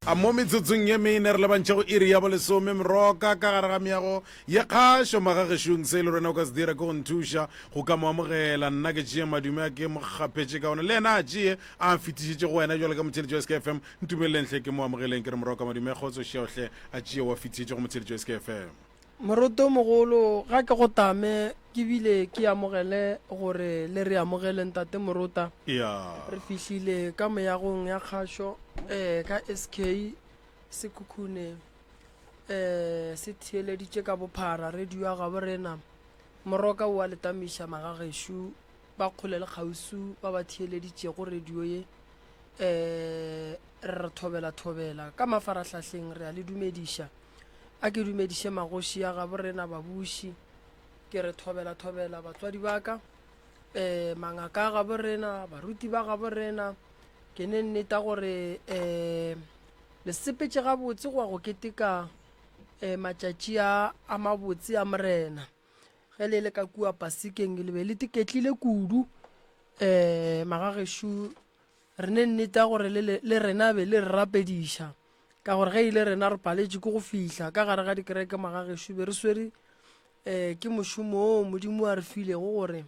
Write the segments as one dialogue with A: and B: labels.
A: A mo metsotsong ye mene re lebantšhe go iri ya bolesome moroka ka gare ga meago ye kgašo magagešong. Se e le rena o ka se dira ke go nthuša go ka mo amogela. Nna ke tšee madume a ke mo kgaphetše ka ona, le yena a tšee a fetišetše go wena jwalo ka motheeletši wa SKFM. Ntumeleleng hle ke mo amogeleng ke re moroka madume a kgotso šeohle a tšee wa fetišetše go motheeletši wa SKFM.
B: Moroto mogolo, ga ke go tame ke bile ke amogele gore le re amogele ntate Morota.
A: Ya.
B: Re fihlile ka moyagong ya kgašo eh, ka SK Sekhukhune eh, se theeleditše ka bophara radio ya gabo rena. Moroka o a le tamiša magagešo ba kgole le kgausu ba ba theeleditšego radio ye. Eh, re re thobela thobela ka mafarahlahleng re a le dumediša. A ke dumediše magoši a gabo rena babuši, ke re thobela thobela batswadi ba ka, um mangaka a gabo rena, baruti ba gabo rena. Ke ne nneta gore um le sepetše gabotse go ya go keteka um matšatši a a mabotse a Morena. Ge le le ka kua Pasekeng le be le tiketlile kudu um magagešo Re ne nnete ya gore le, le rena be le re rapediša, ka gore ge e le rena re paletše ke go fihla ka gare ga dikereke magagešo, be re swere um ke mošomo oo Modimo a re filego gore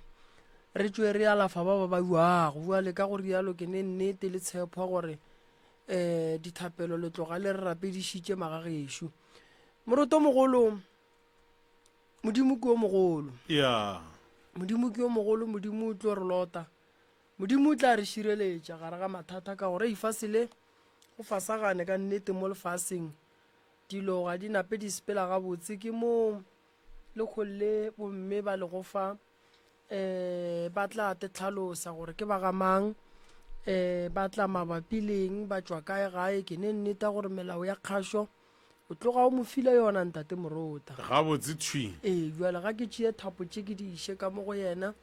B: re tšwe re alafa ba ba bajuago. Bjale ka go rialo ke ne nnete le tshepo ya gore um dithapelo le tloga le re rapedišitše magagešo. Morotomogolo, Modimo ke yo mogolo.
A: Yeah.
B: Modimo ke yo mogolo, Modimo o tlo re lota. Modimo o tla re šireletša gare ga mathata ka gore ifase le go fasagane ka nnete mo lefaseng. Dilo ga di nape di sepela gabotse. Ke mo lekgong le bomme ba lego fa um ba tla te tlhalosa gore ke ba ga mang, um ba tla mabapi leng, ba tšwa kae gae. Ke ne nneta gore melao ya kgašo o tloga o mo file yona ntate Morota.
A: Gabotse thwi.
B: Ee, bjale ga ke tšee thapo tše ke di iše ka mo go yena.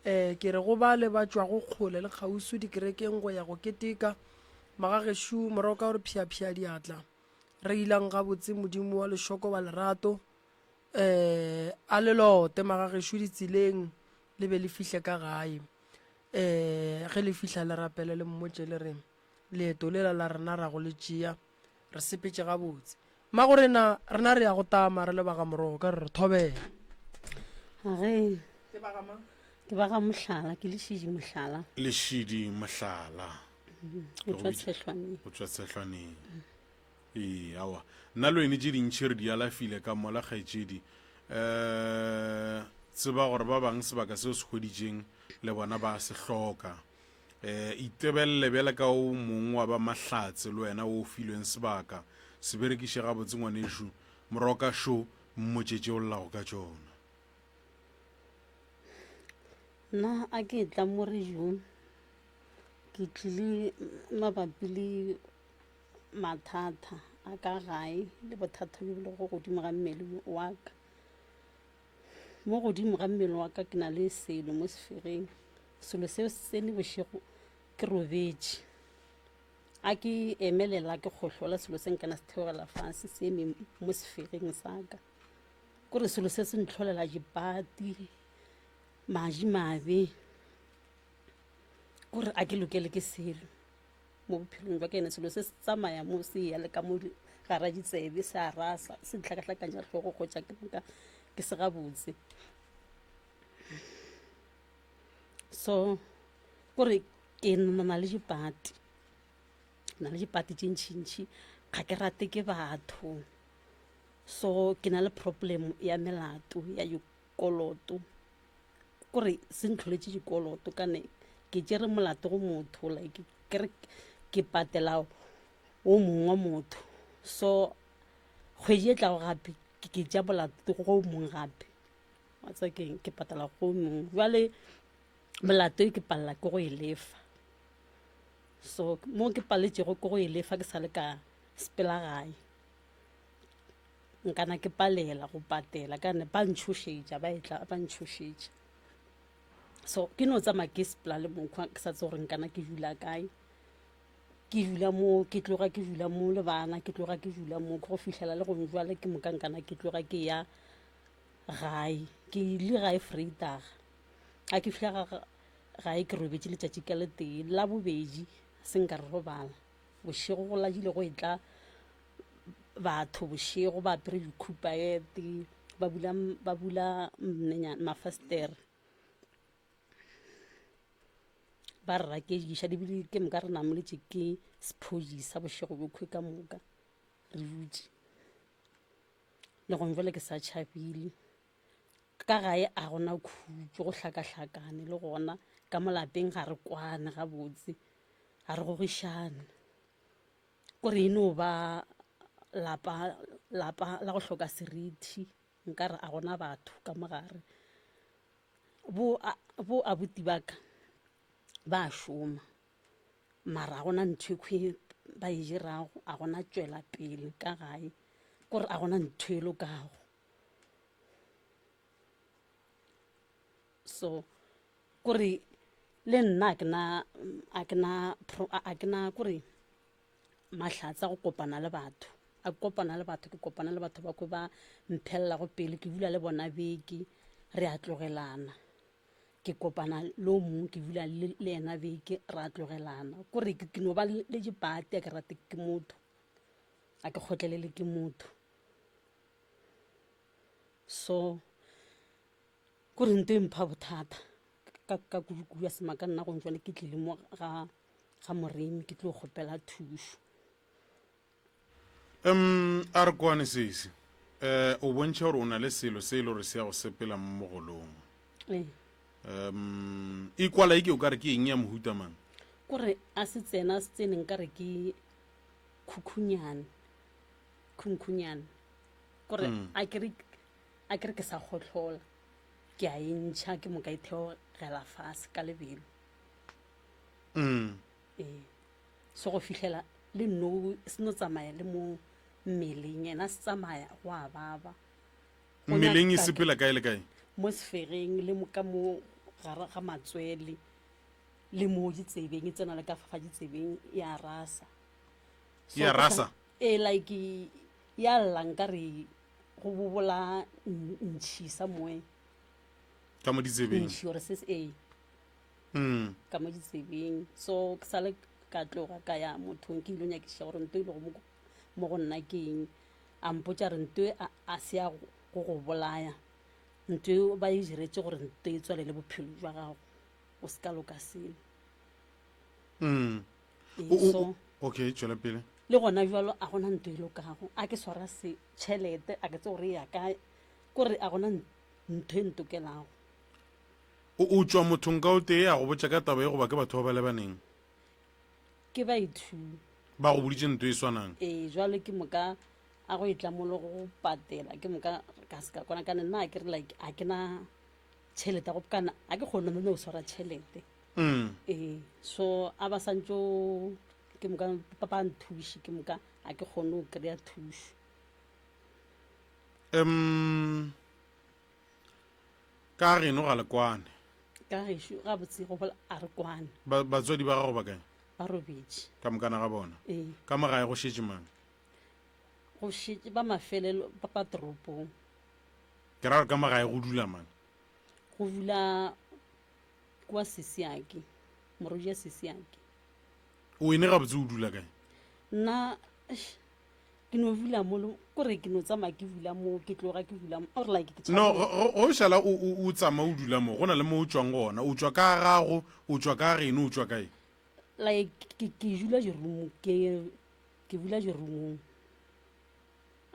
B: Ee, ke re go bale ba tšwago kgole le kgauswi dikerekeng go ya go keteka, magagešo, moroka o re phiaphia diatla. Re ilang gabotse Modimo wa lešoko wa lerato, ee, a le lote magagešo ditseleng le be le fihle ka gae. Ee, ge le fihla le rapele le mmotše le re, Leeto lela la rena ra go le tšea, re sepetše gabotse. Mmagorena, rena re ya go tama re le ba ga Moroka, re re thobela.
C: Ge.
B: Ke ba ga mang?
C: Ke ba ga Mohlala, ke Lešidi Mohlala.
A: Lešidi Mohlala.
C: Go tšwa Tshehlwaneng.
A: Go tšwa Tshehlwaneng. Ee, awa. Nna le wene tše dintši re di alafile ka mola kgaetšedi. Um tseba gore ba bang sebaka seo se hweditšeng le bona ba se hloka. E, itebelele bjale ka o mong wa ba mahlatse le wena o filweng sebaka. Se berekiše gabotse ngwanešu, moroka šo mmotše tše o llago ka tšona.
C: Nna a ke tla mo rejong ke tlile mabapi le mathata a ka gae le bothata bjo bo lego godimo ga mmele wa ka. Mo godimo ga mmele wa ka ke na le selo mo sefegeng. Selo seo se tsene bošego ke robetše. A ke emelela ke kgohlola selo se nkana se theogela fase se eme mo sefegeng sa ka. Kore selo se se ntlholela dipati, maji mabe. Kore a ke lokele ke selo mo bophelong jwa ka ene selo se se tsamaya mo se ya le ka mo gara ditsebe se a rasa se ntlhakahlakanya hlogo kgotsa ke moka ke se gabotse. So kore ke na le dipati na le dipati tše ntšhintšhi ga ke rate ke batho so ke na le problem ya melato ya dikoloto kore se ntlholetše dikoloto kane ke tšere molato go motho like ke re ke patela o mongwe wa motho so kgwedi e tlago gape ke tša molato go o mongwe gape Wa tseba keng ke patala go mongwe jwale molato e ke palela ke go e lefa so mo ke paletšego ke go e lefa ke sa le ka sepela gae nkana ke palela go patela ka ne ba ntšhošetša ba etla ba ntšhošetša so ke no tsamaya ke sepela le mokgwa ke sa tsebe gore nkana ke dula kae ke dula mo ke tloga ke dula mo le bana ke tloga ke dula mo go fihlela le gong jwale ke moka nkana ke tloga ke ya gae ke ile gae Vrydag a ke fihla gae ke robetše letšatši ka letee la bobedi se nka re robala. Bošego go lajile go etla batho bošego ba apere dikhupaete ba bula ba bula mafastere ba re rakediša dibile ke moka re namoletše ke sephodisa bošego bokhwe ka moka re dutše le gong jale ke sa tšhabile ka gae a gona khutšo go hlakahlakane le gona ka mo lapeng ga re kwane gabotse ga re gogišane kore e no ba lapa lapa la go hloka seriti nka re a gona batho ka mogare bo bo abuti ba ka ba šoma mara a gona ntho e ba e dirago a gona tšwela pele ka gae kore a gona ntho e lokago so kore le nna a ke na a ke na a ke na kore mahlatsa go kopana le batho a kopana le batho ke kopana le batho ba kwe ba mphelelago pele ke dula le bona beke re a tlogelana ke kopana le o mongwe ke dula le yena beke re a tlogelana kore ke no ba le dipati a ke rate ke motho a ke kgotlelele ke motho so kore nto e mpha bothata ka ka kudu-kudu ya semaka nna gong jale ke tlile mo ga ga moremi ke tlo kgopela thušo
A: um a re kwane sesi um o bontšha gore o na le selo se e le gore se ya go sepela mo mogolong
C: ee
A: um e kwala e ke o ka re ke eng ya mohuta mang
C: kore a se tsena a se tsene nka re ke khukhunyane khunkhunyane kore mm. a kere a kere ke sa kgotlhola ke a e ntšha ke moka e theogela fase ka lebelo
A: mm.
C: ee so go fihlela le no se no tsamaya le mo mmeleng yena se tsamaya go a baba
A: mmeleng e sepela kae le kae
C: mo sefereng le ka mo gare ga matswele le mo ditsebeng e tsena le ka fa ditsebeng ya rasa
A: ya rasa
C: Ee, like ya lla nkare go bobola ntšhi somewhere.
A: Ka mo ditsebeng.
C: Ntšhi or se ee.
A: Mm.
C: Ka mo ditsebeng. So ke sale ka tloga ka ya mothong ke ile nyakiša gore nto e lego mo go nna ke eng. A mpotša re nto e a se ya go go bolaya. Nto e ba e diretše gore nto e tswalele bophelo jwa gago. O se ka loka selo.
A: Mm.
C: Ee,
A: O- o-
C: so
A: okay tšwela pele
C: le gona jalo a gona nto e lokago a ke swara se tšhelete a ke tse gore ya kae kore a gona ntho e ntokelago
A: o o tšwa mothong ka o tee a go botša ka taba e goba ke batho ba ba lebaneng
C: ke ba ithu
A: ba go boditše nto e swanang
C: ee jalo ke moka a go etla mo le go patela ke moka ka se ka kona kana nna a ke re like a ke na tšhelete go kana a ke kgone no swara tšhelete
A: Mm.
C: Ee, so a ba santse ke moka ba ba nthuše ke moka a ke kgone go kry-a thušo.
A: Um ka geno ga le kwane.
C: Ka gešo gabotse go bola a re kwane.
A: Ba batswadi ba gago ba kae?
C: Ba robetše.
A: Ka mokana ga bona.
C: Ee.
A: Ka mo gae go šetše mang?
C: Go šetše ba mafelelo ba ba toropong.
A: Ke ra gore ka mo gae go dula mang?
C: Go dula Kua Sesiake, morwedi ya Sesiake.
A: O ene gabotse o dula kae?
C: Nna ke no dula mo kore ke no tsamaya ke dula mo ke tloga ke dula mo or like ke
A: No go šala o o tsama o dula mo go na le mo o tšwang gona o tšwa ka gago o tšwa ka geno o tšwa kae?
C: Like ke ke dula diroom ke ke dula diroomong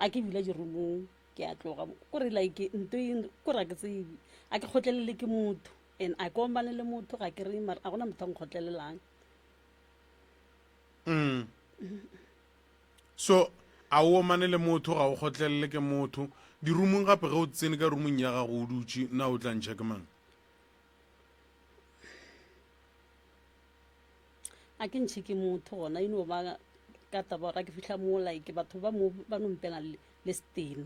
C: A ke dula dirumong ke a tloga kore like nto e kore a ke tsebe a ke kgotlelele ke motho and a ke omane le motho ga ke re mara a gona motho a nkgotlelelang
A: mm. so a o omane le motho ga o kgotlelele ke motho dirumong gape ge o tsene ka rumong ya gago o dutše na o tla ntšha ke mang
C: A ke ntšhe ke motho gona e no ba ka taba gore a ke fihla mo like batho ba mo ba no mpela le seteno.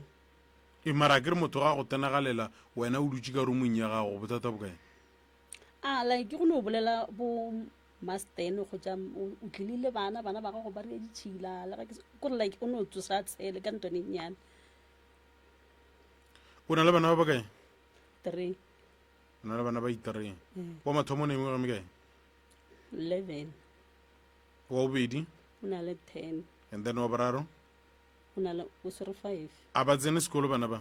A: E mara a ke re motho ga go tenagalela wena o dutše ka roomong ya gago bothata bo kae?
C: A like go no bolela bo mastene kgotsa o tlile le bana bana ba gago ba re ditšhila le ga ke kore like o no tsosa tshele ka ntwane nnyane.
A: O na le bana ba ba kae?
C: Three.
A: O na le bana ba itree. Wa mathomo o ne mengwaga mekae?
C: 11.
A: Wa bobedi?
C: O na le 10.
A: And then wa boraro?
C: O na le o swere 5.
A: A ba tsene sekolo bana ba?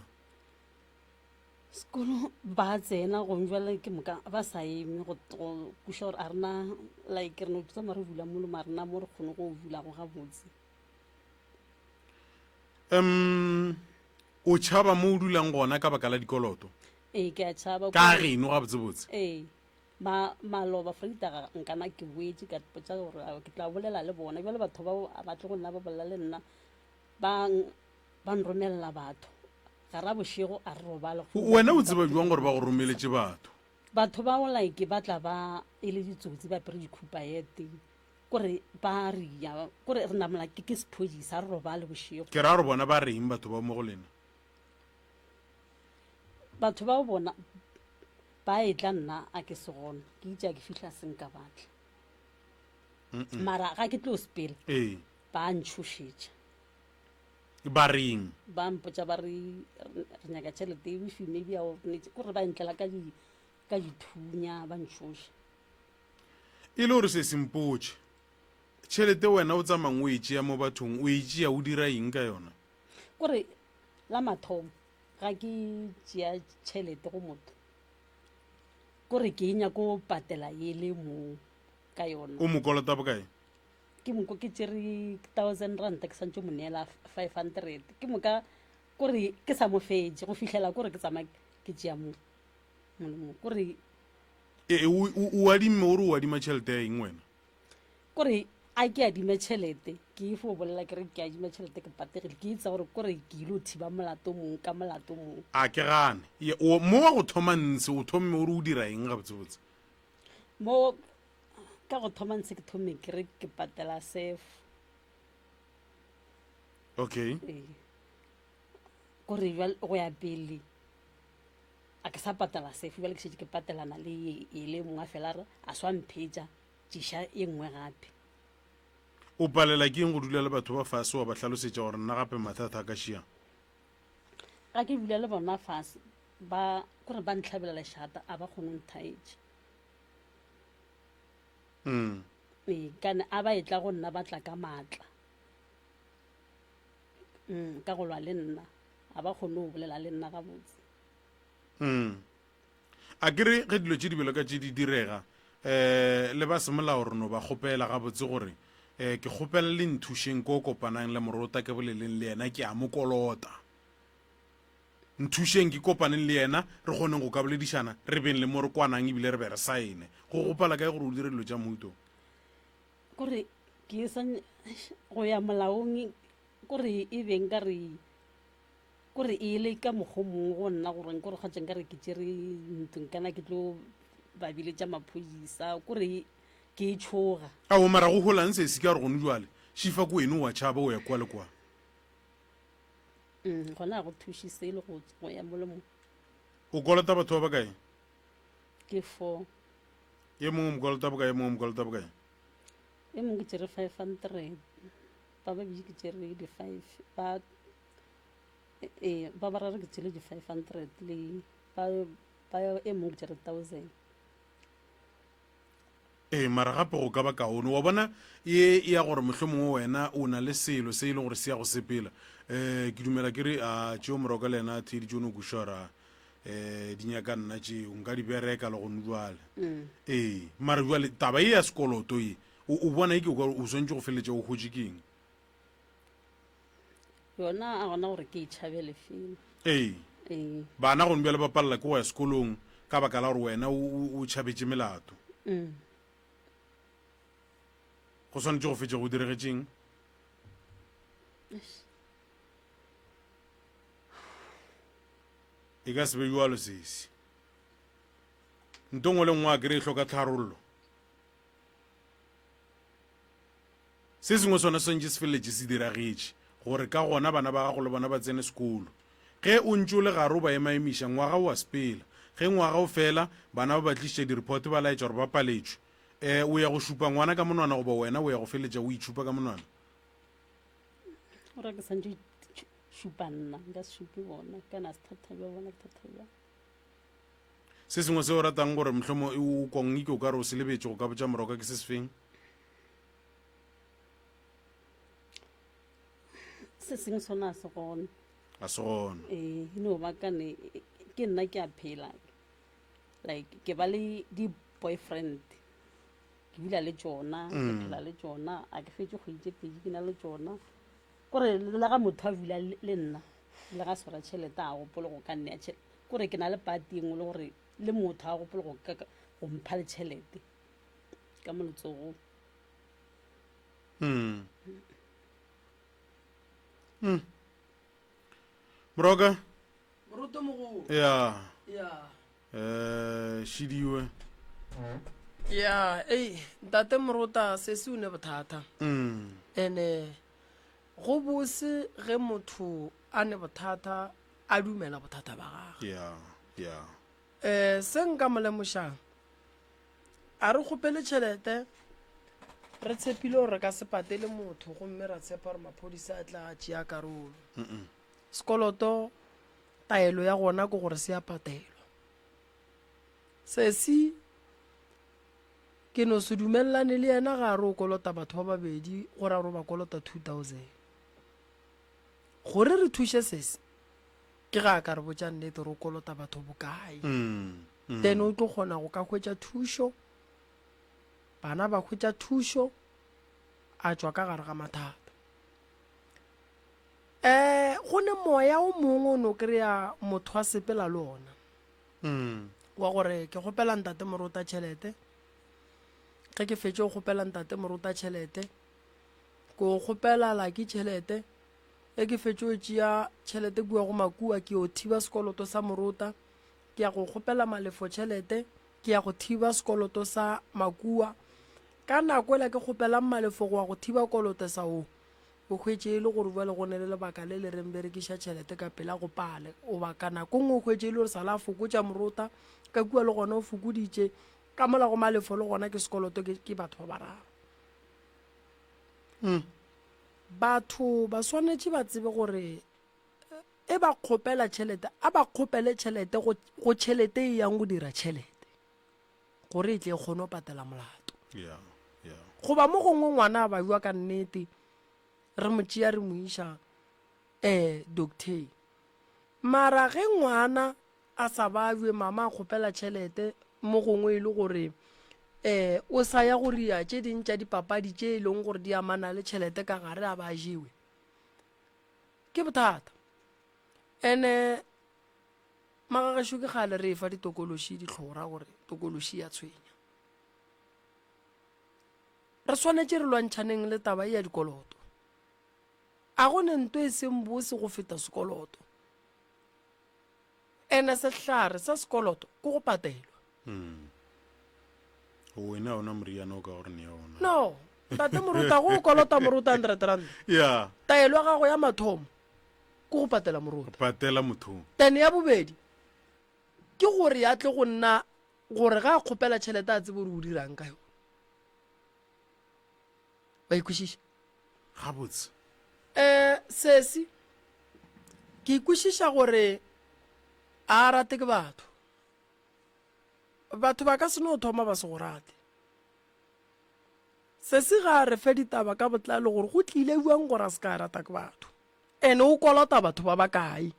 C: Sekolo ba tsena gong jwale ke moka ba sa eme go go kuša gore a rena like re no tsamaya re bula molomo a rena mo re kgone go bula go gabotse.
A: Um o tšhaba mo o dulang gona ka baka la dikoloto?
C: Ee, ke a tšhaba.
A: Ka geno gabotsebotse?
C: Ee. Ma, maloba Freitaga nkana ke boetše ka ipotša gore a, ke tla bolela le bona. Bjale batho bao a ba tle go nna ba bolela le nna, ba, ba nromelela batho. Gara bošego a re robale.
A: Wena o tseba bjang gore ba go romeletše batho?
C: Batho bao like ba tla ba e le ditsotsi ba apere dikhupaete, kore ba ria, kore re namola ke, ke sephodisa, a re robale bošego.
A: Ke ra gore bona ba reng batho bao mo go lena?
C: Batho bao bona ba etla nna a ke se gona, ke itše a ke fihla seng ka batla. Mara ga ke tlo sepela,
A: Ee.
C: ba ntšhošetša.
A: Ba reng?
C: Ba mpotša ba re, re nyaka tšhelete e if maybe a o netse, kore ba ntlela ka di, ka dithunya ba ntšhoša.
A: E le gore se se mpotše, tšhelete wena o tsamayng o e tšea mo bathong, o e tšea o dira eng ka yona?
C: Kore la mathomo ga ke tšea tšhelete go motho, kore ke e nyako patela e le mo ka yona.
A: O mo kolota bokae?
C: Ke moko ke tšere 1000 ranta ke santše mo neela 500. Ke moka kore ke sa mo fetše go fihlela kore ke tsamaya ke tšea mo mo kore.
A: E, o, o, o adimme o re o adima tšhelete ya eng wena?
C: Kore a ke adime tšhelete, ke e fo bolela ke re ke adima tšhelete ke pategile, ke itse gore kore ke ile go thiba molato mong ka molato mong.
A: A ke gane. Ye, o, mo wa go thoma ntshe o thomme o re o dira eng gabotsebotse?
C: Mo ka go thoma ntshe ke thomme ke re ke patela sefo.
A: Okay.
C: Ee. Kore bjale go ya pele a ke sa patela sefo, bjale ke šetše ke patelana le e le mongwe a fela a re a swa mphetša. Tšiša ye nngwe gape.
A: O palela ke eng go dula le batho ba fase wa ba hlalosetša gore nna gape mathata a ka šia?
C: Ga ke dula le bona fase ba kore ba ntlhabela lešata a ba kgone go nthaetša.
A: Mm.
C: Ee, kane a ba etla go nna ba tla ka maatla. Mm, ka go lwa le nna. A ba kgone go bolela le nna gabotse.
A: Mm. A ke re ge dilo tše di bjalo ka tše di direga, um le ba semolao re no ba kgopela gabotse gore, um ke kgopela le nthušeng ko kopanang le morota ke boleleng le yena, ke a mo kolota. Nthušeng ke kopaneng le yena, re kgoneng go ka boledišana, re beng le mo re kwanang ebile re be re saene. Go gopala kae gore o dire dilo tša mohuta wo?
C: Kore ke sa go ya molaong, kore e be nka re Kore e le ka mokgwa o mongwe go nna gore nkore kgotsa nkare ke tšere ntlo nkana ke tlo ba biletša maphodisa kore ke e tšhoga.
A: Ao mara go holang sesi ka gore gone jwale šifa ko wene wa tšhaba o ya kwa le kwa.
C: Mm, gona ga go thuše selo go go ya mo le mo.
A: O kolota batho ba bakae?
C: Ke four.
A: E mongwe o mo kolota bokae, e mongwe o mo kolota bokae?
C: E mongwe ke tšere 500, ba babedi ke tšere di-five, ba Ee, ba bararo ke tšele di-500 le ba, ba e mongwe ke tšere thousand.
A: Ee, mara gape go ka ba kaone wa bona ye ya gore mohlomongwe wena o na le selo se e leng gore se ya go sepela. Um ke dumela ke re a tšeo moroka le yena a theeditše o no kušora um di nyaka nna tšeo nka di bereka le gone jwale. Ee, mara jwale taba ye ya sekoloto ye o o bona e ke o ka o swanetše go feleletša o hwetše ke eng?
C: Yona a gona gore ke e tšhabele fela.
A: Ee.
C: Ee.
A: Bana gone bjale ba palela ke go ya sekolong ka baka la gore wena o, o, o tšhabetše melato.
C: Mm.
A: Go swanetše go fetša go diregetšeng?
C: Eish.
A: E ka se be bjalo sesi. Nto nngwe le nngwe a kere e hloka tlharollo. Se sengwe sona se swanetše se feleletše se diragetše, gore ka gona bana ba gago le bona ba tsene sekolo. Ge o ntše o le gare o ba emaemiša, ngwaga o a sepela. Ge ngwaga o fela, bana ba ba tlišitša direport ba laetša gore ba paletšwe. E, o ya go šupa ngwana ka monwana goba wena o ya go feleletša o itšhupa ka monwana?
C: O ra ke santše šupa nna, nka se šupe bona, kana se thata bja bona, ke thata bja.
A: Se sengwe se o ratang gore mohlomong o kong ike o ka re o se lebetše go ka botša moroka ke se sefeng?
C: Se sengwe sona a se gona.
A: A se gona.
C: Ee, e no ba kane ke nna ke a phela. Like ke ba le di-boyfriend. Ke dula le tšona, ke phela le tšona, a ke fetše kgwedi tše pedi ke na le tšona. Kore le ga motho a dula le nna, le ga swara tšhelete a gopole go ka nnea tšhelete. Kore ke na le party e nngwe le gore le motho a gopole go ka go mpha le tšhelete ka mo letsogong.
A: Mm. Mm. Moroka?
B: Moruto mogolo.
A: Ya.
B: Ya.
A: Eh, šidiwe.
B: Ya, ei, ntate Morota se se o ne bothata.
A: Mm.
B: Ene go bose ge motho a ne bothata a dumela bothata ba gagwe.
A: Ya, ya.
B: Eh, se nka mo lemošang A re kgopele tšhelete re tshepile gore re ka se patele motho gomme ra tshepa gore maphodisa a tla tšea karolo. Sekoloto taelo ya gona ke gore se a patelwa. Sesi ke no se dumelelane le yena ga a re o kolota batho ba babedi gore a re o ba kolota 2000. Gore re thuše sesi ke ga a ka re botša nnete gore o kolota batho bokae. Then o tlo kgona go ka hwetša thušo, bana ba hwetša thušo, a tšwa ka gare ga mathata. Um go ne moya o mongwe o no kry-a motho a sepela le ona wa gore ke kgopela ntate morota tšhelete, ge ke fetše go kgopela ntate morota tšhelete, ko kgopela laki tšhelete, ge ke fetše go tšea tšhelete kua go makua ke yo thiba sekoloto sa morota, Ke ya go kgopela Malefo tšhelete, ke ya go thiba sekoloto sa Makua. Ka nako ela ke kgopelang Malefo go ya go thiba koloto sa o, o hwetše e le gore bjale go ne le lebaka le le reng berekiša tšhelete ka pela go pale. Goba ka nako nngwe o hwetše e le gore sala a fokotša morota, ka kua le gona o fokoditše, ka mola go Malefo le gona ke sekoloto ke, ke batho ba bararo. Batho ba swanetše ba tsebe gore E ba kgopela tšhelete, a ba kgopele tšhelete go, go tšhelete e yang go dira tšhelete, gore e tle e kgone go patela molato.
A: Yeah, yeah.
B: Goba mo gongwe ngwana a bajwa ka nnete, re mo tšea re mo iša um docteng. Mara ge ngwana a sa bajwe, mama a kgopela tšhelete, mo gongwe e le gore um o sa ya go ria tše ding tša dipapadi tše e leng gore di amana le tšhelete ka gare a ba jewe, Ke bothata. Ene magagešo ke kgale re efa ditokološi dihlora gore tokološi ya tshwenya. Re swanetše re lwantšhaneng le taba e ya dikoloto. A go ne nto e seng bose go feta sekoloto. Ene sehlare sa sekoloto ke go patelwa.
A: Mm. Wena ona moriana o ka gore nea ona.
B: No, ntate moruta go o kolota moruta 100 rand.
A: Yeah.
B: Taelo ya gago ya mathomo ke go patela moruta.
A: Patela motho.
B: Then ya bobedi ke gore ya tle go nna gore ga a kgopela tšhelete a tsebe gore o dirang ka yona. Wa ikwešiša?
A: Gabotse.
B: Um sesi, ke ikwešiša gore a rate ke batho. Batho ba ka se no thoma ba se go rate. Sesi ga a re fe ditaba ka botlalo gore go tlile bjang gore a se ka a rata ke batho. Ene o kolota batho ba bakae?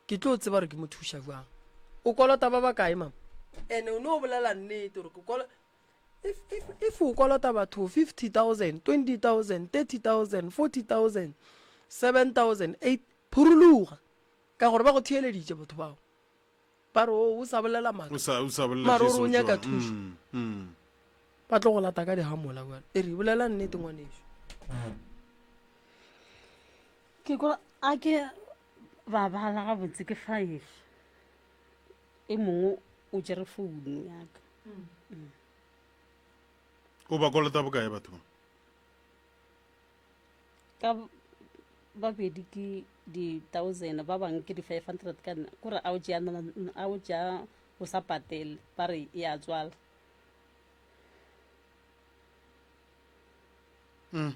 B: Ke tlo tseba gore ke mo thuša bjang. O kolota ba bakae mama? Ene o no bolela nnete gore ke kolo if, if, if o kolota batho 50,000, 20,000, 30,000, 40,000, 7,000, 8 phuruluga ka gore ba go theeleditše batho bao. Ba re, O, o sa bolela maaka.
A: O sa, o sa bolela
B: Mara o
A: Jesu
B: re o
A: o
B: nyaka
A: tšwa.
B: thušo.
A: Mm, mm.
B: Ba tlo go lata ka dihamola bjale. E re, bolela nnete ngwanešu.
C: Ke kwa a ke ba bala gabotse ke five. E mongwe o tšere founu ya ka.
A: O ba kolota bokae batho ba?
C: Ka babedi ke di-thousand ba bangwe ke di-500 ka nna kore a o tšea a o tšea o sa patele ba re e a tswala.
A: Mm.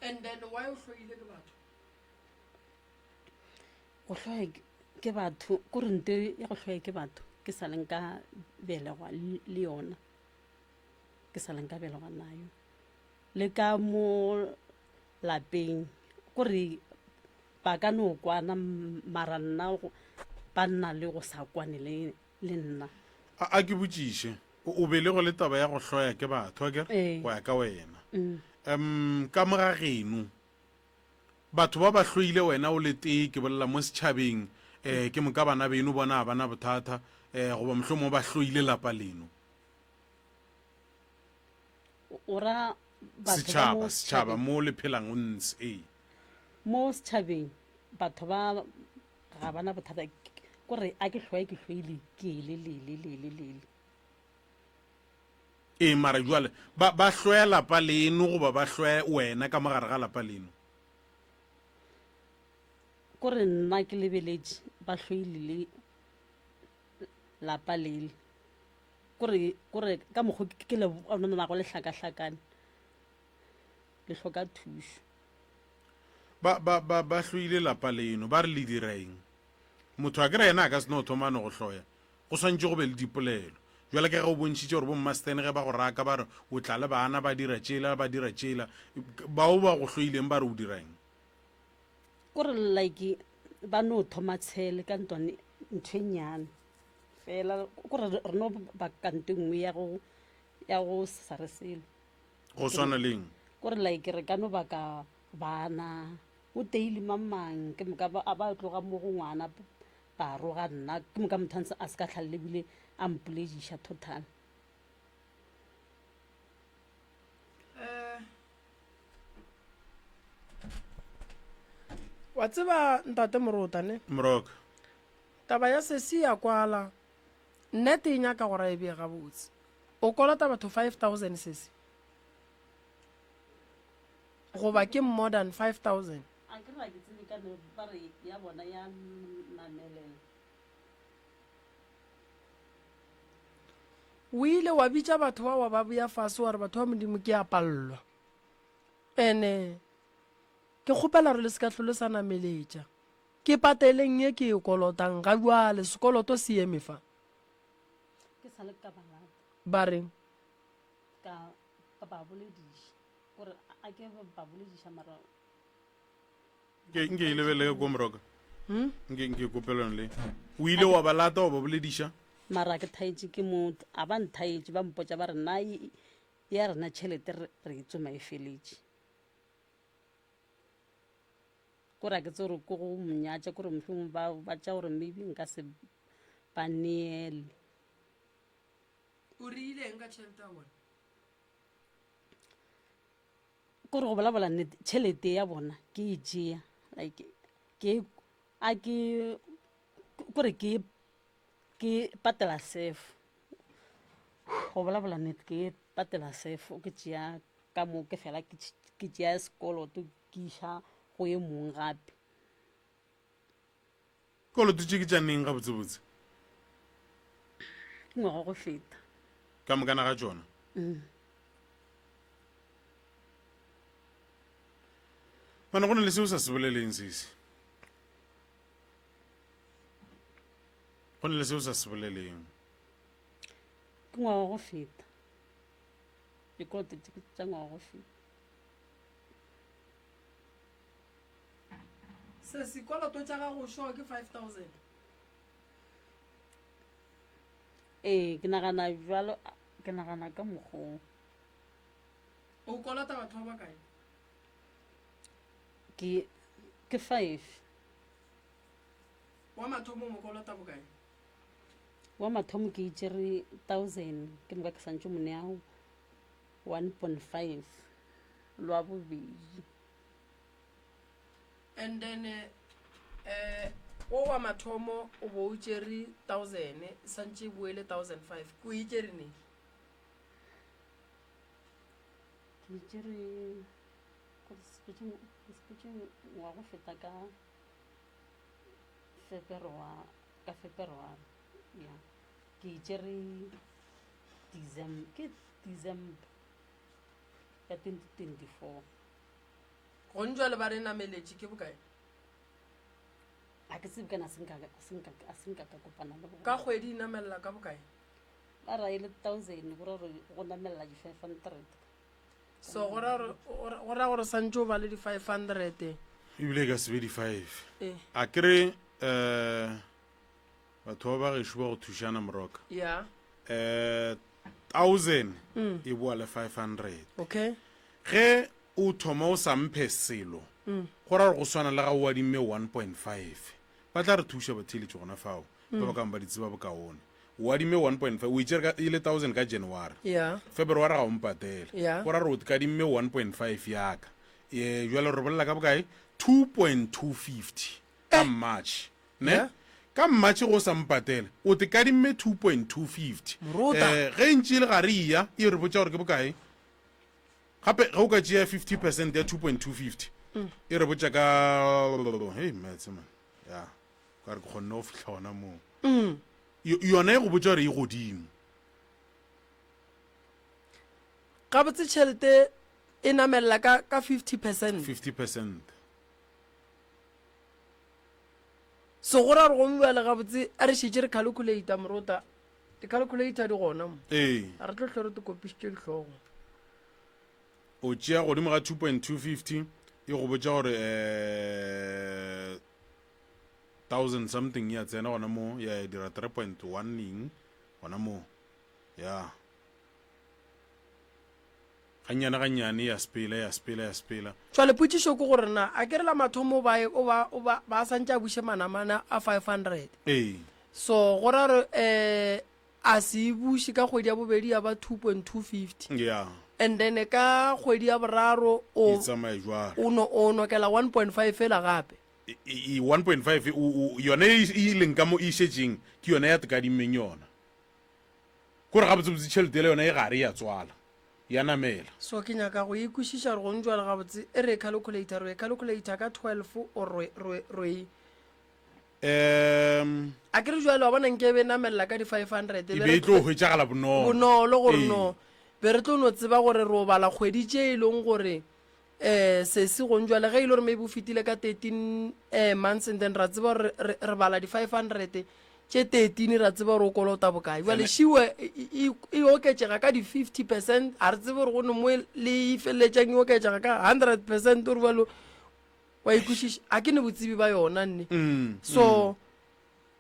B: And then why o hloile ke batho?
C: Go hloya ke batho kore nto ya go hloya ke batho ke sa leng ka belegwa le yona ke sa leng ka belegwa nayo. Le ka mo lapeng Kore ba ka no kwana mara nna ba nna le go sa kwane le le nna.
A: A, a ke botšiše, o, o belegwe le taba ya go hloya ke batho, akere?
C: Ee.
A: Go ya ka wena. Um, ka mo ga geno, batho ba ba hloile wena o le tee, ke bolela mo setšhabeng, um ke moka bana beno bona ga ba na bothata, um goba mohlomongwe ba hloile lapa leno.
C: O ra batho ba
A: Setšhaba,
C: mo
A: setšhaba
C: setšhabeng?
A: mo le phelang o ntshe, ee.
C: Mo setšhabeng batho ba ga ba na bothata, kore a ke hloye ke hloile ke le le le le le le.
A: Ee, mara jwale ba ba hloya lapa leno goba ba hloya wena ka mogare ga lapa leno?
C: Kore nna ke lebeletše ba hloile le lapa lele. Kore kore ka mokgo ke le bonago le hlakahlakane le hloka thušo.
A: Ba ba ba ba hloile lapa leno ba re le dira eng? Motho a ke re yena a ka se no thoma a no go hloya. Go swantše go be le dipolelo. Bjale ka ge o bontšhitše gore bommaStan ge ba go raka ba re o tla le bana ba dira tšela ba dira tšela, bao ba go hloileng ba re o dira eng?
C: Ko re like ba no thoma tshele ka ntwane ntho e nnyane fela, ko re re no baka nto e nngwe ya go ya go sa re selo.
A: Go swana le eng?
C: Ko re like re ka no baka bana o teile mang mang ke moka ba ba tloga mo go ngwana ba roga nna ke moka motho a ntse a se ka tlhalele ebile a mpolediša total.
B: Eh, wa tseba ntate Morota ne?
A: Moroka.
B: Taba ya sesi ya kwala nnete e nyaka gore a e bee gabotse. O kolota batho 5000 sesi? Goba ke more than 5000?
C: A ke re ga ke tsebe ka no ba re ya bona ya namelela.
B: O ile wa bitša batho ba wa ba bea fase wa re batho ba Modimo ke a pallwa. Ene ke kgopela gore le se ka hlole sa nameletša. Ke pateleng ye ke e kolotang ga bjale sekoloto se eme fa.
C: Ke sa le ka ba lata.
B: Ba reng?
C: Ka ba bolediša. Gore a ke ba bolediša mara
A: Nke nke e lebelele ko moroka.
B: Hmm?
A: Nke nke kopelong le. O ile wa ba lata wa ba bolediša?
C: Mara ke thaetše ke motho, a ba nthaetše ba mpotša ba re na ya rena tšhelete re re e tsoma e feletše. Kore a ke tsebe gore ko go monyatša kore mohlomongwe ba ba tša gore maybe nka se ba neele.
B: O rile eng ka tšhelete ya bona?
C: Kore go bolabola nnete tšhelete ya bona ke e tšea like ke a ke kore ke ke patela sefo go bolabola nnete ke patela sefo ke tšea ka mo ke fela ke tšea sekoloto ke iša go e mongwe gape.
A: Koloto tše ke tša neng gabotsebotse?
C: Ke ngwaga go feta.
A: Ka mokana ga tšona?
C: Mm.
A: Mane go na le seo sa se boleleng sesi. Go na le seo sa se boleleng.
C: Ke ngwaga go feta. Dikoloto tše ke tša ngwaga go feta.
B: Se sekoloto tša gago sure ke 5000?
C: Ee, ke nagana bjalo, ke nagana ka mokgwa
B: O kolota batho ba bakae?
C: Ke ke five.
B: Wa mathomo o mo kolota bokae?
C: Wa mathomo ke itšere 1000 ke moka ke santše mo nea 1.5 lwa bobedi.
B: And then eh wo wa mathomo o bo o tšere 1000 e santše e boele 1005 ke o e tšere neng?
C: Ke e tšere ke sepetše ngwa go feta ka Feberware ka Feberware ya ke e tšere December ke December ya 2024.
B: Gong jwale ba re nameletše ke bokae?
C: Ga ke tsebe kana se nka ka kopana le bona.
B: Ka kgwedi e namelela ka bokae?
C: Ba ra e le 1000 go ra gore go namelela di 500.
B: So go ra gore go ra gore santše o ba le di 500.
A: Ebile e ka se be di-five.
B: Ee.
A: A ke re um batho ba ba gešo ba go thušana moroka.
B: Ya.
A: Um thousand e boa le 500.
B: Okay.
A: Ge o thoma o sa mphe selo, go ra gore go swana le ga o adimme 1.5. Ba tla re thuša batheeletši gona fao, ba ba kang ba di tseba bokaone. O adimme 1.5, o e tšere ka, e le thousand ka January.
B: Ya.
A: February ga o mpatele.
B: Ya.
A: Go ra gore o kadime 1.5 ya ka. E, jwale re bolela ka bokae? 2.250 ka March. Ne?
B: Yeah.
A: Ka March go sa mpatele, o te kadimme 2.250.
B: Morota.
A: Eh, ge e ntše e le gare e ya, e re botša gore ke bokae? Gape ge o ka tšea 50 percent ya 2.250, e re botša ka hey maths man. Ya. Ka re ke kgonne go fihla gona moo. Yona e go botša gore e godimo.
B: Gabotse tšhelete e namelela ka ka 50 percent.
A: 50 percent.
B: So go ra gore gomme bjale gabotse a re šetše re calculator morota. Di-calculator di gona mo.
A: Ee.
B: A re tlo hlwe re te kopišitše dihlogo.
A: O tšea godimo ga 2.250 e go botša gore eh thousand something ya tsena gona mo ya dira 3.1 eng gona mo. Ya. Gannyane gannyane ya sepela ya sepela ya sepela.
B: Jwale potšišo ke gore na a ke re la mathomo o ba o ba o ba ba santše a buše manamane a 500.
A: Ee.
B: So go ra gore eh a se e buše ka kgwedi ya bobedi ya ba 2.250.
A: Yeah.
B: And then ka kgwedi ya boraro o
A: E tsamaye jwalo.
B: o no o nokela 1.5 fela gape.
A: E, e, 1.5 o, o, yone e e leng ka mo e šetšeng ke yone ya tekadimmeng yona. Kore gabotsebotse tšhelete le yona e gare ya tswala. Ya namela.
B: So ke nyaka go e kwešiša gore gong jwale gabotse e re e calculator, ro e calculator ka 12 or ro, ro, ro e.
A: Um.
B: A ke re jwale wa bona nke e be e namelela ka di 500.
A: E be e tlo hwetšagala bonolo.
B: Bonolo gore
A: Ee.
B: no. Be re tlo no tseba gore ro bala kgwedi tše e leng gore um sesi gong jwale ge e le gore maybe o fetile ka 13 um months and then ra tseba gore re, re bala di 500 tše 13 ra tseba gore o kolota bokae jwale šiwe e, e, e oketšega ka di 50 percent a re tsebe gore go ne mo e le e feleletšang e oketšega ka 100 percent gore jalo wa ikwešiša a ke ne botsebi ba yona nne
A: Mm,
B: so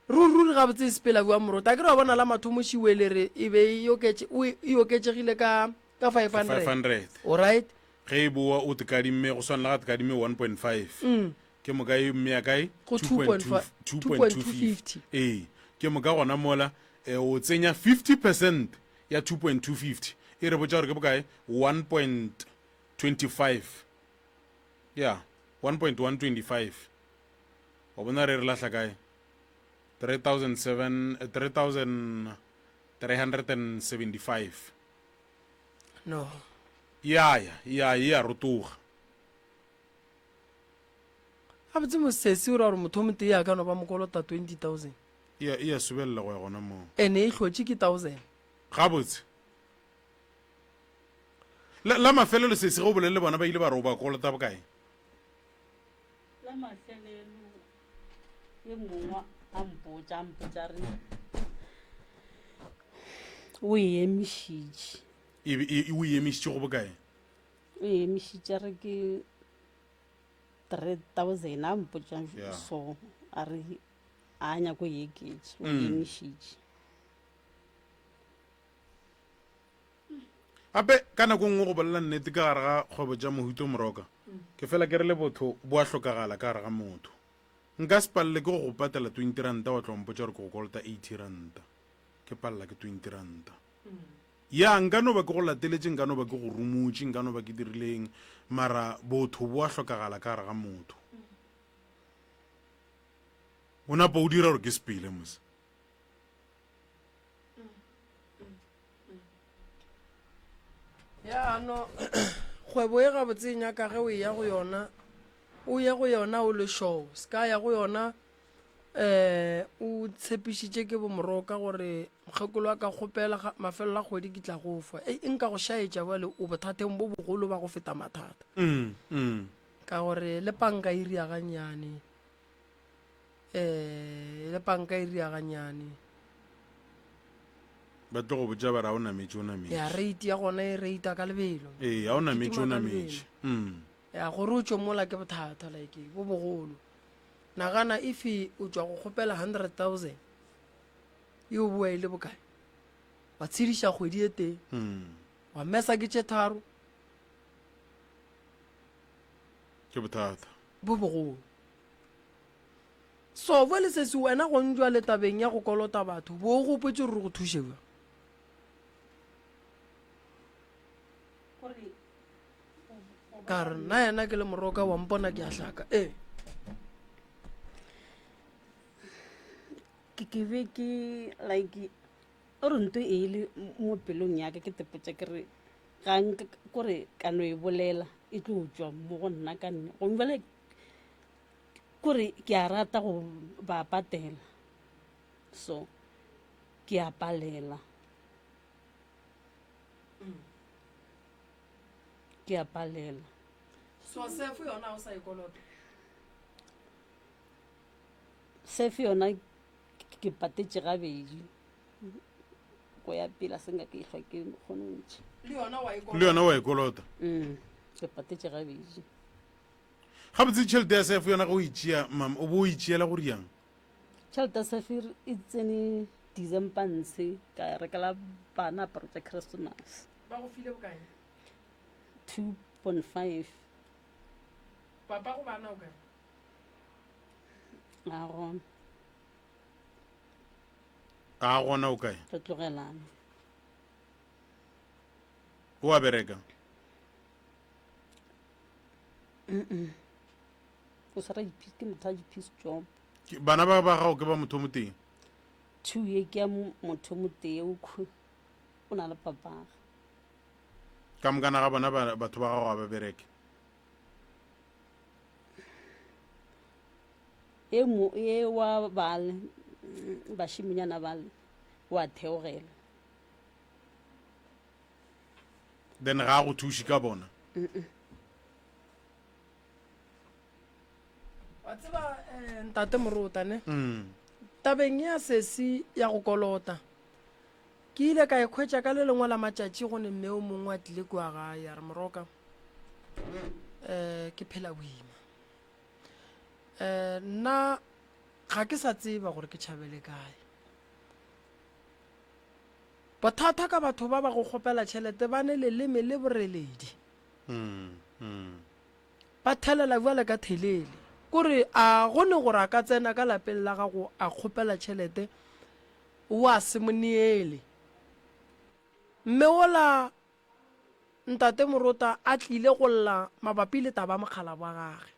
B: ruri ruri gabotse e sepela bua morota a ke re wa bona la mathomo šiwe le re e be e oketše- o e oketšegile ka ka 500
A: 500
B: alright
A: ge e boa o tekadimme go swana le ga tekadimme 1.5 ke moka e mmea kae
B: Go 2.5
A: 2.250 ee ke moka gona mola eh, o tsenya 50 percent ya 2.250 e re botša gore ke bokae 1.25 ya 1.125 wa bona re re lahla kae 3007 eh, 3375
B: no
A: ya ya ya e a rotoga
B: gabotse mosesi o ra gore motho o motee a ka no ba mokolota 20000
A: e a- e a subelela go ya gona moo
B: ene e hlotše ke 1000
A: gabotse la, la mafelelo sesi ge o bolele le bona ba ile ba re o ba kolota bokae
C: La mafelelo ye mongwe a mpotša a mpotša re o e emišitše
A: e, e, e o e emišitše go bokae
C: o e emišitše re ke 3000 a mpotša
A: Yeah.
C: so a re a nyako e eketše o e
A: Mm.
C: emišitše
A: Gape ka nako nngwe go bolela nnete ka gare ga kgwebo tša mohuto moroka, ke fela ke re le botho bo a hlokagala ka gare ga motho. Nka se palele ke go go patela twenty ranta wa tlo mpotša gore ke go kolota eighty ranta. Ke palela ke twenty ranta. Ya, nka no ba ke go lateletše, nka no ba ke go rumotše, nka no ba ke dirileng, mara botho bo a hlokagala ka gare ga motho. O napa o dira gore ke sepele mos.
B: Ya no kgwebo e gabotse e nyaka ge o eya go yona o ye go yona o le sure se ka ya go yona um o tshepišitše ke bomoroka gore mokgekolo wa ka kgopela ga- mafelelo a kgwedi ke tla go fa e nka go šaetša bjale o bothateng bo bogolo ba go feta mathata
A: Mm, mm.
B: ka gore le panka e ria gannyane um le panka e ria gannyane
A: Ba tlo go botša ba re a o nametše o nametše.
B: Ya rate ya gona e rata ka lebelo.
A: Ee, a o nametše o
B: Kitima ka
A: nametše.
B: lebelo.
A: Mm.
B: Ya gore o tšwe mola ke bothata like bo bogolo. Nagana if o tšwa go kgopela 100,000 e o boa e le bokae? Wa tshediša kgwedi e tee. Wa mesa ke tše tharo.
A: Ke bothata.
B: Bo bogolo. So bjale sesi wena gong jwale tabeng ya go kolota batho bo o gopotše gore re go thuše bjang? Ka re nna yena ke le moroka wa mpona ke a hlaka. Ee.
C: Ke ke be ke like o re nto e le mo pelong ya ka ke tepotša ke re ga nka kore ka no e bolela e tlo tšwa mo go nna ka nne gomme bjale kore ke a rata go ba patela so ke a palela ke a palela
B: So sefo yona o sa e kolota?
C: Sefo yona ke patetše gabedi go ya pele a se nka ke hlwa ke kgone go ntšha.
B: Le yona wa e
A: Le yona wa e kolota?
C: Ke patetše gabedi.
A: Gabotse tšhelete ya sefo yona ge o e tšea mama o bo o e tšeela go riang?
C: Tšhelete ya sefo e tsene December ntshe ka rekela bana aparo tša Christmas.
B: Ba go file bokae?
C: 2.5.
B: Papa go bana o kae?
C: A gona.
A: A gona o kae?
C: Re tlogelana.
A: O a bereka?
C: O swara di-peace, ke motho wa di-peace job.
A: Ke, bana ba ba gago ke ba motho o motee?
C: Two ye ke ya motho o motee o khu, o na le papaga.
A: Ka mokana ga bona ba, batho ba gago ga ba bereke?
C: E mo, e wa bale, bašimonyana bale, wa theogela.
A: Then ga a go thuše ka bona?
B: Wa tseba eh, ntate Morota ne? Mm. Tabeng ya sesi ya go kolota, ke ile ka ikhwetša ka le lengwe la matšatši go ne mme o mongwe a tlile kua gae a re Moroka eh ke phela boima. Eh nna ga ke sa tseba gore ke tšhabele kae. Bothata ka batho ba ba go kgopela tšhelete ba ne leleme le boreledi. Ba thelela bjale ka thelele. Kore a go ne gore a ka tsena ka lapeng la gago a kgopela tšhelete wa se mo neele. Mme wola Ntate Morota a tlile go lla mabapi le taba ya mokgalabje wa gage.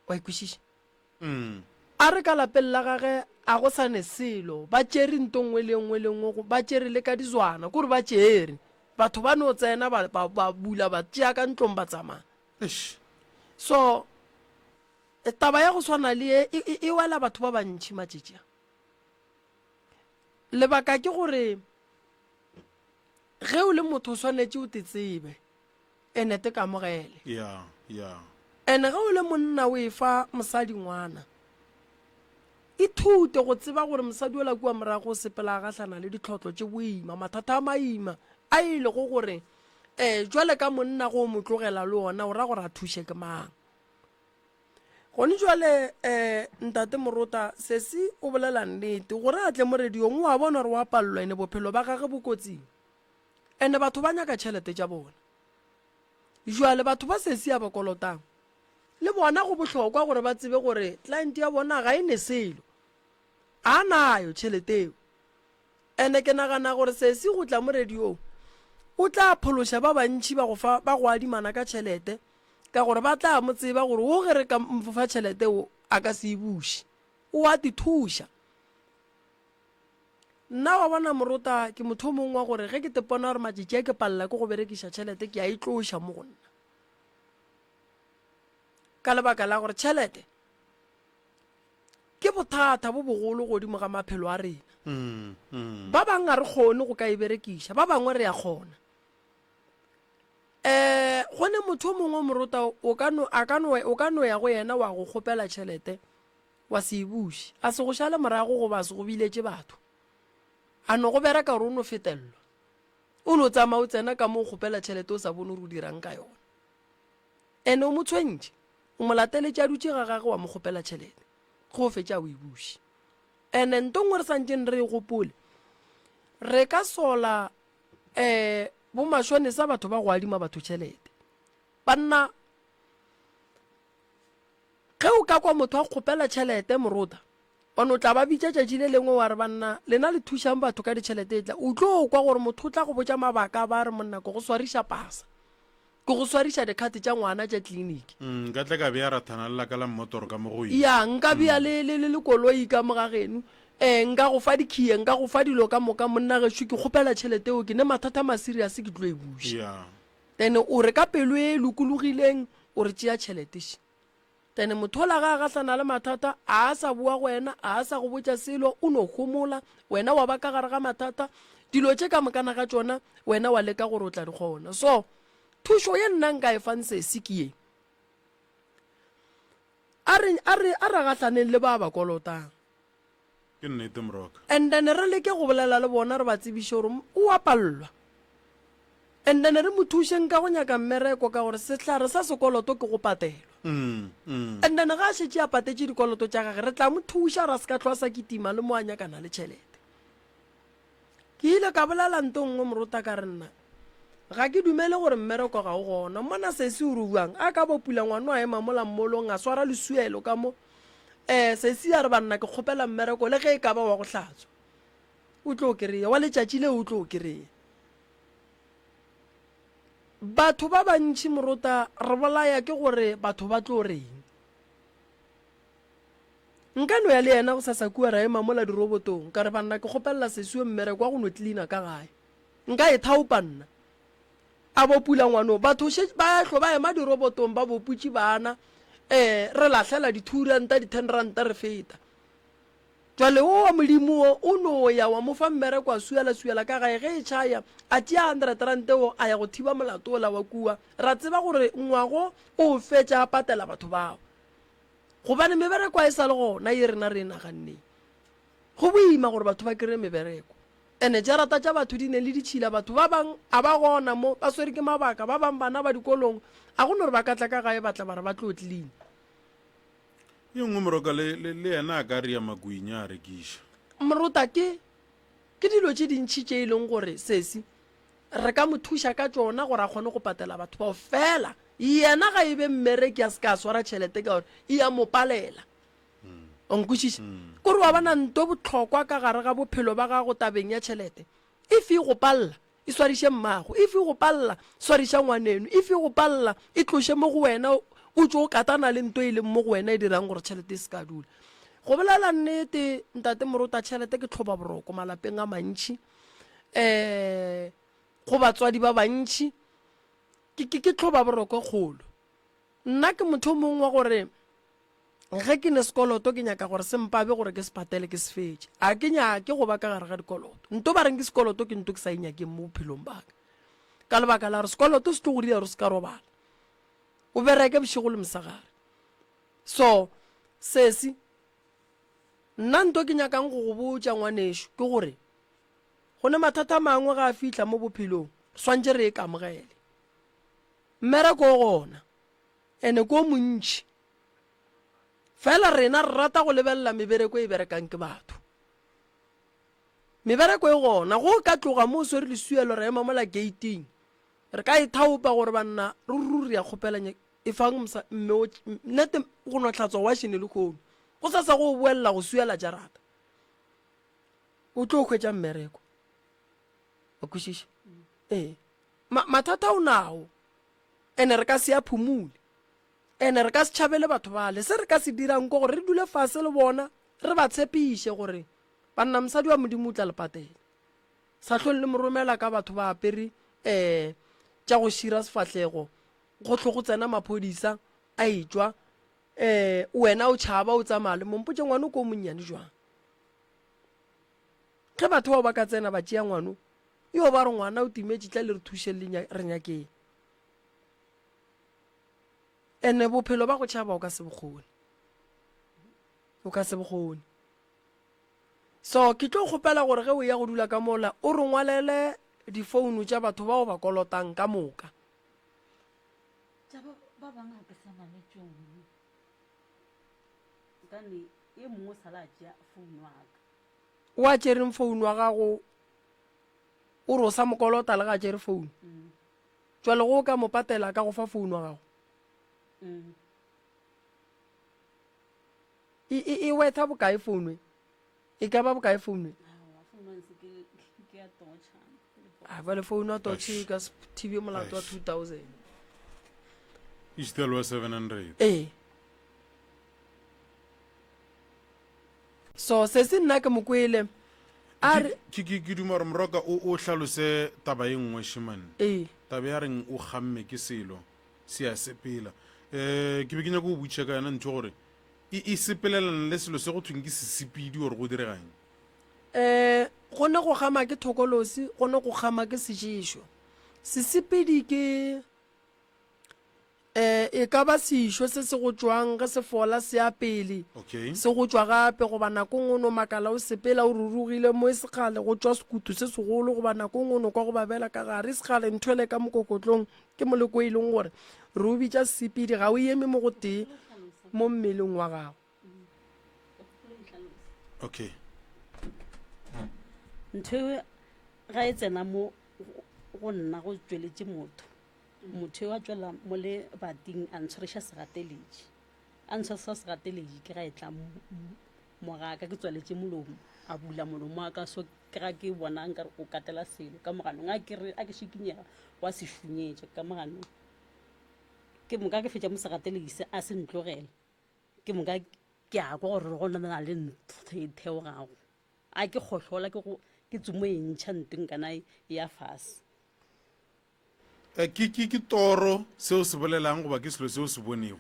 B: Wa e kwešiša? A re ka lapeng la gage a go sa ne selo, ba tšere nto nngwe le nngwe le nngwe, ba tšere le ka dizwana, kore ba tšere. Batho ba no tsena ba, ba, ba bula ba tšea ka ntlong ba tsamaya.
A: Eish.
B: So, taba ya go swana le ye e, e, e wela batho ba bantši matšatši a. Lebaka ke gore ge o le motho o swanetše o te tsebe. Ene te kamogele.
A: Ya, ya.
B: Ene ge o le monna o efa mosadi ngwana, ithute go tseba gore mosadi ola kua morago o sepela a gahlana le ditlhotlo tše boima, mathata a maima a e lego gore um jwale ka monna go o mo tlogela le ona o ra gore a thuše ke mang. Gone jwale um ntate Morota sesi o bolela nnete gore a tle mo radiong o a bona gore wa palelwa ene bophelo ba gage bo kotsing. Ene batho ba nyaka tšhelete tša bona. Jwale batho ba sesi a ba kolotang le bona go bohlokwa gore ba tsebe gore client ya bona ga e ne selo. A nayo tšhelete eo. Ene ke nagana gore sesi go tla mo radiong o tla phološa ba bantši ba go fa ba go adimana ka tšhelete ka gore ba tla mo tseba gore wo ge re ka mfa tšhelete wo a ka se e buše. O a ti thuša. Nna wa bona Morota ke motho o mongwe wa gore ge ke tepona gore matšatši a ke palela ke go berekiša tšhelete ke a e tloša mo go nna. Ka lebaka la gore tšhelete ke bothata bo bogolo godimo ga maphelo a rena. Ba bangwe ga re kgone go ka e berekiša, ba bangwe re a kgona. Um go ne motho o mongwe Morota o ka no, a ka no, o ka no ya go yena wa go kgopela tšhelete wa se e buše, a se go šale morago goba a se go biletše batho, a no go bereka gore o no fetelelwa. O no tsamaya o tsena ka mo o kgopela tšhelete o sa bone gore o dirang ka yona. Ene o mo tshwentše, o mo lateletše a dutše ga gage wa mo kgopela tšhelete, ge o fetša o e buše. Ene nto nngwe re santšeng re e gopole, re ka sola um bomašonesa batho ba go adima batho tšhelete. Banna, ge o ka kwa motho a kgopela tšhelete morota, wa no tla ba bitša tšatši le lengwe wa re banna lena le thušang batho ka ditšhelete e tla, o tlo kwa gore motho o tla go botša mabaka ba re monna ke go swariša pasa, ke go swariša dikhate tša ngwana tša tleliniki.
A: Nka tla ka bea rathana le laka la mmotoro ka mo go eng.
B: Ya, nka bea le, le, le, le koloi ka mo ga geno. Eh, nka go fa dikhiye, nka go fa dilo ka moka, monna gešo ke kgopela tšhelete eo, ke ne mathata a ma-serious ke tlo e buša.
A: Ya.
B: Then o re ka pelo e lokologileng o re tšea tšhelete še. Then motho ola ga a gahlana le mathata, a a sa boa go wena, a a sa go botša selo, o no homola, wena wa ba ka gare ga mathata, dilo tše ka mokana ga tšona wena wa leka gore o tla di kgona. So thušo ye nna nka e fang sesi ke ye, a re, a re, a re gahlaneng le ba ba kolotang.
A: Ke nnete Moroka.
B: And then re leke go bolela le bona re ba tsebiše gore o a pallwa. And then re mo thušeng ka go nyaka mmereko ka gore sehlare sa sekoloto ke go patelwa. And then ga a šetše a patetše dikoloto tša gage re tla mo thuša gore a se ka hlwa a sa kitima le mo a nyakana le tšhelete. Ke ile ka bolela nto nngwe morota ka re nna ga ke dumele gore mmereko ga o gona. Mona sesi o re buang a ka bo pula ngwano a ema mola mmolong a swara lesuelo ka mo. Eh sesi a re banna ke kgopela mmereko le ge e ka ba wa go hlatswa. O tlo kry-a wa letšatši leo o tlo kry-a. Batho ba bantši morota re bolaya ke gore batho ba tlo reng. Nka no ya le yena gosasa kua ra ema mola dirobotong, ka re, Banna, ke kgopelela sesi yo mmereko wa go no tlilina ka gae. Nka e thaopa nna. A bo pula ngwano. Batho še ba hlo ba ema dirobotong ba boputše bana, eh, re lahlela di-two ranta, di-ten ranta re feta. Jwale wo wa Modimo wo, o no ya wa mo fa mmereko a suela-suela ka gae, ge e tšhaya, a tšea hundred rand wo a ya go thiba molato wola wa kua. Ra tseba gore ngwago o o fetša a patela batho bao. Gobane mebereko a e sa le gona ye rena re e naganneng. Go boima gore batho ba kry-e mebereko. Ene jarata tša batho di ne le ditšhila, batho ba bang a ba gona mo, ba swere ke mabaka, ba bang bana ba dikolong, a go no re ba ka tla ka gae ba tla ba re ba tlo clean.
A: Ye nngwe moroka le, le, le yena a ka ria magwinya a rekiša.
B: Morota ke, ke dilo tše dintši tše e leng gore sesi re ka mo thuša ka tšona gore a kgone go patela batho bao fela yena ga e be mmereki a se ka a swara tšhelete ka gore e a mo palela o nkwešiša kore wa bona nto bohlokwa ka gare ga bophelo ba gago tabeng ya tšhelete if e go palela e swariše mmago if e go palela swariša ngwaneno if e go palela e tloše mo go wena o tšo o katana le nto e leng mo go wena e dirang gore tšhelete e se ka dula go bolela nnete ntate morota tšhelete ke tlhoba boroko malapeng a mantšhi um go batswadi ba bantši ke, ke, ke tlhoba boroko e kgolo. Nna ke motho o mongwe wa gore ge ke ne sekoloto ke nyaka gore se mpabe gore ke se patele ke se fetše. A ke nyake go ba ka gare ga dikoloto. Nto ba reng ke sekoloto ke nto ke sa e nyakeng mo bophelong ba ka. Ka lebaka la gore sekoloto se tlo go dira gore o se ka robala. O bereke bošego le mosegare. So, sesi, nna nto ke nyakang go go botša ngwanešu ke gore Go ne mathata a mangwe ga a fihla mo bophelong, re swantše re e kamogele. Mmereko o gona, ene ke o montši. Fela rena re rata go lebelela mebereko e berekang ke batho. Mebereko e gona, go ka tloga mo o swere lesuelo ra ema mola gate-ing, re ka ithaopa gore banna ruri re ya kgopela e fang msa mme o nnete go no hlatswa washene lehono, go sasa go o boelela go suela jarata. O tlo hwetša mmereko. Wa kwešiša? Ee. Ma, mathata o nawo. Ene re ka se a phumule. Ene re ka se tšhabele batho bale. Se re ka se dirang ke gore re dule fase le bona, re ba tshepiše gore banna mosadi wa Modimo o tla le patela. Sa hlong le mo romela ka batho ba apere um tša go šira sefahlego, go hlo go tsena maphodisa a etšwa, um wena o tšhaba o tsamaya le mo. Mpotše ngwana o ko o monnyane jwang? Ge batho bao ba ka tsena ba tšea ngwano yo ba re ngwana o timetše tla le re thušeng le re nyakeng. Ene bophelo ba go tšhaba o ka se bokgone. O ka se bokgone. So ke tlo kgopela gore ge o ya go dula ka mola o re ngwalele difounu tša batho ba o ba kolotang ka moka.
C: Tša ba ba bangwe ga ke sa na le tšone. Gobane e mongwe o sala a tšea founu wa ka.
B: O a tšereng founu wa gago o re o sa mo kolota le ga a tšere founu? Jwale go o ka mo patela a ka go fa founu wa gago? E, e, e wortha bokae founu e? E ka ba bokae founu e? A bjale founu ya torch e ka se thibe molato wa 2000.
A: E still wa 700.
B: Ee. So sesi nna ke mo kwele a re
A: Ke ke ke duma gore Moroka o o hlalose taba e nngwe shemane.
B: Ee.
A: Taba ya reng o gamme ke selo se a sepela. Eh ke be ke nyaka go botšiša ka yona ntho gore e e sepelelana le selo se go thweng ke sesepedi gore go diregang.
B: Eh go ne go gama ke thokolosi, go ne go gama ke seješo. Sesepedi ke E, e ka ba seišo se se go tšwang ge se fola se ya pele,
A: Okay.
B: se go tšwa gape, goba nako nngwe o no makala o sepela o rurugile mo e sekgale go tšwa sekutu se segolo, goba nako nngwe o no kwa go babela ka gare e sekgale ntho ele ka mokokotlong. Ke moleko e leng gore re o bitša sepedi, ga o eme mo go tee mo mmeleng wa gago.
A: Okay.
C: Ntho e ga e tsena mo go nna go tšweletše motho. Motho yo a tšwela mo lebating a ntshwariša segateletši. A ntshwarisa segateletši ke ga e tla mo ga ka ke tswaletše molomo, a bula molomo wa ka so ke ga ke bona nkare o katela selo ka moganong. A ke re a ke šikinyega wa se šunyetša ka moganong. Ke moka ke fetša mo segateletši se a se ntlogela. Ke moka ke a kwa gore go na le ntho e theogago. A ke kgohlola ke go ke tsumo e ntšha ntho nkana e ya fase.
A: Eh, ke, ke, ke toro seo se bolelang goba ke selo seo se bonego?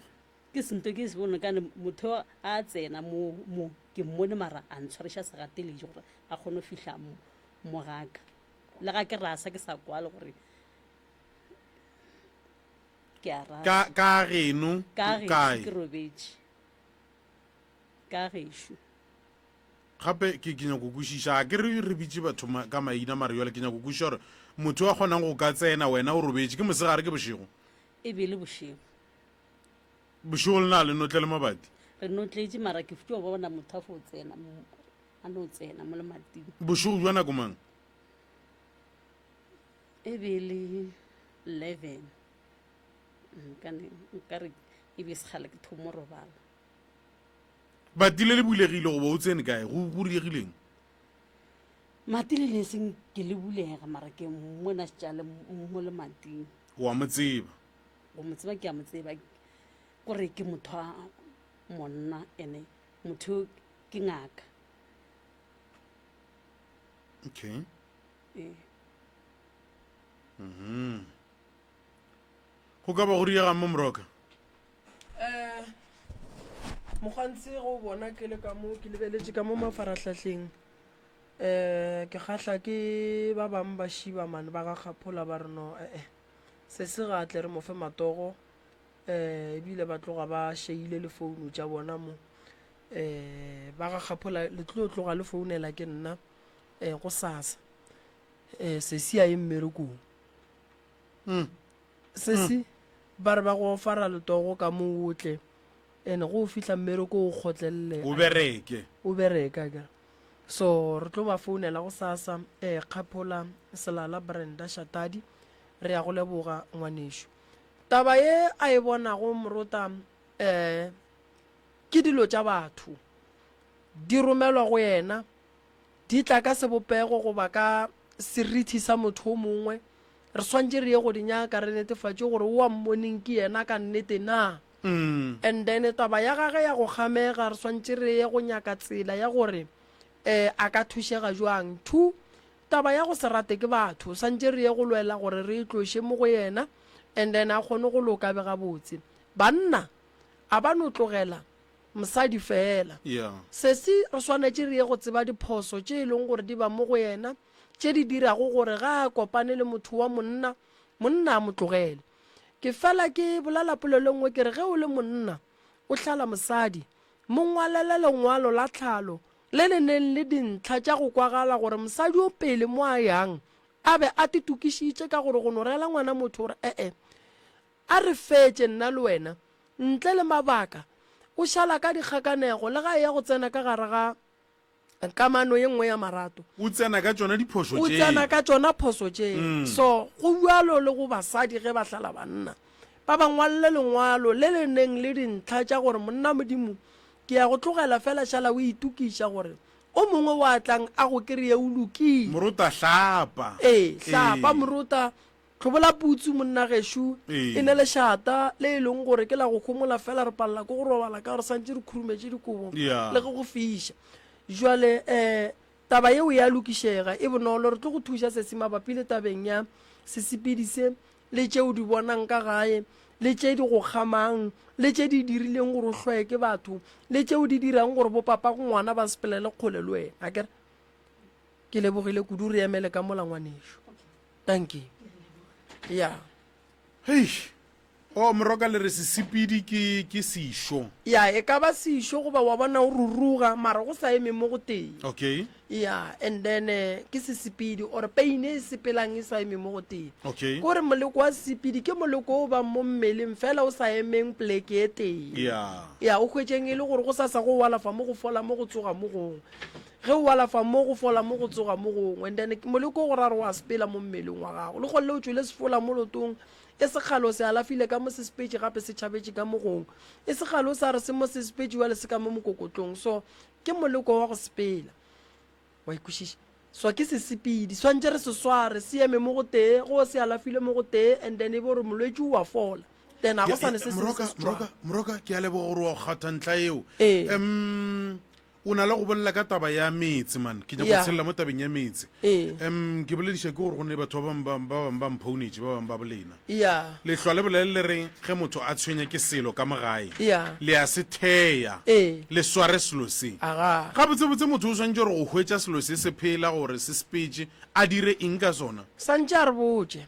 C: Ke sento ke se bone kane motho a tsena mo, mo, ke mmone mara a ntshwariša segateledi gore a kgone go fihla mo, mo gaka. Le ga ke rasa ke sa kwale gore ke a rasa.
A: Ka, ka geno,
C: Ka gešo
A: kae?
C: ke robetše. Ka gešo.
A: Gape ke, ke nyako kwešiša, a ke re re bitše batho ma, ka maina, mara jwale ke nyako kwešiša gore motho a kgonang go ka tsena, wena o robetše, ke mosegare ke bošego?
C: E be e le bošego.
A: Bošego le na le notlele mabati?
C: Re notletše, mara ke fetšo bona motho a fo tsena, a no tsena mo lemating.
A: Bošego bja nako mang?
C: E be e le 11. Nkane, nkare e be sekgale ke thomo robala.
A: Bati le le bulegile goba o tsene kae? Go, go diregileng?
C: Mati le ne seng ke le bulega mara ke mmona šetše mo lemating.
A: O a mo tseba?
C: Go mo tseba ke a mo tseba, kore ke motho wa monna ene motho yo ke ngaka.
A: Okay.
C: Ee.
A: Mhm. Go ka ba go diegang mo Moroka?
B: Um mokgantsi go bona ke le ka mo ke lebeletše ka mo mafarahlahleng um ke kgahla ke ba bangwe ba šiba mane ba ga kgaphola ba re no ee eh, se se ga tle re mo fe matogo um ebile ba tloga ba šeile le founu tša bona mo um ba ga kgaphola le tlo tloga le founela ke nna um go sasa um sesi a ye mmerekong
A: mm.
B: Sesi, mm. ba re ba go ofara letogo ka mo o tle ene go o fihla mmereko o kgotlelele
A: o bereke
B: o bereke akere so re tlo ba founela go sasa um eh, kgaphola selala brenda shatadi re ya go leboga ngwanešu taba ye a e bonago morota um ke dilo tša batho di romelwa go yena di tla ka sebopego goba ka serithi sa motho o mongwe, re swantše re ye go di nyaka re netefatše gore o a mmoneng ke yena ka nnete na. And then taba ya gage ya go kgamega re swantše re ye go nyaka tsela ya gore um a ka thušega jwang. Two, taba ya go se rate ke batho swantše re ye go lwela gore re e tloše mo go yena and then a kgone go loka a be gabotse. Banna a ba no tlogela mosadi feela.
A: Yeah.
B: Sesi re swanetše re ye go tseba diphoso tše e leng gore di ba mo go yena, tše di dirago gore ga a kopane le motho wa monna, monna a mo tlogele. Ke fela ke bolela polelo e nngwe ke re ge o le monna o hlala mosadi, mo ngwalele lengwalo la tlhalo le le neng le dintlha tša go kwagala gore mosadi o pele mo a yang. a be a titokišitše ka gore go no reela ngwana motho gore e-e a re fetše nna le wena ntle le mabaka o šala ka dikgakanego le ga e ya go tsena ka gare ga kamano ye nngwe ya marato.
A: O tsena ka tšona diphošo
B: O
A: tšeo.
B: tsena ka tšona phoso tšeo. So go bjalo le go basadi ge ba hlala banna. Ba ba ngwalele lengwalo le le neng le dintlha tša gore monna Modimo ke ya go tlogela fela šala o itokiša gore o mongwe wa tlang a go kry-e o lokile.
A: Morota hlapa.
B: Ee, hlapa
A: Ee.
B: morota. Hlobola putsu monna gešo
A: Ee.
B: e ne lešata le e leng gore ke la go homola fela re palela ke go robala ka gore santše re khurumetše dikobo
A: Yeah.
B: le ge go fiša. Jwale um taba yeo ya lokišega e bonolo re tlo go thuša sesi mabapi le tabeng ya sesepedi se le tše o di bonang ka gae le tše di go kgamang le tše di dirileng gore o hloye ke batho le tšeo di dirang gore bo papa go ngwana ba sepelele kgole le wena akere ke lebogile kudu re emele ka mola ngwanešo. Dankie. Ya.
A: Hei. O moroka le re sesepedi ke ke sešo.
B: Ya, e ka ba sešo goba wa bona o ruruga mara go sa eme mo go tee.
A: Okay.
B: Ya, and then eh, ke sesepedi or pain e sepelang e sa eme mo go tee.
A: Okay.
B: Kore moleko wa sesepedi ke moleko o bang mo mmeleng fela o sa emeng pleke e tee.
A: Ya.
B: Ya, o hwetšeng e le gore go sasa go o alafa mo go fola mo go tsoga mo gongwe. Ge o alafa mo, go fola mo, go tsoga mo gongwe. And then moleko o go ra gore wa sepela mo mmeleng wa gago. Le kgole o tšwele sefola mo lotong, e se kgale o se alafile ka mo se sepetše gape se tšhabetše ka mo gongwe. E se kgale o sa re se mo se sepetše bjale se ka mo mokokotlong. So ke moleko wa go sepela. Wa ikwešiša? So ke sesepedi, swantše re se sware, se eme mo go tee, ge o se alafile mo go tee and then e be gore molwetši o a fola. Then ga go sa ne se sengwe se
A: Moroka,
B: se tšwang.
A: Moroka, Moroka, ke a leboga gore wa go kgatha ntlha eo.
B: Ee.
A: Um, O na le go bolela ka taba ya meetse, man. Ke nyaka go
B: Yeah.
A: tshelela mo tabeng ya meetse.
B: Ee.
A: Um, ke bolediša ke gore go ne batho ba bangwe ba ba bangwe ba mphounetše, ba bangwe ba bolena.
B: Yeah.
A: Lehlwa le bolele le re ge motho a tshwenya ke selo ka mo gae,
B: Yeah.
A: le a se theya,
B: Ee.
A: le sware selo se.
B: Aga.
A: Gabotsebotse motho o swanetše gore go hwetša selo se se phela gore se sepetše, a dire eng ka sona?
B: Santše a re botše.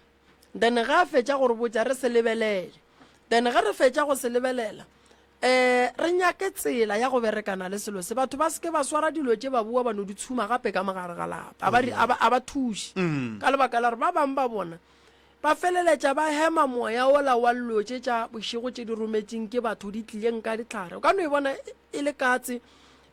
B: Then ge a fetša go re botša re se lebelele. Then ge re fetša go se lebelela, um re nyake tsela ya go berekana le selo se. Batho ba se ke ba swara dilo tše ba boa ba no di tshuma gape ka mogare ga lapa. A ba, a ba, a ba thuše. Ka lebaka la gore ba bangwe ba bona ba feleletša ba hema moya wola wa llo tše tša bošego tše di rometšeng ke batho di tlileng ka dihlare. O ka no e bona e le katse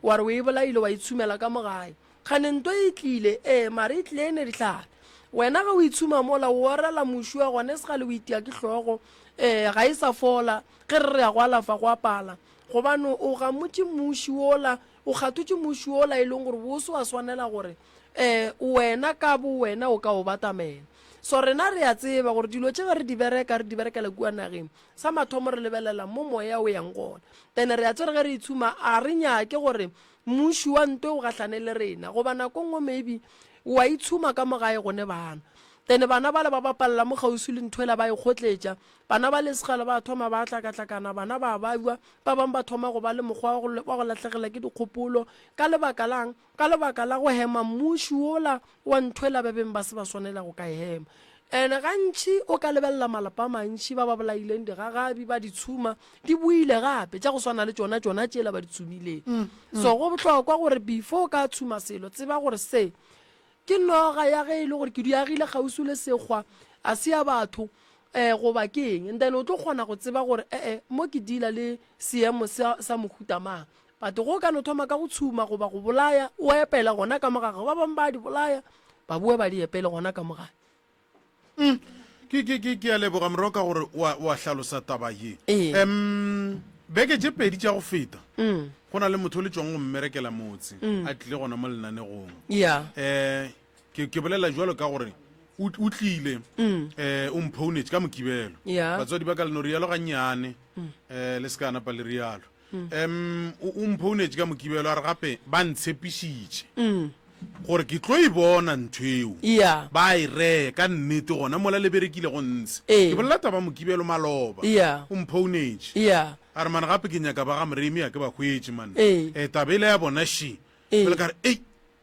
B: wa re o e bolaile wa e tshumela ka mo gae. Kgane nto e tlile, ee, mare e tlile e ne dihlare. Wena ge o itshuma mola, o orela muši wa gona, e se kgale o itia ke hlogo, ee, ga e sa fola. Ge re re ya go alafa go a pala, gobane o gamotše muši wola, o kgathotše muši wola e leng gore bo se wa swanela gore um wena ka bo wena o ka o batamela. So rena re a tseba gore dilo tše ge re di bereka, re di berekela kua nageng. Sa mathomo re lebelela mo moya o yang gona. Then re a tseba ge re itshuma, a re nyake gore Mmuši wa ntwe o gahlane le rena, goba nako nngwe maybe wa itshuma ka mo gae go ne bana. Then bana bale ba bapalela mo kgauswi le nthwela ba e kgotletša. Bana ba lesegela ba thoma ba hlakahlakana, bana ba babja, ba bangwe ba thoma go ba le mokgwa wa go lahlegela ke dikgopolo. Ka lebaka la'ng? Ka lebaka la go hema mmuši wola wa nthwela ba beng ba se ba swanela go ka e hema. And gantši o ka lebelela malapa a mantši ba ba bolaileng digagabi ba di tshuma di boile gape tša go swana le tšona tšona tšela ba di tshumileng. So go bohlokwa gore before o ka tshuma selo tseba gore se ke noga ya ge e le gore ke di agile kgauswi le sekgwa a se ya batho um goba ke eng and then o tlo kgona go tseba gore ee mo ke deala le seemo sa, sa mohuta mang. But go ka no thoma ka go tshuma goba go bolaya, o epela gona ka mo gage. Ba bangwe ba di bolaya, ba boe ba di epele gona ka mo gae.
A: Mm. Ke, ke, ke, ke a leboga Moroka gore wa, wa hlalosa taba ye.
B: Ee.
A: Um, beke tše pedi tša go feta,
B: Mm.
A: go na le motho o le tšwang go mmerekela motse, a tlile gona mo lenanegong.
B: Yeah.
A: Um, ke, ke bolela jwalo ka gore o, o tlile, um o mphounetše ka Mokibelo.
B: Yeah.
A: Batswadi ba ka le no rialo gannyane, um le se ka napa le rialo. Um o o mphounetše ka Mokibelo a re gape ba ntshepišitše gore ke tlo e bona ntho eo.
B: Yeah.
A: Ba e reye ka nnete gona mola le berekile go ntshe.
B: Ee.
A: Ke bolela taba Mokibelo maloba.
B: Yeah.
A: O mphounetše.
B: Yeah.
A: A re man gape ke nyaka ba ga Moremi a ke ba hwetše man.
B: Ee.
A: Eh, taba ele ya bona še.
B: Ee.
A: Jwale ka re ei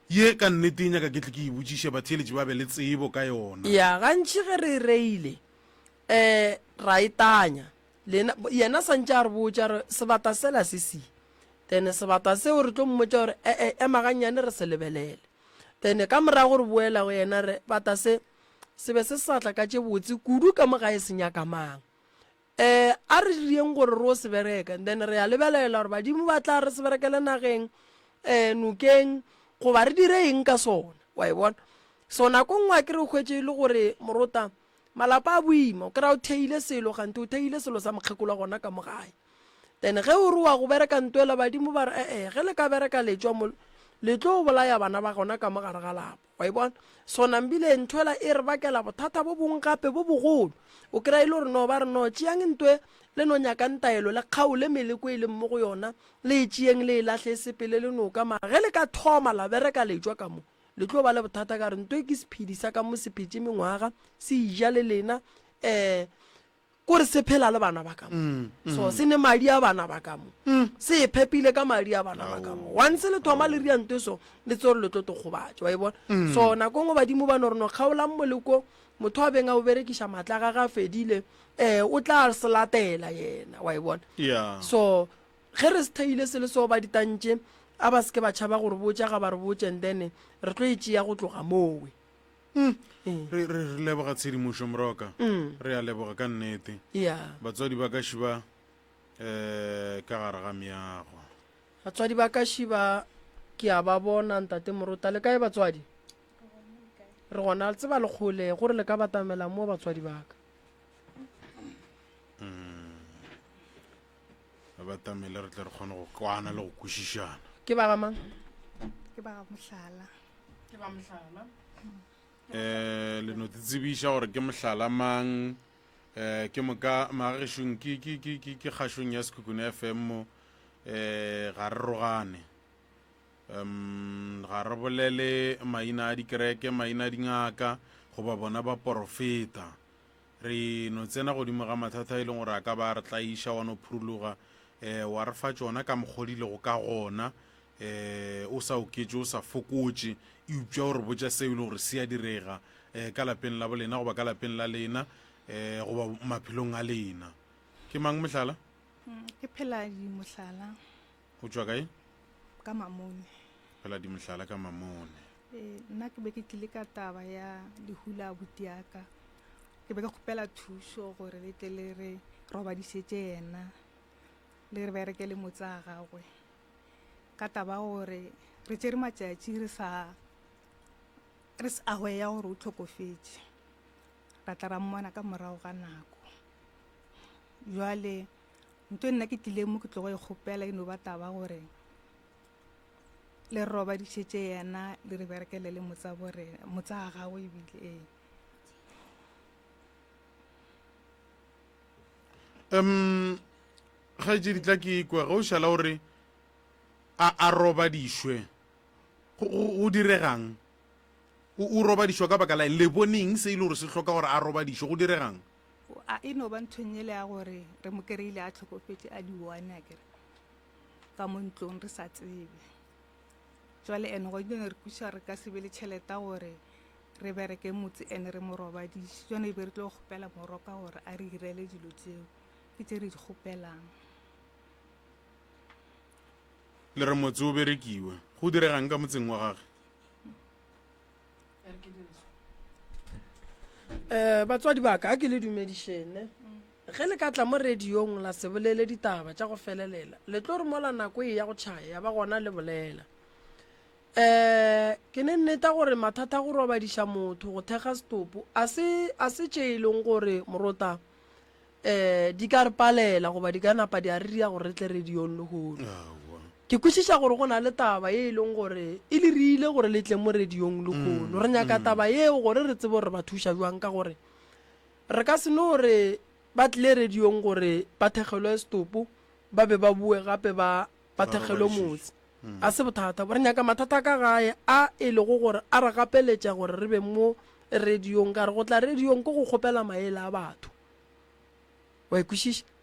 A: ye ka nnete e nyaka ke tle ke e botšiše batheeletši ba be le tsebo ka yona.
B: Yeah, gantši ge re e reile eh ra e tanya. Lena, yena santše a re botša re sebata sela se si. Then sebata seo re tlo mmotša gore e-e ema gannyane re se lebelele. Then ka morago re boela go yena re bata se. se be se sa tla ka tše botse kudu ka mo gae se nyaka mang. Um a re rieng gore re o se bereka and then re a lebelela gore badimo ba tla re se berekele nageng um nokeng goba re dire eng ka sona wa e bona. So nako nngwe a ke re o hwetše e le gore morota malapa a boima o kry-a o theile selo kgante o theile selo sa mokgekolo gona ka mo gae. Then ge o re wa go bereka ntwela badimo ba re ee ge le ka bereka letšwa mo le tlo bolaya bana ba gona ka mo gare ga lapa wa e bona. So nambile nthwela e re bakela bothata bo bongwe gape bo bogolo o kry-a e le gore no ba re no tšeang ntwe le no nyakang taelo le kgaole meleko e leng mo go yona le e tšeeng le e lahle e sepele le noka mara ge le ka thoma la bereka letšwa ka mo le tlo ba le bothata ka re ntwe ke sephedi sa ka mo se phetše mengwaga se ija le lena um kore se phela le bana ba ka mo mm, mm. so se ne madi a bana ba ka mo mm. se e phepile ka madi a bana ba ka mo once le thoma le ria ntwe so le tse gore le tlo togobatša wa e bona so nako ngwe badimo ba no re no kgaolang moleko motho a beng a o berekiša maatla ga ga fedile um o tla se latela yena wa e bona so Ge re se theile se le so ba ditantše, a ba se ke ba tšhaba go re botša, ga ba re botše and then re tlo e tšea go tloga mowe.
A: Mm. Re, re, re leboga tshedimošo Moroka. Mm. Re a leboga ka nnete.
B: Yeah.
A: Batswadi ba ka šiba eh ka gare ga meago.
B: Batswadi ba ka šiba ke a ba bona ntate Morota. Le kae batswadi? Re gona le tseba le kgole gore le ka batamela mo batswadi ba ka.
A: Mm. Ba batamele re tle re kgone go kwana le go kwešišana.
B: Ke ba ga mang?
D: Ke ba ga Mohlala.
B: Ke ba Mohlala.
A: Eh le no tsebiša gore ke Mohlala mang eh ke moka magagešong ke ke ke ke ke kgašong ya Sekhukhune FM mo eh ga re rogane um ga re bolele maina a dikereke maina a dingaka goba bona baporofeta Re no tsena godimo ga mathata a e leng gore a ka ba a re tlaiša, wa no phuruloga, um wa re fa tšona ka mokgwa di lego ka gona, um o sa oketše, o sa fokotše, eupša o re botša seo e leng gore se a direga um ka lapeng la bolena goba ka lapeng la lena um goba maphelong a lena. Ke mang mohlala?
D: Ke Pheladi Mohlala.
A: O tšwa kae?
D: Ka Mamone.
A: Pheladi Mohlala ka Mamone.
D: Ee, nna ke be ke tlile ka taba ya lehu la abuti ya ka. Ke be ke kgopela thušo gore le tle le re robadišetše yena, le re berekele motse a gagwe. Ka taba gore re tšere matšatši re sa re se aware ya gore o hlokofetše. Ra tla ra mmona ka morago ga nako. Jwale ntho e nna ke tlileng mo ke tlogo e kgopela e no ba taba gore le re robadišetše yena le re berekele le motsa borena motsa wa gagwe ebile ee.
A: Um kgaetšedi tla ke ikwe ge o šala o re a a robadišwe go, go, go diregang o, o robadišwa ka baka la eng le boneng se e le gore se hloka gore a robadišwe go diregang
D: A e no ba nthong ele ya gore re mo kry-ile a hlokofetše a di-one akere ka mo ntlong re sa tsebe. Jwale ene go ne re kwešiša re ka se be le tšhelete ya gore re bereke motse ene re mo robadiše. Jwale e be re tlo kgopela moroka gore a re irele dilo tseo, ke tše re di kgopelang.
A: Le re motse o berekiwe, go diregang ka motseng wa gage?
B: Um batswadi ba ka a ke le dumedišene ge le ka tla mo radiong la se bolele ditaba tša go felelela le tlo re mola nako e ya go tšhaya ya ba gona le bolela um ke ne nneta gore mathata a go robadiša motho go thekga setopo a se a se tše e leng gore morota um di ka re palela goba di ka napa di a re ria gore re tle radiong lehono. Ke kwešiša gore go na le taba ye e leng gore e le rile gore le tle mo radiong lehono. Re nyaka taba yeo gore re tsebe gore re ba thuša bjang ka gore re ka se no re ba tlile radiong gore ba thekgelwe setopo ba be ba boe gape ba ba thekgelwe motse. A se bothata. Re nyaka mathata a ka gae a e lego gore a re gapeletša gore re be mo radiong ka re go tla radiong ke go kgopela maele a batho. Wa e kwešiša?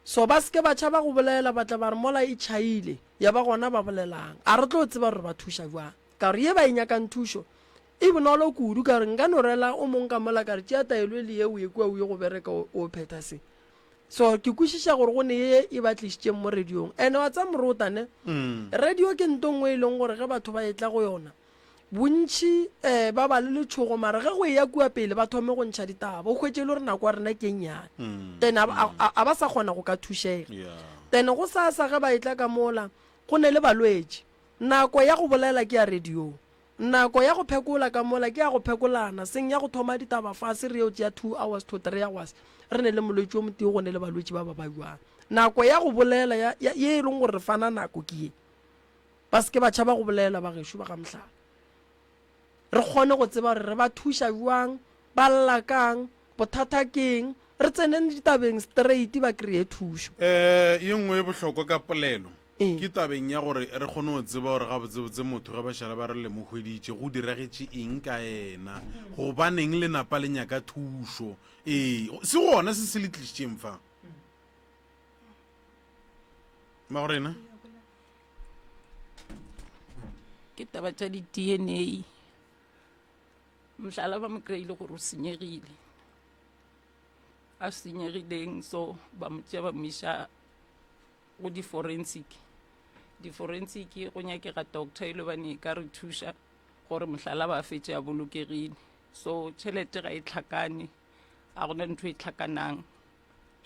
B: So ba se ke ba tšhaba go bolela, ba tla ba re mola e tšhaile, ya ba gona ba bolelang. A re tlo tseba gore re ba thuša bjang? Ka gore ye ba e nyakang thušo e bonolo kudu, ka gore nka no rela o mong ka mola ka re tšea taelo e le ye o ye kua o ye go bereka o, o phetha se. So ke kwešiša gore go ne ye e ba tlišitšeng mo radiong. Ene wa tsa morota ne? Radio ke nto nngwe e leng gore ge batho ba etla go yona, Bontši um ba ba le letšhogo mara ge go eya kua pele ba thome go ntšha ditaba o hwetše e le gore nako ya rena ke e nnyane then a, a, a ba sa kgona go ka thušega. Then go sasa ge ba etla ka mola go ne le balwetši nako ya go bolela ke ya radiong nako ya go phekola ka mola ke ya go phekolana seng ya go thoma ditaba fase re yo tšea 2 hours to 3 hours re ne le molwetši o motee go ne le balwetši ba ba ba bjang nako ya go bolela ya, ya, ye e leng gore re fana nako ke ye. Ba se ke ba tšhaba go bolela, bagešo ba ga Mohlala. Re kgone go tseba gore re ba thuša bjang, ba lla kang, bothata keng, re tseneng ditabeng straight ba kry-e thušo.
A: Eh, ye nngwe e bohlokwa ka polelo ke tabeng ya gore re kgone go tseba gore gabotsebotse motho ge ba šala ba re le mo hweditše go diragetše eng ka yena, gobaneng lenapa le nyaka thušo. Ee, se gona se se le tlišitšeng fa. Mmagorena?
E: Ke taba tša di-D_N_A, mohlala ba mo kry-ile gore o senyegile, a senyegileng so ba mo tšea ba mo iša go di-forensic. Di-forensic go nyakega doctor e le gobane e ka re thuša gore mohlala ba fetše a bolokegile, so tšhelete ga e hlakane, ga gona ntho e hlakanang.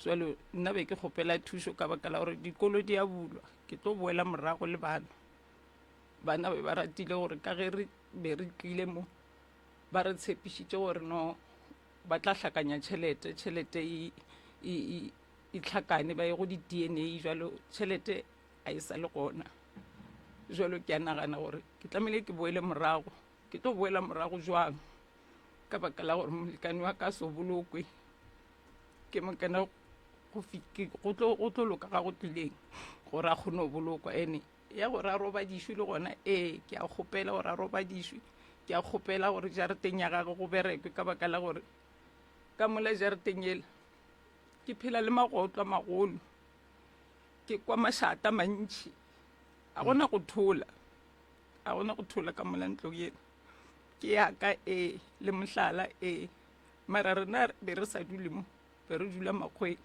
E: Jalo nna be ke kgopela thušo ka baka la gore dikolo di a bulwa, ke tlo boela morago le bana. Bana be ba ratile gore ka ge re be re tlile mo, ba re tshepišitše gore no ba tla hlakanya tšhelete, tšhelete e, e, e, e hlakane ba ye go di-D_N_A, jalo tšhelete a e sa le gona. Jalo ke a nagana gore ke tlamehile ke boele morago, ke tlo boela morago jwang ka baka la gore molekane wa ka a so bolokwe. Ke mokana go go tlo go tlo loka ga go tlileng gore a kgone go bolokwa. Ene ya gore a robadišwe le gona, ee, ke a kgopela gore a robadišwe. Ke a kgopela gore jarateng ya gagwe go berekwe ka baka la gore ka mola jarateng yela ke phela le magotlo a magolo, ke kwa mašata mantši, a gona go thola, a gona go thola ka mola ntlong yela. Ke ya ka ee, le mohlala ee. Mara rena be re sa dule mo, be re dula makgweng.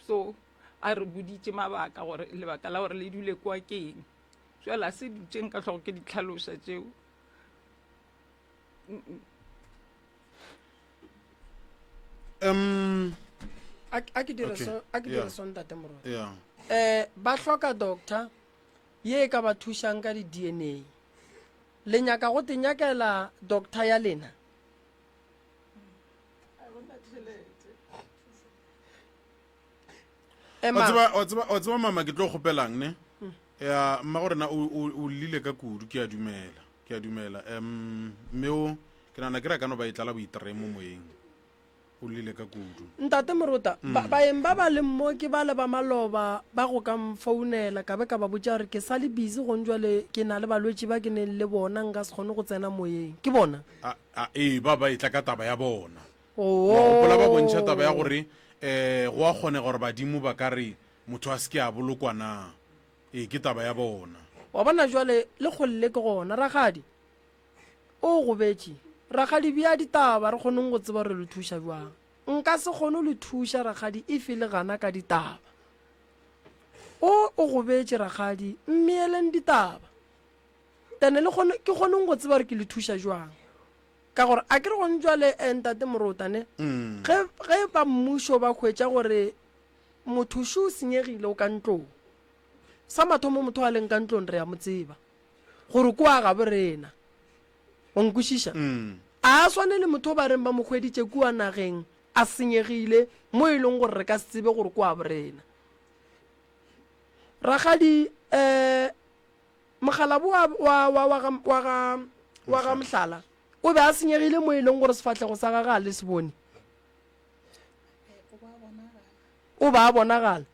E: So a re boditše mabaka gore lebaka la gore le dule kwa ke eng. Jwale a se dutše nka tlhogo ke di tlhaloša tšeo.
A: Um,
B: A ke dire
A: Okay.
B: so, a ke
A: Yeah.
B: dire so ntate Morwa.
A: yeah.
B: Eh, ba hloka doctor ye e ka ba thušang ka di DNA. Le nyaka go te nyakela doctor ya lena?
A: Wa tseba mama ke tlo kgopelang ne ya mma go rena o llile ka kudu ke a dumela ke a dumela um mme o ke nagana ke re ka no ba e tlala boitreng mo moyeng o llile ka kudu
B: Ntate Morota, ba, baeng ba ba leng mo ke bale ba maloba ba go ka mfounela ka be ka ba botša gore ke sa le busy gong jwale ke na le balwetši ba ke neng le bona nka se kgone go tsena moyeng. Ke bona?
A: A, a, ee, ba ba etla ka taba ya bona. Wa gopola ba bontšha taba ya gore um go a kgonega gore badimo ba ka re motho a se ke a bolokwa na? Ee, ke taba ya bona.
B: Wa bona jwale le kgolle ke gona. Rakgadi, O gobetše. Rakgadi, bea ditaba re kgoneng go tseba gore le thuša bjang. Nka se kgone le thuša, rakgadi, efe le gana ka ditaba. O, o gobetše, rakgadi. Mmeeleng ditaba. Tene le kgone, ke kgoneng go tseba gore ke le thuša bjang. Ka gore a ke re gone jwale, eh, ntate Morota, ne? Ge, ge ba mmušo ba hwetša gore motho šo o senyegile o ka ntlong, sa mathomo motho a leng ka ntlong re a mo tseba. Gore kua gabo rena. Wa nkwešiša? A a swane le motho o ba reng ba mo hweditše kua nageng a senyegile mo e leng gore re ka se tsebe gore kua bo rena. Rakgadi, eh, mokgalabo wa, wa, wa, wa ga, wa ga, wa ga Mohlala o be a senyegile mo e leng gore sefahlego sa gagwe a le se bone. O ba a bonagala.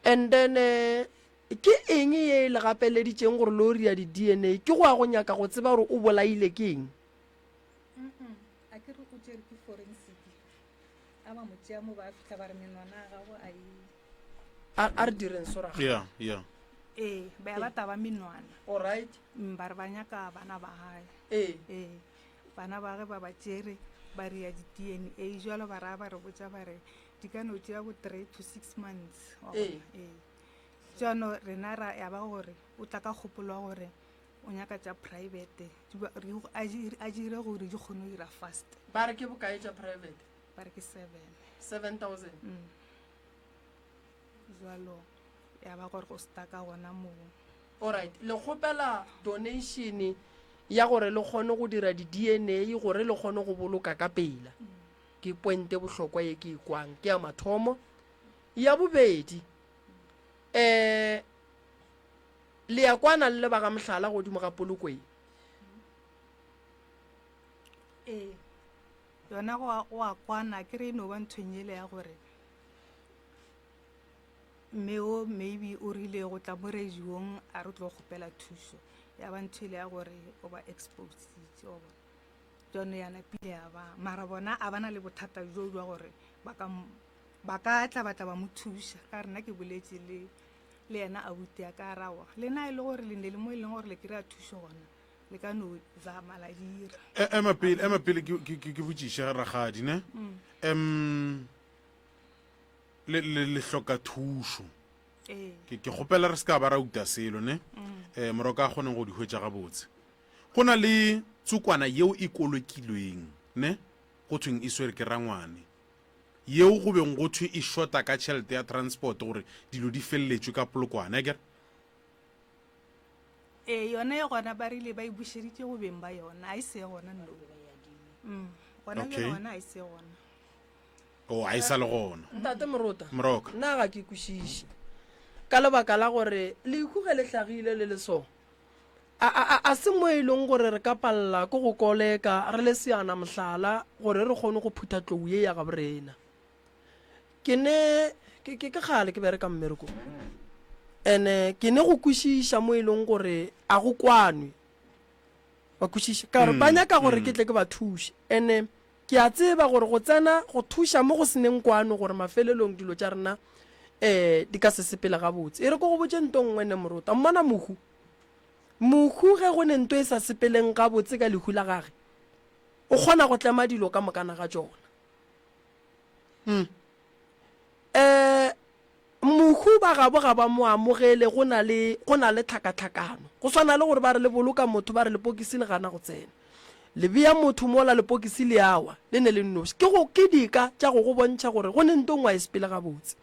B: And then, eh, Ke eng ye e le gapeleditšeng gore lo ria di DNA? Ke go ya go nyaka go tseba gore o bolaile ke eng?
D: Mm-mm. A ke re o tšere ke forensic. A ba mo tšea mo ba fihla ba re menwana ya gago a e.
B: A, a re direng so raga.
A: Yeah, yeah.
D: Ee, ba ya ba taba menwana.
B: All right.
D: Mm, ba re ba nyaka bana ba gae.
B: Ee.
D: Ee. Bana ba ge ba ba tšere ba ria di DNA jwalo ba raya ba re botša ba re di ka no tšea bo 3 to 6 months. Wa
B: Ee.
D: bona? Ee. Jaanong rena ra ya ba gore o tla ka kgopolo ya gore O nyaka tša private a dire gore di kgone go dira fast.
B: Ba re ke bokae tša private?
D: Ba re ke seven.
B: 7000?
D: Mm. Jwalo ya ba gore go staka gona moo.
B: Alright, le kgopela donation ya gore le kgone go dira di-DNA gore le kgone go boloka ka pela. Ke point e bohlokwa ye ke e kwang, ke ya mathomo. Ya bobedi, um le ya kwana le le ba ga mohlala godimo ga poloko ye?
D: Ee, yona go a, go a kwana, ke re e no ba nthong yele ya gore mme o maybe o rile go tla mo radiong a re tlo kgopela thušo, ya ba ntho ele ya gore o ba expositse, wa bona. Jone ya napile ya ba, mara bona a ba na le bothata bjo jwa gore ba ka ba ka tla ba tla ba mo thuša. Ka re nna ke boletše le le yena abuti ya ka rawa le na e le gore le ne le mo e leng gore le kry-a thušo gona le ka no zama la dira.
A: E, ema pele, ema pele ke, ke, ke, ke botšiše rakgadi ne. Um le, le, le hloka thušo.
D: Ee.
A: Ke, ke kgopela re se ka ba ra uta selo ne. Eh, moroka a kgoneng go di hwetša gabotse. Go na le tsokwana yeo e kolokilweng ne, go thweng e swere ke rangwane. Yeo go beng go thwe e shota ka tšhelete ya transport gore dilo di feleletšwe ka polokwane, akere?
D: Ee, yona e gona, ba rile ba e bušeditše go beng ba yona, a e se gona no. Gona
A: Okay.
D: bjale gona a e se gona.
A: O, a e sa le gona.
B: Ntate Morota,
A: Moroka.
B: nna ga ke kwešiše ka lebaka la gore lehu ge le hlagile le le so, A, a, a, a se mo e leng gore re ka palela ke go koleka re le seana mohlala gore re kgone go phutha tlou ye ya gaborena. Ke ne, ke, ke, ke kgale ke bereka mmereko. Ene ke ne go kwešiša mo e leng gore a go kwanwe. Wa kwešiša? Ka gore ba nyaka gore ke tle ke ba thuše. Ene ke a tseba gore go tsena go thuša mo go seneng kwano gore mafelelong dilo tša rena um di ka se sepele gabotse. E re ke go botše nto nngwe ne morota. Mmona mohu? Mohu ge go ne nto e sa sepeleng gabotse ka lehu la gage, o kgona go tlema dilo ka mokana ga tšona. Um mohu ba gabo ga ba mo amogele, go na le, go na le tlhakatlhakano. Go swana le gore ba re le boloka motho, ba re lepokisi le gana go tsena. Le bea motho mola lepokisi le a wa, le ne le nnoši. Ke go, ke dika tša go go bontšha gore go ne nto nngwe a e sepele gabotse.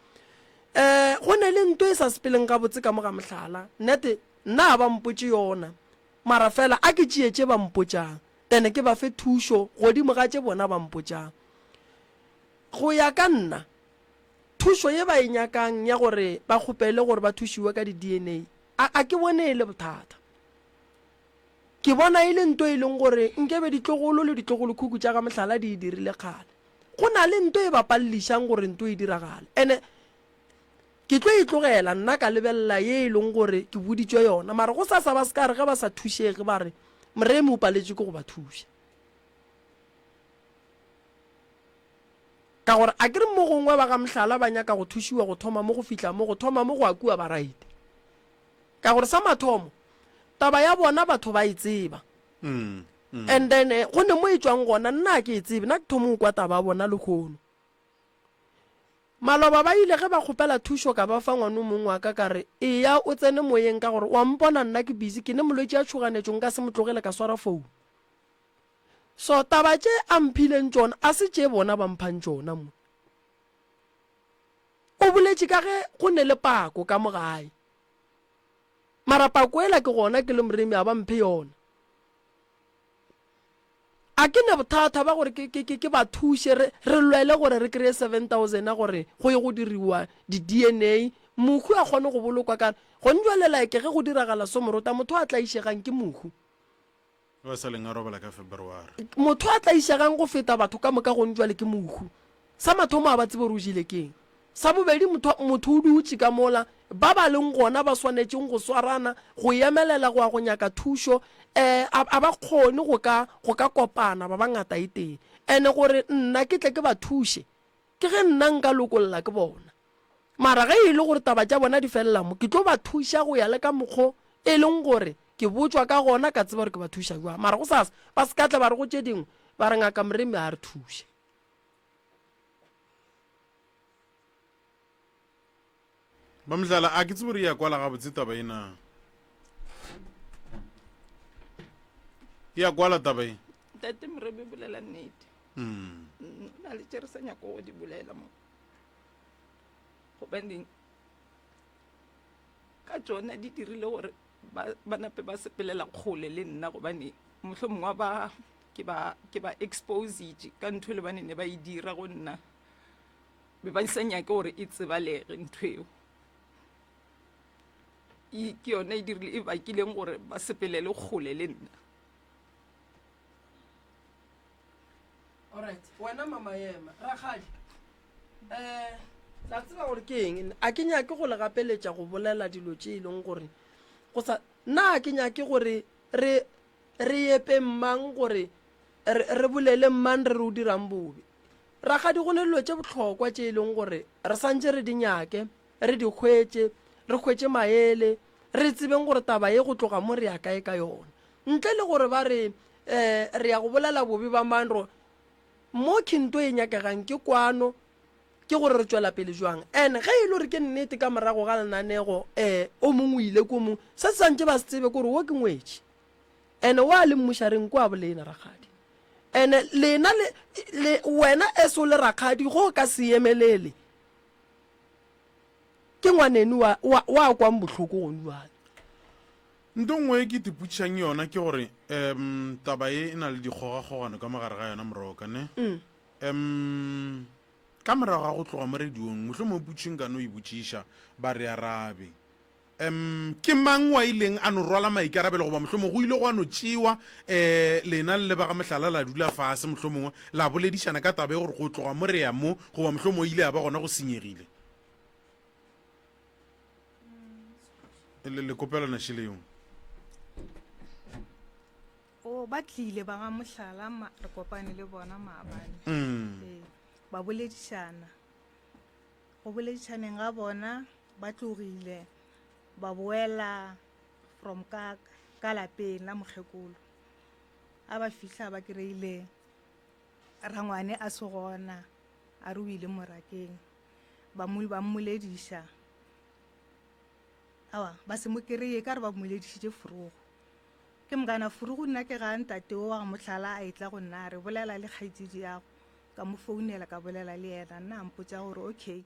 B: Um go ne le nto e sa sepeleng gabotse ka mo ga mohlala. Nnete, nna ga ba mpotše yona. Mara fela a ke tšee tše ba mpotšang, then ke ba fe thušo godimo ga tše bona ba mpotšang. Go ya ka nna, thušo ye ba e nyakang ya gore ba kgopele gore ba thušiwe ka di-DNA, a, a ke bone e le bothata. Ke bona e le nto e leng gore nkebe ditlogolo le ditlogolokhukhu tša ga mohlala di e dirile kgale. Go na le nto e ba palelišang gore nto e diragale. Ene ke tlo e tlogela nna ka lebelela ye e leng gore ke boditšwe yona. Mara gosasa ba se ka re ge ba sa thušege ba re Moremi o paletšwe ke go ba thuša. Ka gore a ke re mo gongwe ba ga mohlala ba nyaka go thušiwa go thoma mo go fihla mo, go thoma mo go ya kua ba right. Ka gore sa mathomo taba ya bona batho ba e tseba. And then go ne mo e tšwang gona nna a ke e tsebe, nna ke thoma go kwa taba ya bona lehono. Maloba ba ile ge ba kgopela thušo ka ba fa ngwano mongwe wa ka ka re eya o tsene moyeng ka gore wa mpona nna ke busy ke ne molwetši ya tšhoganetšo nka se mo tlogele ka swara phone. So taba tše a mphileng tšona a se tše bona ba mphang tšona mo. O boletše ka ge go ne le pako ka mo gae. Mara pako ela ke gona ke le moremi a ba mphe yona. A ke ne bothata ba gore ke, ke, ke, ke ba thuše re, re lwele gore re kry-e 7000 ya gore go ye go diriwa di-DNA, mohu a kgone go bolokwa ka gone jwale like ge go diragala so morota motho a tlaišegang ke mohu.
A: Yo a sa leng a robala ka February.
B: Motho a tlaišegang go feta batho ka moka gone jwale ke mohu. Sa mathomo a ba tsebe gore o jele keng. Sa bobedi motho, motho o dutše ka mola, ba ba leng gona ba swanetšeng go swarana, go emelela go ya go nyaka thušo, um a, a ba kgone go ka, go ka kopana ba ba ngata e tee. And gore nna ke tle ke ba thuše, ke ge nna nka lokolla ke bona. Mara ge e le gore taba tša bona di felela mo, ke tlo ba thuša go ya le ka mokgo e leng gore ke botšwa ka gona, ka tseba gore ke ba thuša jwang. Mara gosasa ba se ka tla ba re go tše dingwe, ba re Ngaka Moremi a re thuše.
A: Ba Mdlala, a ke tsebe gore e ya kwala gabotse taba e na. E a kwala taba e?
E: Ntate Moremi bolela nnete. Mm. Na le tše re sa nyako go di bolela mo. Gobaneng ka tšona di dirile gore ba, ba nape ba sepelela kgole le nna gobane mohlomongwe ba ke ba ke ba expositše ka ntho e le bane ne ba e dira go nna be ba sa nyake gore e tsebalege ntho eo e ke yone e dirile e bakileng gore ba sepelele kgole le nna.
B: Alright, wena mama ema. Rakgadi, eh la tseba gore ke eng? A ke nyake go le gapeletša go bolela dilo tše e leng gore go sa nna a ke nyake gore re re epe mang gore re, re bolele mang re re o dirang bobe. Rakgadi, go ne dilo tše bohlokwa tše e leng gore re santše re di nyake. re di hwetše, re hwetše maele, re tsebeng gore taba ye go tloga mo re ya kae ka yona. Ntle le gore ba re, um re ya go bolela bobe ba mang, ro, mo khinto e nyakegang ke kwano, ke gore re tšwela pele jwang. And ge e le gore ke nnete ka morago ga lenanego um o mongwe o ile ko mongwe, se se santše ba se tsebe ke gore wo ke ngwetši. And wa le mmušareng kwa bolena rakgadi. And lena le, le wena as o le rakgadi go ka se emelele Ke ngwaneno wa, wa, wa kwang bohloko gonu bjale.
A: Nto nngwe e ke tipotšišang yona ke gore um taba ye e na le dikgogakgogano ka mogare ga yona moroka ne mm. um ka morago ga go tloga mo radiong mohlomongwe potšišo nka no e botšiša ba re arabe um ke mang wa ileng a no rwala maikarabelo goba mohlomongwe go ile gwa no tšewa um lena le ba ga mohlala la dula fase mohlomongwe la boledišana ka taba e gore go tloga mo re ya mo goba mohlomongwe ile ya ba gona go senyegile le le kopelana šeleng
D: o ba tlile ba ga mohlala re kopane le bona maabane mm. ee, ba boledišana Go boledišaneng ga bona ba tlogile ba boela from ka ka lapeng la mokgekolo. A ba fihla ba kry-ile rangwane a se gona a re o ile morakeng. Ba mo ba mmolediša awa ba se mo kry-e ka re ba mmoledišitše forogo. Ke mokana forogo nna ke ga ntate o wa mohlala a etla go nna a re bolela le kgaetšedi yago. Ka mo founela ka bolela le yena, nna a mpotša gore okay,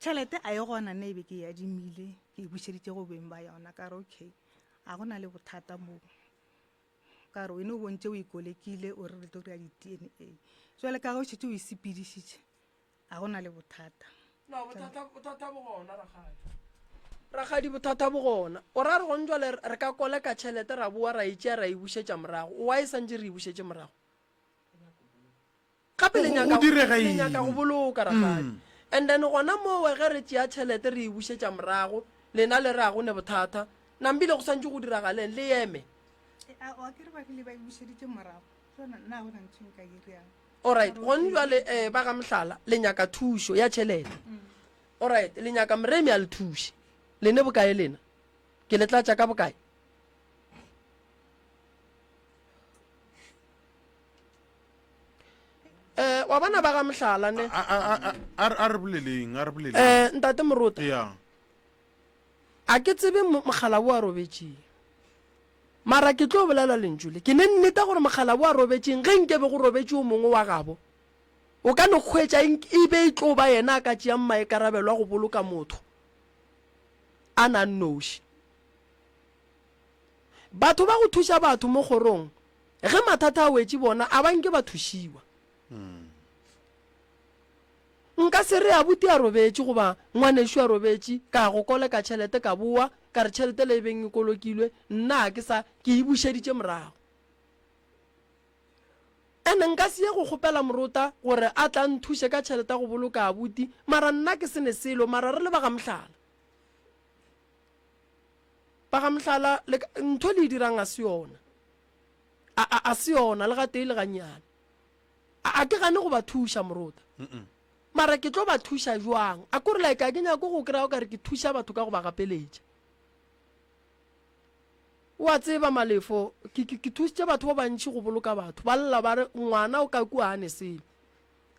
D: tšhelete a e gona nna e be ke e adimile, ke e bušeditše go beng ba yona. Ka re okay, a go na le bothata moo. Ka re wene o bontše o ikolekile o re re tlo dira di-D_N_A. Jwale ka ge o šetše o e sepedišitše, a go na le bothata.
B: No, bothata, bothata bo gona, rakgadi. Rakgadi, bothata bo gona. O ra re gone jwale re ka koleka tšhelete ra boa ra e tšea ra e bušetša morago. Why e santše re e bušetše morago? Gape le nyaka, le nyaka go boloka rakgadi. Mm. And then gona mowe ge re tšea tšhelete re e bušetša morago, lena le re a go ne bothata. Nambile go swantše go diragaleng le eme.
D: E, a ke re ba rile ba e bušeditše morago. Nna go na ntho nka e dirang.
B: Alright, gone jwale eh ba ga mohlala le nyaka thušo ya tšhelete. Mm. Alright, le nyaka moremi a le thuše. Le ne bokae lena? Ke le tlatša ka bokae? Eh, wa bona ba ga mohlala ne
A: a re boleleng a re boleleng
B: eh ntate morota
A: ya
B: a ke tsebe mogala bo a robetšeng mara ke tlo bolela lentšu le ke ne nneta gore mogala bo a robetšeng ge nke be go robetše o mongwe wa gabo o ka no hwetša e be e tlo ba yena a ka tšeang maikarabelo a go boloka motho a na nnoši Batho ba go thuša batho mo kgorong, ge mathata a wetše bona a ba nke ba thušiwa. Nka se re abuti a robetše goba ngwanešu a robetše, ka go koleka tšhelete ka bowa ka re tšhelete le e beng e kolokilwe nna ga ke sa ke e bušeditše morago. And nka se ye go kgopela morota gore a tla nthuše ka tšhelete ya go boloka abuti mara nna ke se ne selo mara re le ba ga mohlala. Ba ga mohlala, le, ntho le e dirang a se yona. A, a, a se yona, le gatee le gannyane. A, a ke gane go ba thuša, morota. Mara ke tlo ba thuša jwang? A kore like a ke nyako go kry-a o kare ke thuša batho ka go ba gapeletša. O a tseba Malefo, ke, ke, ke thušitše batho ba bantši go boloka batho. Ba lla ba re ngwana o ka kua a ne selo.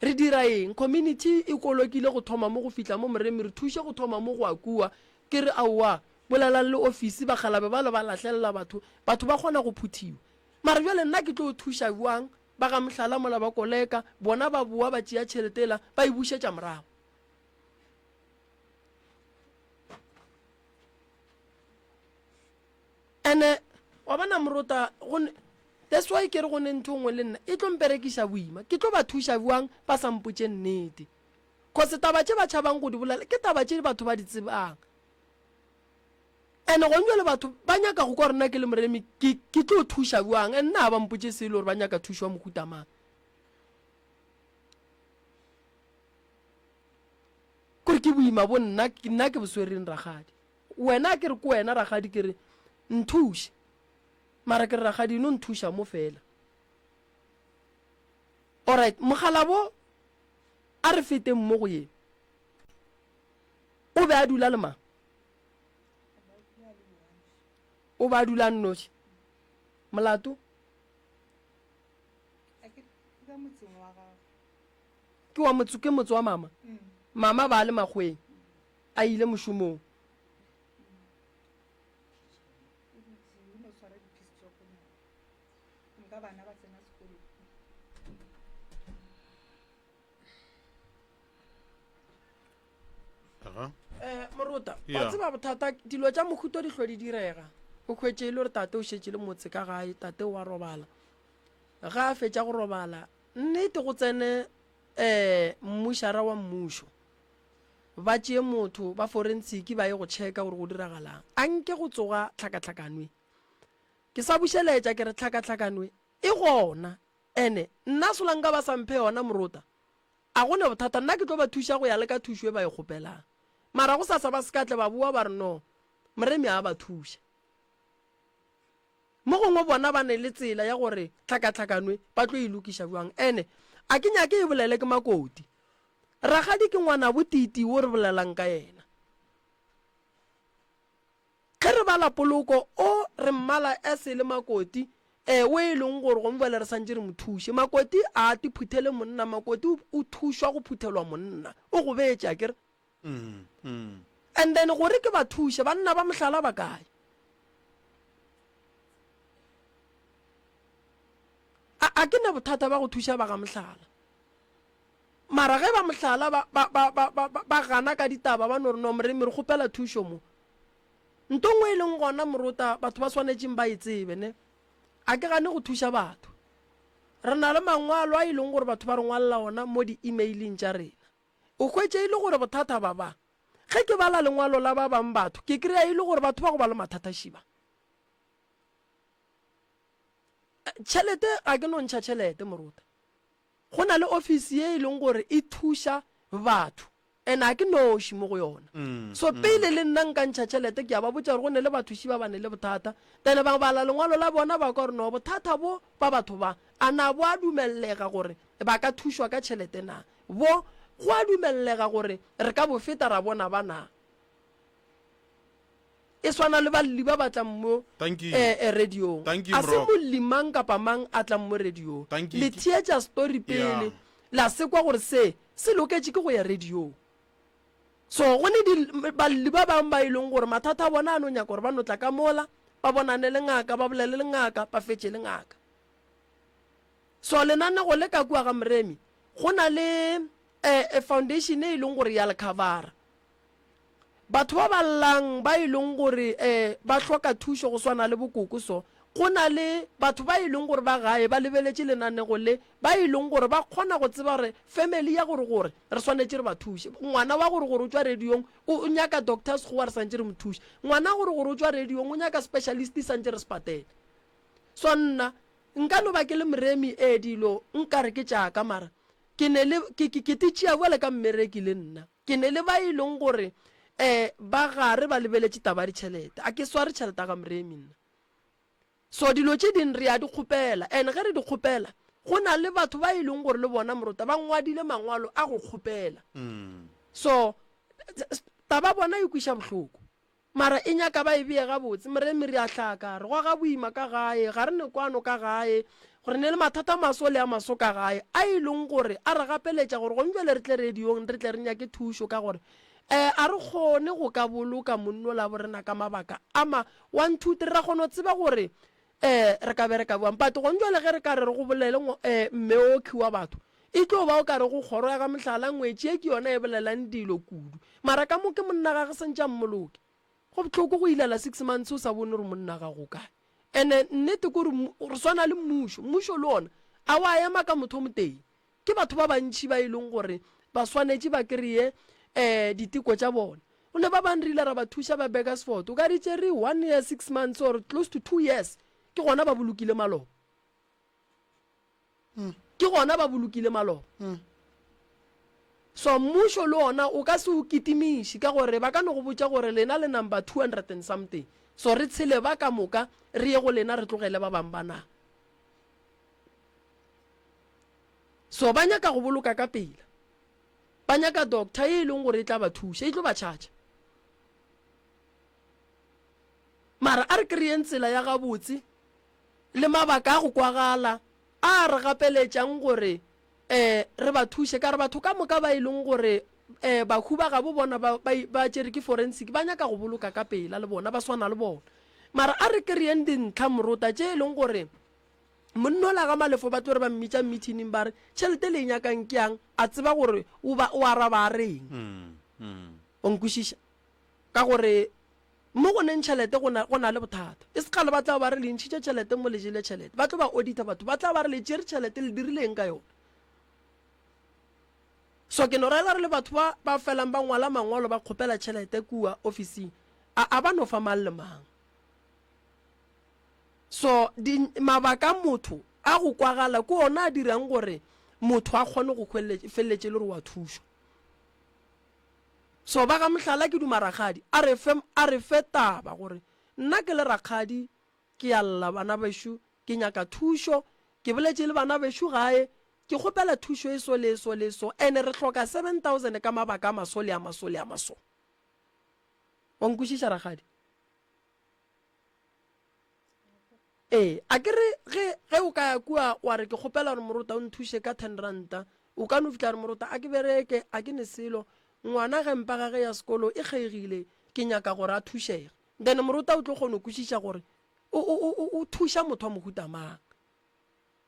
B: Re dira eng? Community e kolokile go thoma mo go fihla mo Moremi, re thuše go thoma mo go ya kua. Ke re aowa, bolelang le ofisi, bakgalabe bale ba lahlelela batho, batho ba kgona go phuthiwa. Mara bjale nna ke tlo thuša bjang ba ga Mohlala mola ba koleka, bona ba boa ba tšea tšhelete yela ba e bušetša morago? Ene wa bona morota go that's why ke re go ne ntho nngwe le nna e tlo mperekiša boima. Ke tlo ba thuša bjang ba sa mpotše nnete? Cause taba tše ba tšhabang go di bolela ke taba tše batho ba di tsebang. Ene gong jwale batho ba nyaka go kwa gore nna ke le moremi ke ke tlo thuša bjang, and nna ga ba mpotše selo gore ba nyaka thušo ya mohuta mang. Kore ke boima bo nna nna ke bo swereng rakgadi. Wena a ke re ko wena rakgadi ke re nthuše. Mara ke re rakgadi no nthuša mo fela. Alright, mogalabo a re feteng mo go ye. O be a dula le mang? O ba dula nnoši. Molato? Ke wa motse, ke motse wa mama. Mama ba le makgweng. A ile mošomong.
A: Aha.
B: Eh, morota wa
A: Yeah.
B: tseba bothata dilo tša mohuto di hlo di direga o hwetše e le gore tate o šetše le motse ka gae tate o a robala ga a fetša go robala nnete go tsene um mmušara wa mmušo ba tšee motho ba forensiki ba ye go checka gore go diragalang a nke go tsoga tlhakatlhakanwe ke sa bušeletša ke re tlhakatlhakanwe e gona ene nna sola nka ba sa mphe yona morota A go ne bothata, nna ke tlo ba thuša go ya le ka thušo e ba e kgopelang. Mara gosasa ba se ka tle ba boa ba re no, Moremi a ba thuša. Mo gongwe bona ba ne le tsela ya gore tlhakatlhakanwe ba tlo e lokiša bjang. Ene a ke nyake e bolele ke Makoti. Rakgadi ke ngwanabo Titi wo re bolelang ka yena. Ge re bala poloko, o re mmala as e le Makoti, ee, o e leng gore gongwe bjale re santše re mo thuše. Makoti a a tiphuthele monna, Makoti o, o thušwa go phuthelwa monna. O gobetše, akere? And then gore ke ba thuše, banna ba mohlala ba kae? A, a ke ne bothata ba go thuša ba ga mohlala. Mara ge ba mohlala ba, ba, ba, ba, ba, ba, ba gana ka ditaba, ba no re, No, Moremi, re kgopela thušo mo. Nto nngwe e leng gona, morota, batho ba swanetšeng ba e tsebe, ne. A ke gane go thuša batho. Re na le mangwalo a e leng gore batho ba re ngwalela ona mo di-email-ing tša rena. O hwetše e le gore bothata ba ba. Ge ke bala lengwalo la ba bang batho, ke kry-a e le gore batho ba go ba le mathata šiba. Tšhelete, ga ke no ntšha tšhelete, morota. Go na le ofisi ye e leng gore e thuša batho and ga ke noši mo go yona. So pele le nna nka ntšha tšhelete ke a ba botša gore go ne le bathuši ba ba ne le bothata then ba bala lengwalo la bona ba kwa gore no bothata bo ba batho ba a na bo a dumellega gore ba ka thušwa ka tšhelete na bo go a dumellega gore re ka bo feta ra bona ba na. E swana le balli ba ba tlang mo
A: Thank you.
B: eh, eh, radiong.
A: Thank you,
B: A se
A: Moroka.
B: molli mang kapa mang a tlang mo radiong.
A: Thank you.
B: Le theetša story pele,
A: Yeah.
B: la se kwa gore se se loketše ke go ya radiong. So go ne di, balli ba bang ba e leng gore mathata a bona a no nyaka gore ba no tla ka mola, ba bonane le ngaka, ba bolele le ngaka, ba fetše le ngaka. So lenanego le ka kua ga Moremi, go na le eh, eh, foundation e e leng gore ya le covera. Batho ba ba llang ba e leng gore um ba hloka thušo go swana le bokoko so, go na le batho ba e leng gore ba gae ba lebeletše lenanego le, ba e leng gore ba kgona go tseba gore family ya gore gore re swanetše re ba thuše. Ngwana wa gore gore o tšwa radiong o, o nyaka doctor Sekgowa re santše re mo thuše. Ngwana gore gore o tšwa radiong o nyaka specialist santše re se patele. So nna nka no ba ke le moremi ee dilo nkare ke tša ka mara ke ne le ke, ke, ke titšea bjale ka mmereki le nna. Ke ne le ba e leng gore um ba gare ba lebeletše taba ya ditšhelete. A ke sware tšhelete ya ga Moremi nna. So dilo tše ding re a di kgopela and ge re di kgopela go na le batho ba e leng gore le bona morota ba ngwadile mangwalo a go kgopela. So taba bona e kwiša bohloko. Mara e nyaka ba e bee gabotse. Moremi, re a hlaka, re goga boima ka gae, ga re ne kwano ka gae, re ne le mathata a maso le a maso ka gae, a e leng gore a re gapeletša gore gong bjale re tle radiong re tle re nyake thušo ka gore um a re kgone go ka boloka monno la borena ka mabaka a ma one, two, three. Ra kgona go tseba gore um re ka bereka bjang. But gone jwale ge re ka re re go bolele um mme okhwi wa batho, e tlo ba o ka re go kgoro ya ga mohlala ngwetši ye ke yona e bolelang dilo kudu. Mara ka mo ke monna gage sentše a mmoloke. Go bohloko go ilela six months o sa bone gore monna gago o kae. Ene nnete ke gore re swana le mmušo, mmušo le ona a wa ema ka motho o motee. Ke batho ba bantši ba e leng gore ba swanetše ba kry-e um diteko tša bona. Go ne ba bang re ile ra ba thuša ba Burgersfort, o ka re tšere one year six months or close to two years ke gona ba bolokile maloba. Ke gona ba bolokile maloba. So mmušo le ona o ka se o kitimiše ka gore ba ka no go botša gore lena le number 200 and something. So re tshele ba ka moka re ye go lena re tlogele ba bang ba na. So ba nyaka go boloka ka pela. Ba nyaka doctor ye e leng gore e tla ba thuša, e tlo ba charger. Mara a re kry-eng tsela ya gabotse le mabaka a go kwagala a re gapeletšang gore um re ba thuše. Ka re batho ka moka ba e leng gore um bahu ba gabo bona ba, ba, ba tšere ke forensic ba nyaka go boloka ka pela le bona ba swana le bona. Mara a re kry-eng dintlha morota tše e leng gore monna ola ga Malefo ba tlo re ba mmitša meeting ba re tšhelete le e nyakang ke yang, a tseba gore o ba o araba a reng. O nkwešiša? Ka gore Mo go neng tšhelete go na, go na le bothata. E se kgale ba tla ba re le ntšhitše tšhelete mo le jele tšhelete. Ba tlo ba auditor batho, ba tla ba re le tšere tšhelete le dirile eng ka yona. So ke no rela re le batho ba ba felang ba ngwala mangwalo ba kgopela tšhelete kua ofising, a, a ba no fa mang le mang. So di, mabaka a motho a go kwagala ke ona a dirang gore motho a kgone go feleletše e le gore wa thušwa. So ba ga mohlala ke duma rakgadi a re fe a re fe taba gore nna ke le rakgadi ke a lla bana bešo ke nyaka thušo ke boletše le bana bešo gae ke kgopela thušo e so le e so le e so ene re hloka 7000 ka mabaka a maso le a maso le a maso. Wa nkwešiša rakgadi? Ee, a ke re ge, ge o ka ya kua wa re ke kgopela gore morota o nthuše ka ten ranta, o ka no fihla re morota a ke bereke, a ke ne selo, ngwana ge mpa gage ya sekolo e kgeigile, ke nyaka gore a thušege. Then morota o tlo kgona go kwešiša gore o, o, o, o thuša motho wa mohuta mang.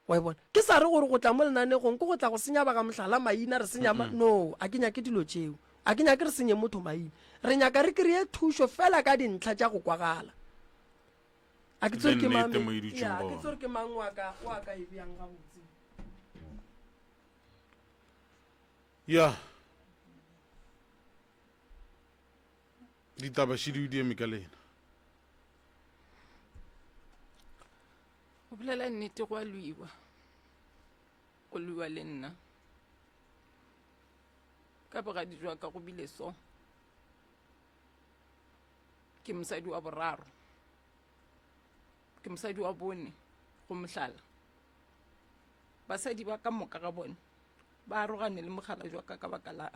B: Wa e bona? Ke sa re gore go tla mo lenanegong ke go tla go senya ba ga mohlala maina, re senya ma, no, a ke nyake dilo tšeo. A ke nyake re senye motho maina. Re nyaka re kry-e thušo fela ka dintlha tša go kwagala. A ke tsore ke mang, ya, ke tsore ke mang wa ka, wa ka e bjang gabotse.
A: Ya. Ditaba šidi di eme ka lena.
E: Go bolela nnete go a lwiwa, go lwiwa le nna. Ka bogadi jwa ka go bile so. Ke mosadi wa boraro, ke mosadi wa bone go mohlala. Basadi ba ka moka ga bone ba arogane le mogala jwa ka ka baka la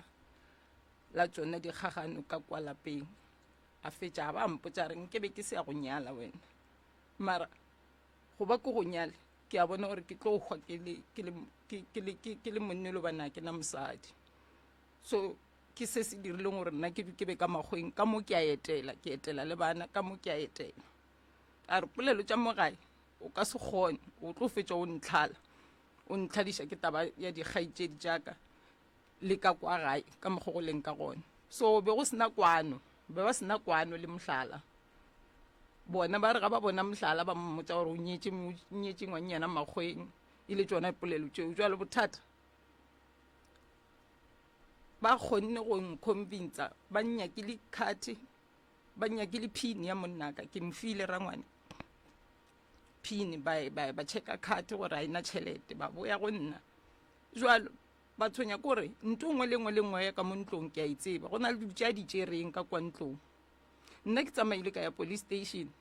E: la tsona dikgagano ka kwa lapeng. A fetša a ba mpotša re nke be ke se ya go nyala wena. Mara go ba ke go nyale ke a bona gore ke tlo hwa ke le ke le ke le ke le monne lo bana ke na mosadi. So ke se se dirileng gore nna ke ke be ka makgweng ka mo ke a etela ke etela le bana ka mo ke a etela. A re polelo tša mo gae o ka se kgone o tlo fetša o ntlhala o ntlhadiša ke taba ya dikgaetšedi tša ka le ka kwa gae ka mokgwa go leng ka gona. So be go sena kwano be ba sena kwano le mohlala. Bona ba re ga ba bona mohlala ba mmotsa gore o nyetše nyetše ngwannyana makgweng e le tšona polelo tšeo. Jwale bothata ba kgonne go nconvinca ba nnyakile card ba nnyakile pin ya monnaka ke mofile rangwane pin ba ba ba checka card gore a ena tšhelete ba boya go nna. Jwalo ba tshwenya kore ntho nngwe le nngwe le nngwe ya ka mo ntlong ke a e tseba go na le dilo tše a di tšereng ka kwa ntlong. Nna ke tsamaile ka ya police station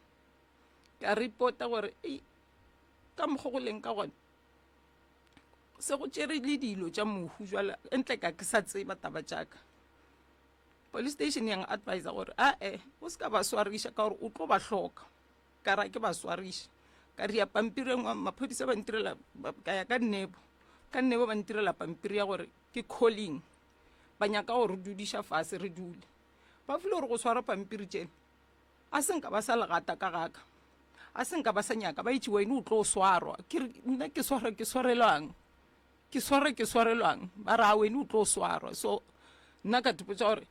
E: ka reporta gore ei ka mokgwa go leng ka gona se go tšere le dilo tša mohu jwale ntle ka ke sa tseba taba tšaka. Police station yang advisa gore ae o se ka ba swariša ka gore o tlo ba hloka. Ka ra ke ba swariša ka ria pampiri e nngwe maphodisa ba ntirela ka ya ka nnebo ka nnebo ba ntirela pampiri ya gore ke calling ba nyaka gore re dudiša fase re dule. Ba file gore go swara pampiri tšele a se nka ba sa legata ka gaka. A se nka ba sa nyaka, ba itše wene o tlo swarwa. Ke re, nna ke swarwa, ke swarelwang? Ke swarwa, ke swarelwang? Ba re, a wene o tlo swarwa. So nna ka tipotša gore,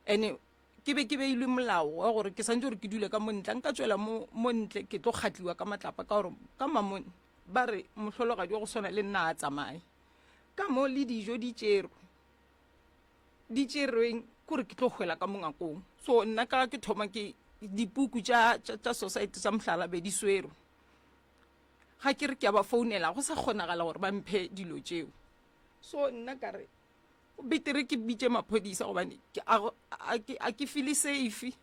E: ene ke be ke beilwe molao wa gore ke santse gore ke dule ka mo ntle, nka tšwela mo, mo ntle ke tlo kgatliwa ka matlapa, ka gore ka mamone ba re mohlologadi wa go swana le nna a tsamaye. Ka mo le dijo di tšerwe. Di tšerweng kore ke tlo hwela ka mo ngakong. So nna ka ke thoma ke dipuku tša, tša, tša society tša mohlala be di swerwe. Ga ke re ke a ba founela go sa kgonagala gore ba mphe dilo tšeo. So nna ka re betere ke bitše maphodisa gobane ke a, a, ke, a ke feel safe.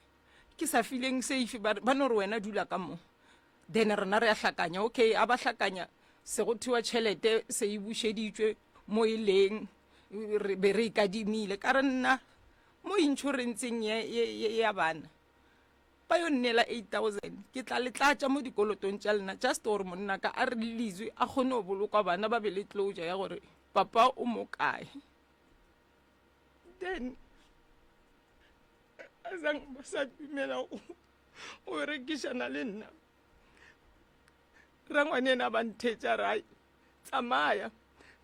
E: Ke sa feeleng safe ba, ba no re wena dula ka mo. Then rena re a hlakanya. Okay, a ba hlakanya se go thiwa tšhelete se e bušeditšwe mo e leng. Re be re ikadimile ka re nna mo inšorenseng ya bana ba yo nnela 8000 ke tla le tlatša mo dikolotong tša lena just gore monna ka a release a kgone go bolokwa bana ba be le closure ya gore papa o mo kae. Then a sang ba sa dumela go berekišana le nna. Rangwane ena ba nthetša re ai tsamaya.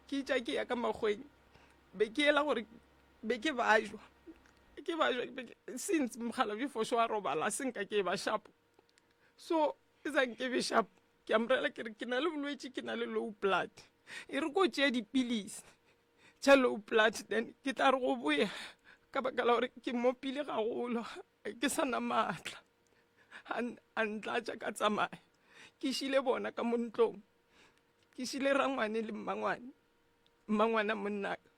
E: Ke itša ke ya ka makgweng be ke ela gore be ke bajwa ke bajwa since mokgalabje fošo a robala se nka ke e ba shapo. So e sa nke be shapo ke a morela ke re ke na le bolwetši ke na le low blood e re ko tšea dipilisi tša low blood then ke tla re go boya ka baka la gore ke mopile gagolo ke sa na maatla. A ntlatša ka tsamaya ke šile bona ka mo ntlong ke šile rangwane le mmangwane mmangwana monnaka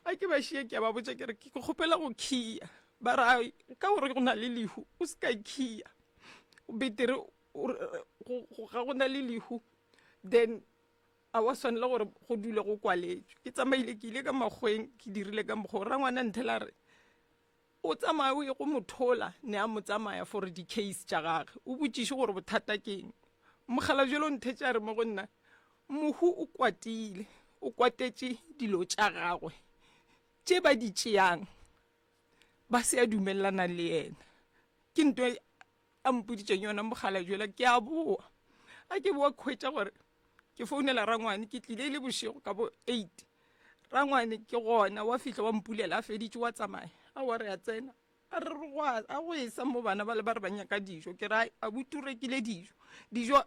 E: a ke ba šie ke a ba botša ke re ke kgopela go khia ba ra ka gore go na le lehu o se ka khia betere ga go na le lehu then a wa swanela gore go dule go kwaletšwe ke tsamaile ke ile ka makgweng ke dirile ka mokgwa rangwana nthela re O tsamaye o ye go mo thola, ne a mo tsamaya for di-case tša gage, o botšiše gore bothata ke eng. Mokgalabjelo o nthetše a re mo go nna, mohu o kwatile, o kwatetše dilo tša gagwe tše ba di tšeang ba se a dumelelana le yena. Ke nto a mpoditšeng yona mokgalabjela, ke a boa. A ke boa khwetša gore ke founela rangwane, ke tlile e le bošego ka bo 8. Rangwane ke gona wa fihla wa mpulela a feditše wa tsamaya. Aowa re a tsena. A re re go a go esa mo bana ba le ba re ba nyaka dijo. Ke re a abuti o rekile dijo. Dijo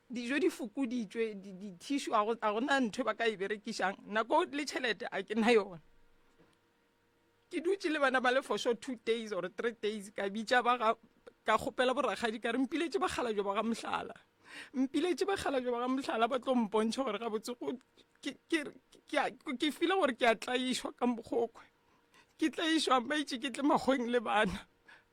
E: dijo di fokoditšwe, dithišu a go a gona ntho ba ka e berekišang. Nako le tšhelete a ke na yona. Ke dutše le bana ba le for sure 2 days or 3 days ka bitša ba ga ka kgopela borakgadi ka re mpiletše bakgalabje ba ga Mohlala. Mpiletše bakgalabje ba ga Mohlala ba tlo mpontšha gore gabotse go ke ke ke a ke feel gore ke a tlaišwa ka mokgokwe. Ke tlaišwa ba itše ke tle makgweng le bana.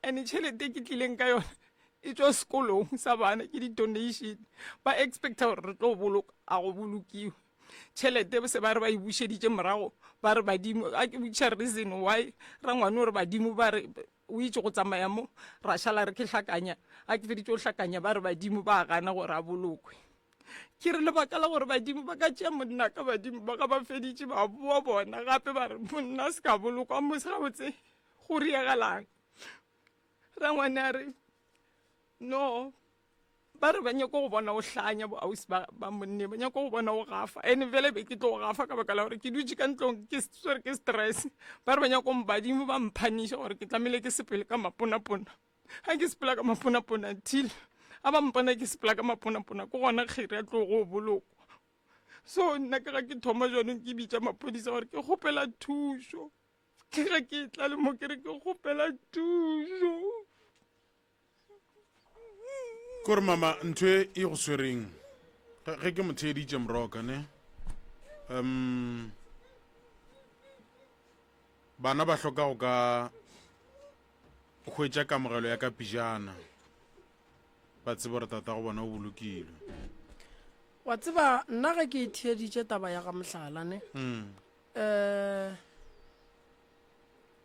E: And tšhelete ke tlileng ka yona e tšwa sekolong sa bana ke di-donation. Ba expecta gore re tlo boloka a go bolokiwe. Tšhelete se ba re ba e bušeditše morago ba re badimo a ke botšiša reason why rangwane o re badimo ba re o itše go tsamaya mo ra šala re ke hlakanya a ke feditše go hlakanya ba re badimo ba gana gore a bolokwe. Ke re lebaka la gore badimo ba ka tšea monna ka badimo ba ga ba feditše ba boa bona gape ba re monna a se ka bolokwa mo se gabotse go riegalang. Rangwane a re no ba re ba nyako go bona o hlanya bo ausi ba, ba monne ba nyako go bona o gafa ene fele be ke tlo gafa ka baka la gore ke dutše ka ntlong ke swere ke stress ba re ba nyako badimo ba mphaniša gore ke tlamehile ke sepele ka maponapona ga ke sepela ka maponapona till a ba mpona ke sepela ka maponapona ke gona kgere ya tlo go bolokwa so nna ke ga ke thoma jaanong ke bitša maphodisa gore ke kgopela thušo ke ga ke tla le mo ke re ke kgopela thušo.
A: Kore mama ntho e e go swereng ge ke mo theeditše moroka ne um bana ba hloka go ka hwetša kamogelo ya ka pijana ba tsebe gore tata go bona o bolokilwe.
B: Wa tseba nna ge ke e theeditše taba ya ga Mohlala ne mm. Eh,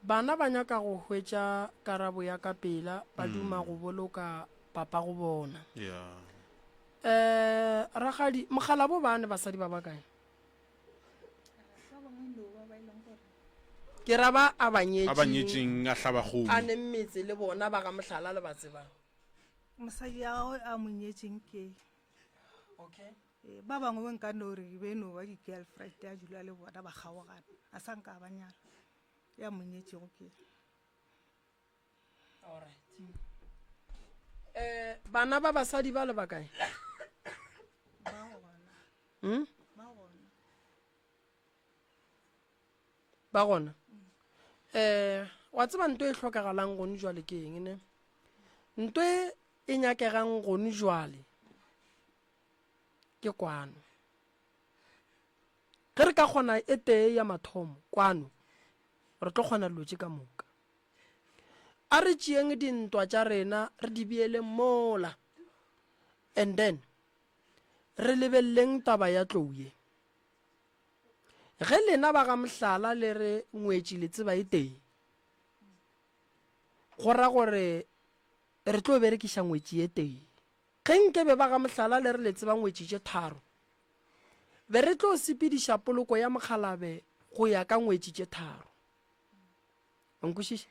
B: bana ba nyaka go hwetša karabo ya ka pela, ba duma go boloka papa go bona.
A: Yeah.
B: Eh, rakgadi, mokgalabo ba ne basadi ba bakae?
D: Ba bangwe no ba ba e leng gore
B: Ke ra ba a ba
A: A ba
B: nyetšeng,
A: nyetšeng a hlaba
B: a
A: kgomo.
B: neng metse le bona ba ga Mohlala le ba tsebang.
D: Mosadi ya gagwe a mo nyetseng ke.
B: Okay.
D: Eh, ba bangwe nka no re be no ba di-girlfriend a dula le bona ba kgaogana a sa nka ba nyala ya mo nyetšego ke.
B: Alright. Eh, bana ba basadi ba le bakae?
D: Ba gona.
B: Hmm?
D: Ba gona.
B: Ba gona. Eh, wa tseba nto e hlokagalang gone jwale ke eng ne? Nto e e nyakegang gone jwale ke kwano. Ge re ka kgona e tee ya mathomo kwano, re tlo kgona dilo tše ka moka. A re tšeeng dintwa tša rena re di beeleng mola and then re lebeleleng taba ya tlou ye. Ge lena ba ga Mohlala le re ngwetši le tseba e tee, go ra gore re tlo berekiša ngwetši e tee. Ge nkebe ba ga Mohlala le re le tseba ngwetši tše tharo, be re tlo sepediša poloko ya mokgalabe go ya ka ngwetši tše tharo. Wa nkwešiša?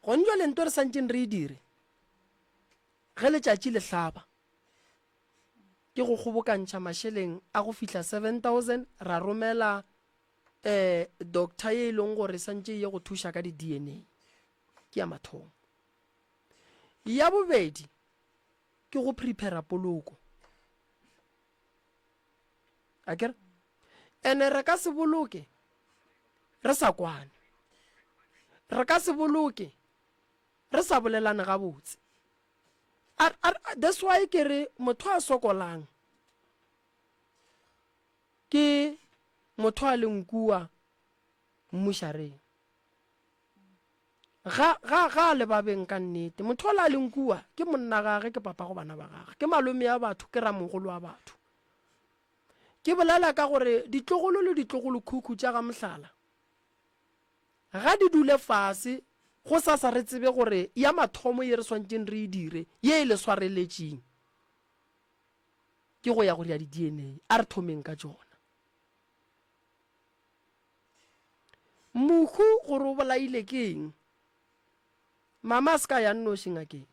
B: Gone jwale nto re santšeng re e dire ge letšatši le hlaba ke go kgobokantšha mašeleng a go fihla 7000 ra romela um doctor ye e leng gore santše e ye go thuša ka di-DNA. Ke ya mathomo. Ya bobedi ke go prepara poloko. Akere? Ene re ka se boloke re sa kwane. Re ka se boloke re sa bolelane gabotse. A, a, that's why ke re motho a sokolang ke motho a leng kua mmušareng. Ga, ga, ga a le babeng ka nnete. Motho ola a leng kua ke monna gage, ke papa go bana ba gage, ke malome a batho, ke ramogolo wa batho. Ke bolela ka gore ditlogolo le ditlogolokhukhu tša ga Mohlala ga di dule fase go sasa re tsebe gore ya mathomo ye re swantšeng re e dire, ye e le swareletšeng, ke go ya go dira di-DNA. A re thomeng ka tšona. Mohu gore o bolaile ke eng? Mama a se ka ya nnoši ngakeng.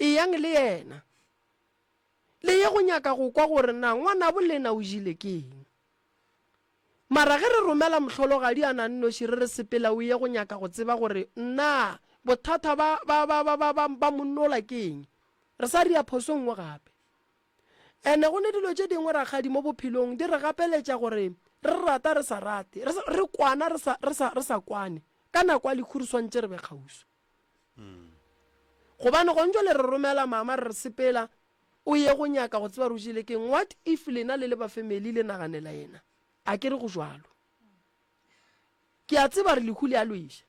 B: Eyang le yena. Le ye go nyaka go kwa gore na ngwanabo lena o jile ke eng. Mara ge re romela mohlologadi a na nnoši re re sepela o ye go nyaka go tseba gore na bothata ba ba ba ba ba ba ba monnola ke eng, re sa ria phoso nngwe gape. Ene go ne dilo tše dingwe rakgadi mo bophelong di re gapeletša gore re rata re sa rate, re, re kwana re sa, re sa, re sa kwane, ka nako ya lehu re swantše re be kgauswi. Gobane gong jwale re romela mama re re sepela o ye go nyaka go tseba re o jele keng, what if lena le le ba family le naganela yena? A ke re go jwalo. Ke a tseba re lehu le a lweša.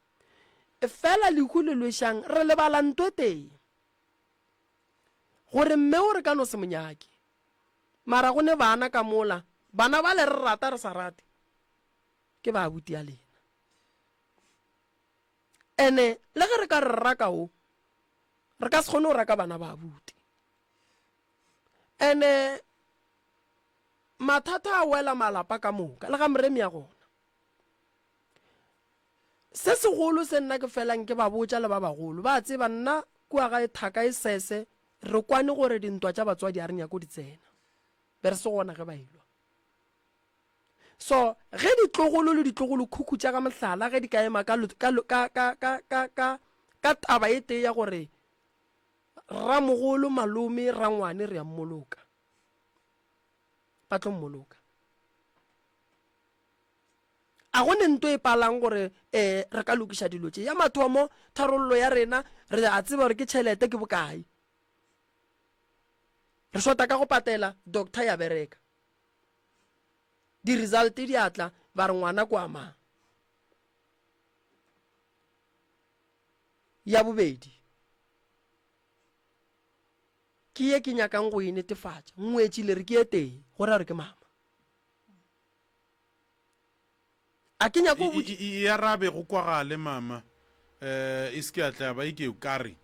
B: Fela lehu le lwešang re lebala nto e tee. Gore mme o re ka no se mo nyake. Mara go ne bana ka mola, bana bale re rata re sa rate, ke ba abuti ya lena. Ene le ge re ka re raka o, re ka se kgone go raka bana ba abuti. Ene mathata a wela malapa ka moka, le ga moremi ya gona. Se segolo se nna ke felang ke ba botša le ba bagolo, ba tseba nna kua gae thaka e sese, re kwane gore dintwa tša batswadi a re nyake go di tsena. Be re se gona ge ba elwa. So ge ditlogolo le ditlogolokhukhu tša ga Mohlala ge di ka ema ka, ka, ka, ka, ka, ka, ka, ka taba e tee ya gore ramogolo, malome, rangwane re a mmoloka, ba tlo mmoloka. A go ne nto e palang gore um re ka lokiša dilo tše. Ya mathomo, tharollo ya rena re a tseba gore ke tšhelete ke bokae. Re shota ka go patela doctor ya bereka. Di-result di a tla ba re ngwana kwa mang. Ya bobedi ke ye ke nyakang go e netefatša, ngwetši le re ke e tee, go ra gore ke mama. A ke nyako go
A: E, e, e arabe go kwagale mama um e se ke ya tla ba e ke o kare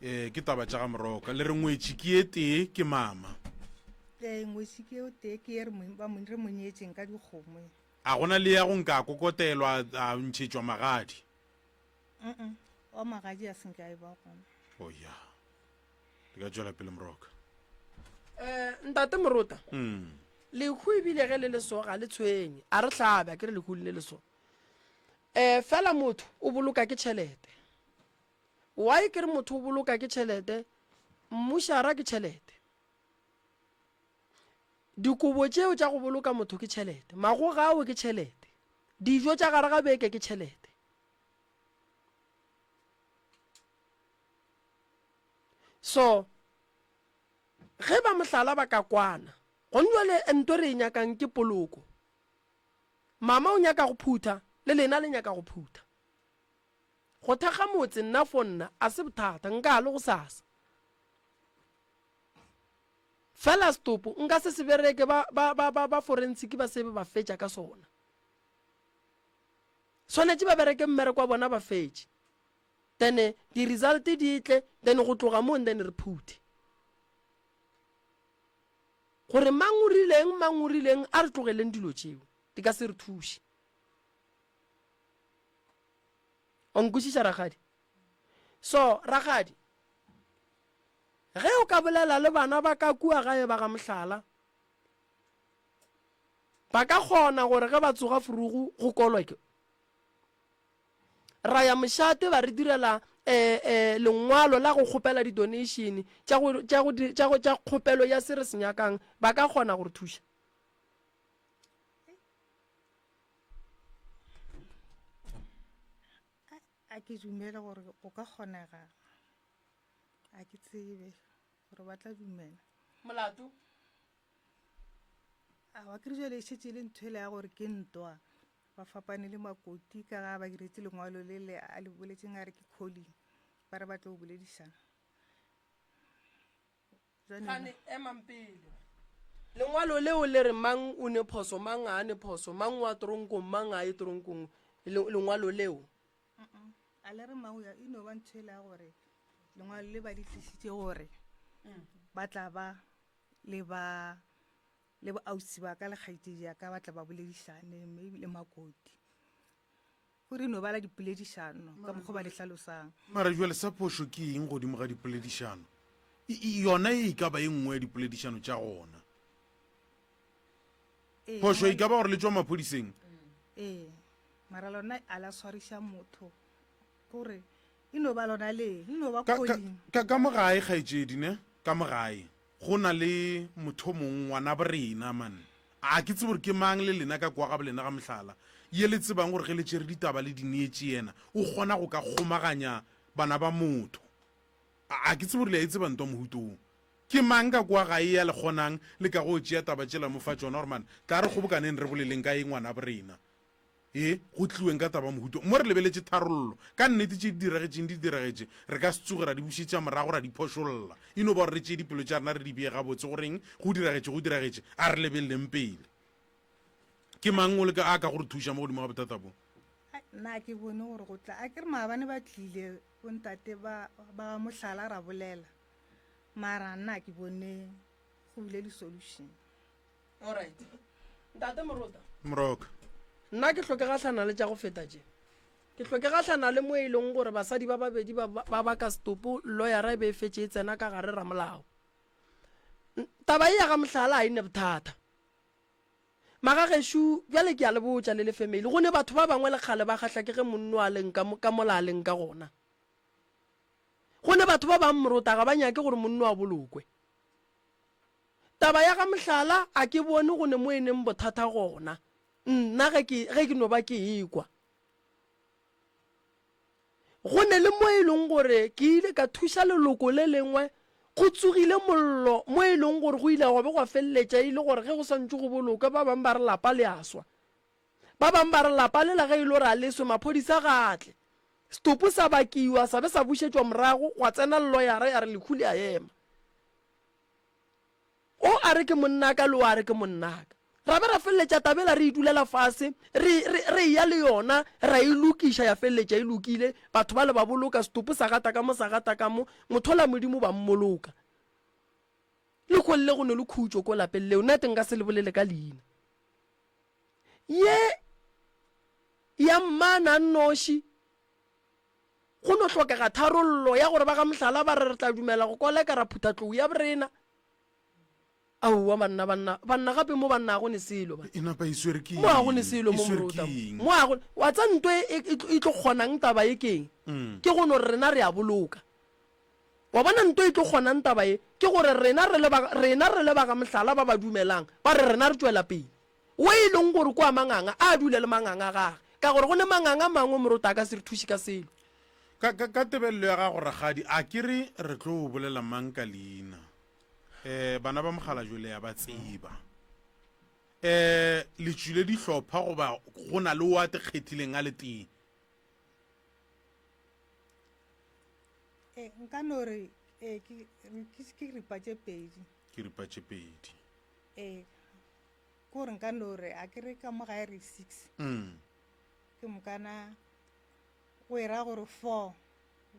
A: um ke taba tša ga moroka le re ngwetši ke e tee ke mama
D: Ee, ngwetši ke o tee ke ye re mo- ba mo- re mo nyetšeng ka dikgomo ye.
A: a gona le ya go nka a kokotelwa a ntšhetšwa magadi
D: Mm-mm, wa magadi a senke a e ba gona.
A: Oh ya. Le ka tšwela pele Moroka.
B: Eh, ntate Morota. Mm. Lehu ebile ge le le so ga le tshwenye. A re hlabe, a ke re lehu le le so. Eh, fela motho o boloka ke tšhelete. Why ke re motho o boloka ke tšhelete? Mmušara ke tšhelete. Dikobo tšeo tša go boloka motho ke tšhelete. Magoga ao ke tšhelete. Dijo tša gare ga beke ke tšhelete. So, ge ba mohlala ba ka kwana, gone jwale nto re e nyakang ke poloko. Mama o nyaka go phutha, le lena le nyaka go phutha. Go thekga motse nna for nna a se bothata, nka le gosasa. Fela setopo nka se se bereke ba, ba, ba, ba, ba forensic ba se be ba fetša ka sona. Swanetše ba bereke mmereko wa bona ba fetše. Then di result di tle, then go tloga moo then re phuthe. Gore mang o rileng, mang o rileng, a re tlogeleng dilo tšeo. Di ka se re thuše. O nkwešiša rakgadi? So, rakgadi, ge o ka bolela le bana ba ka kua gae ba ga Mohlala, ba ka kgona gore ge ba tsoga furugu go kolwe ke ra ya mošate ba re direla eh, eh, lengwalo la go kgopela di-donation tša go, tša go, tša go, tša kgopelo ya se re se nyakang, ba ka kgona go re thuša.
D: A ke dumele gore go ka kgonega. A ke tsebe gore ba tla dumela.
B: Molato?
D: Aowa, ke re jale e šetše e le ntho ele ya gore ke ntwa. Ba fapane le Makoti ka ga ba diretše lengwalo le le a le boletšeng a re ke calling. Ba re ba tlo boledišana.
B: Gane emang pele. Lengwalo leo le re mang o ne phoso, mang ga a ne phoso, mang wa toronkong, mang ga a ye toronkong. Lengwalo leo.
D: A le re mang o ya, e no ba ntho ele ya gore lengwalo le ba le tlišitše gore ba tla ba le ba le boausi ba ka le kgaetšedi ya ka ba tla ba boledišane mme le Makoti. Gore e no ba la dipoledišano ka mokgwa ba le hlalosang.
A: Mara jwale sa phošo ke eng godimo ga dipoledišano? E, e, yona e ka ba e nngwe ya dipoledišano tša gona.
D: Ee,
A: Phošo e ka ba gore le tšwa maphodiseng.
D: Ee, mara lona a la swariša motho. Gore e no ba lona le, e no ba
A: Ka, ka,
D: calling.
A: ka, ka mo gae, kgaetšedi, ne? Ka mo gae. Go na le motho mongwe, ngwanabo rena, man. A ke tsebe gore ke mang le lena ka kwa ga bolena ga mohlala, ye le tsebang gore ge le tšere ditaba le di neetše yena, o kgona go ka kgomaganya bana ba motho. A, a ke tsebe gore le a e tseba ntwa mohuto wo. Ke mang ka kwa gae ya le kgonang le ka go tšea taba tšela mo fa tšona gore man, tla re kgobokaneng re boleleng ka ye ngwanabo rena. Ee, go tliweng ka taba mohuto mo re lebeletše tharollo. Ka nnete tše di diragetšeng di diragetše, re ka se tsoge ra di bušetša morago ra di phošolla. E no ba gore re tšee dipelo tša rena re di bee gabotse, go reng go diragetše go diragetše, a re lebeleleng pele. Ke mang o le ka a ka go re thuša mo godimo ga bothata bo?
D: Ai, nna a ke bone gore go tla. A ke re maabane ba tlile bontate ba ba mohlala ra bolela, mara nna a ke bone go bile le solution.
B: Alright. Ntate Morota.
A: Moroka.
B: Nna ke hloke gahlana le tša go feta tše. Ke hloke gahlana le mo e leng gore basadi ba babedi ba ba baka setopo, loyara e be e fetše e tsena ka gare ramolao. Taba e ya ga Mohlala ga e ne bothata. Magagešo, bjale ke a le botša le le family, go ne batho ba bangwe le kgale ba kgahla ke ge monno a leng ka mo, ka mola a leng ka gona. Go ne batho ba bang Morota ga ba nyake gore monno a bolokwe. Taba ya ga Mohlala a ke bone go ne mo e neng bothata gona, nna ge ke, ge ke no ba ke ekwa. Go ne le mo e leng gore ke ile ka thuša leloko le lengwe, go tsogile mollo mo e leng gore go ile gwa be gwa feleletša e le gore ge go santše go bolokwe ba bang ba re lapa le a swa. Ba bang ba re lapa lela ge e le gore a le swe maphodisa ga a tle. Setopo sa bakiwa sa be sa bušetšwa morago gwa tsena lloyara ya re lehu le a ema. O a re ke monnaka le o a re ke monnaka. Ra be ra feleletša taba ela re e dulela fase, re, re, re eya le yona, ra e lokiša ya feleletša e lokile, batho bale ba boloka, setopo sa gata ka mo, sa gata ka mo, mothola Modimo ba mmoloka. Lehono le go ne le khutšo ko lapeng leo, nna te nka se le bolele ka leina. Ye ya mmana nnoši. Go no hlokega tharollo ya gore ba ga Mohlala ba re re tla dumela go koleka ra phutha tlou ya borena. Aowa banna, banna, banna gape mo banna ga go ne selo banna.
A: E napa e swere ke
B: Mo ga go ne
A: eng?
B: selo
A: E
B: mo
A: swere
B: morota
A: ke
B: mo.
A: eng?
B: Mo ga go, wa tsa nto e, e, e tlo kgonang taba e keng?
A: Mm.
B: Ke go no re rena re a boloka. Wa bona nto e tlo kgonang taba ye ke gore rena re le ba, rena re le ba ga Mohlala ba ba dumelang ba re rena re tšwela pele. Wo e leng gore kua manganga a dule le manganga a gage, ka gore go ne manganga a mangwe morota a ka se re thuše ka selo.
A: Ka, ka, ka tebelelo ya gago rakgadi, a ke re re tlo bolela mang ka leina? Eh, bana ba Mokgalajwe le a ba tseba. Eh, le tšwile dihlopha goba go na le o a te kgethileng a le tee?
D: Eh, nka no re eh, ke, ke, ke ripa tše pedi.
A: Ke ripa tše pedi.
D: Eh, ke gore nka no re a ke re ka mo gae re six.
A: Mm.
D: Ke mokana go e ra gore four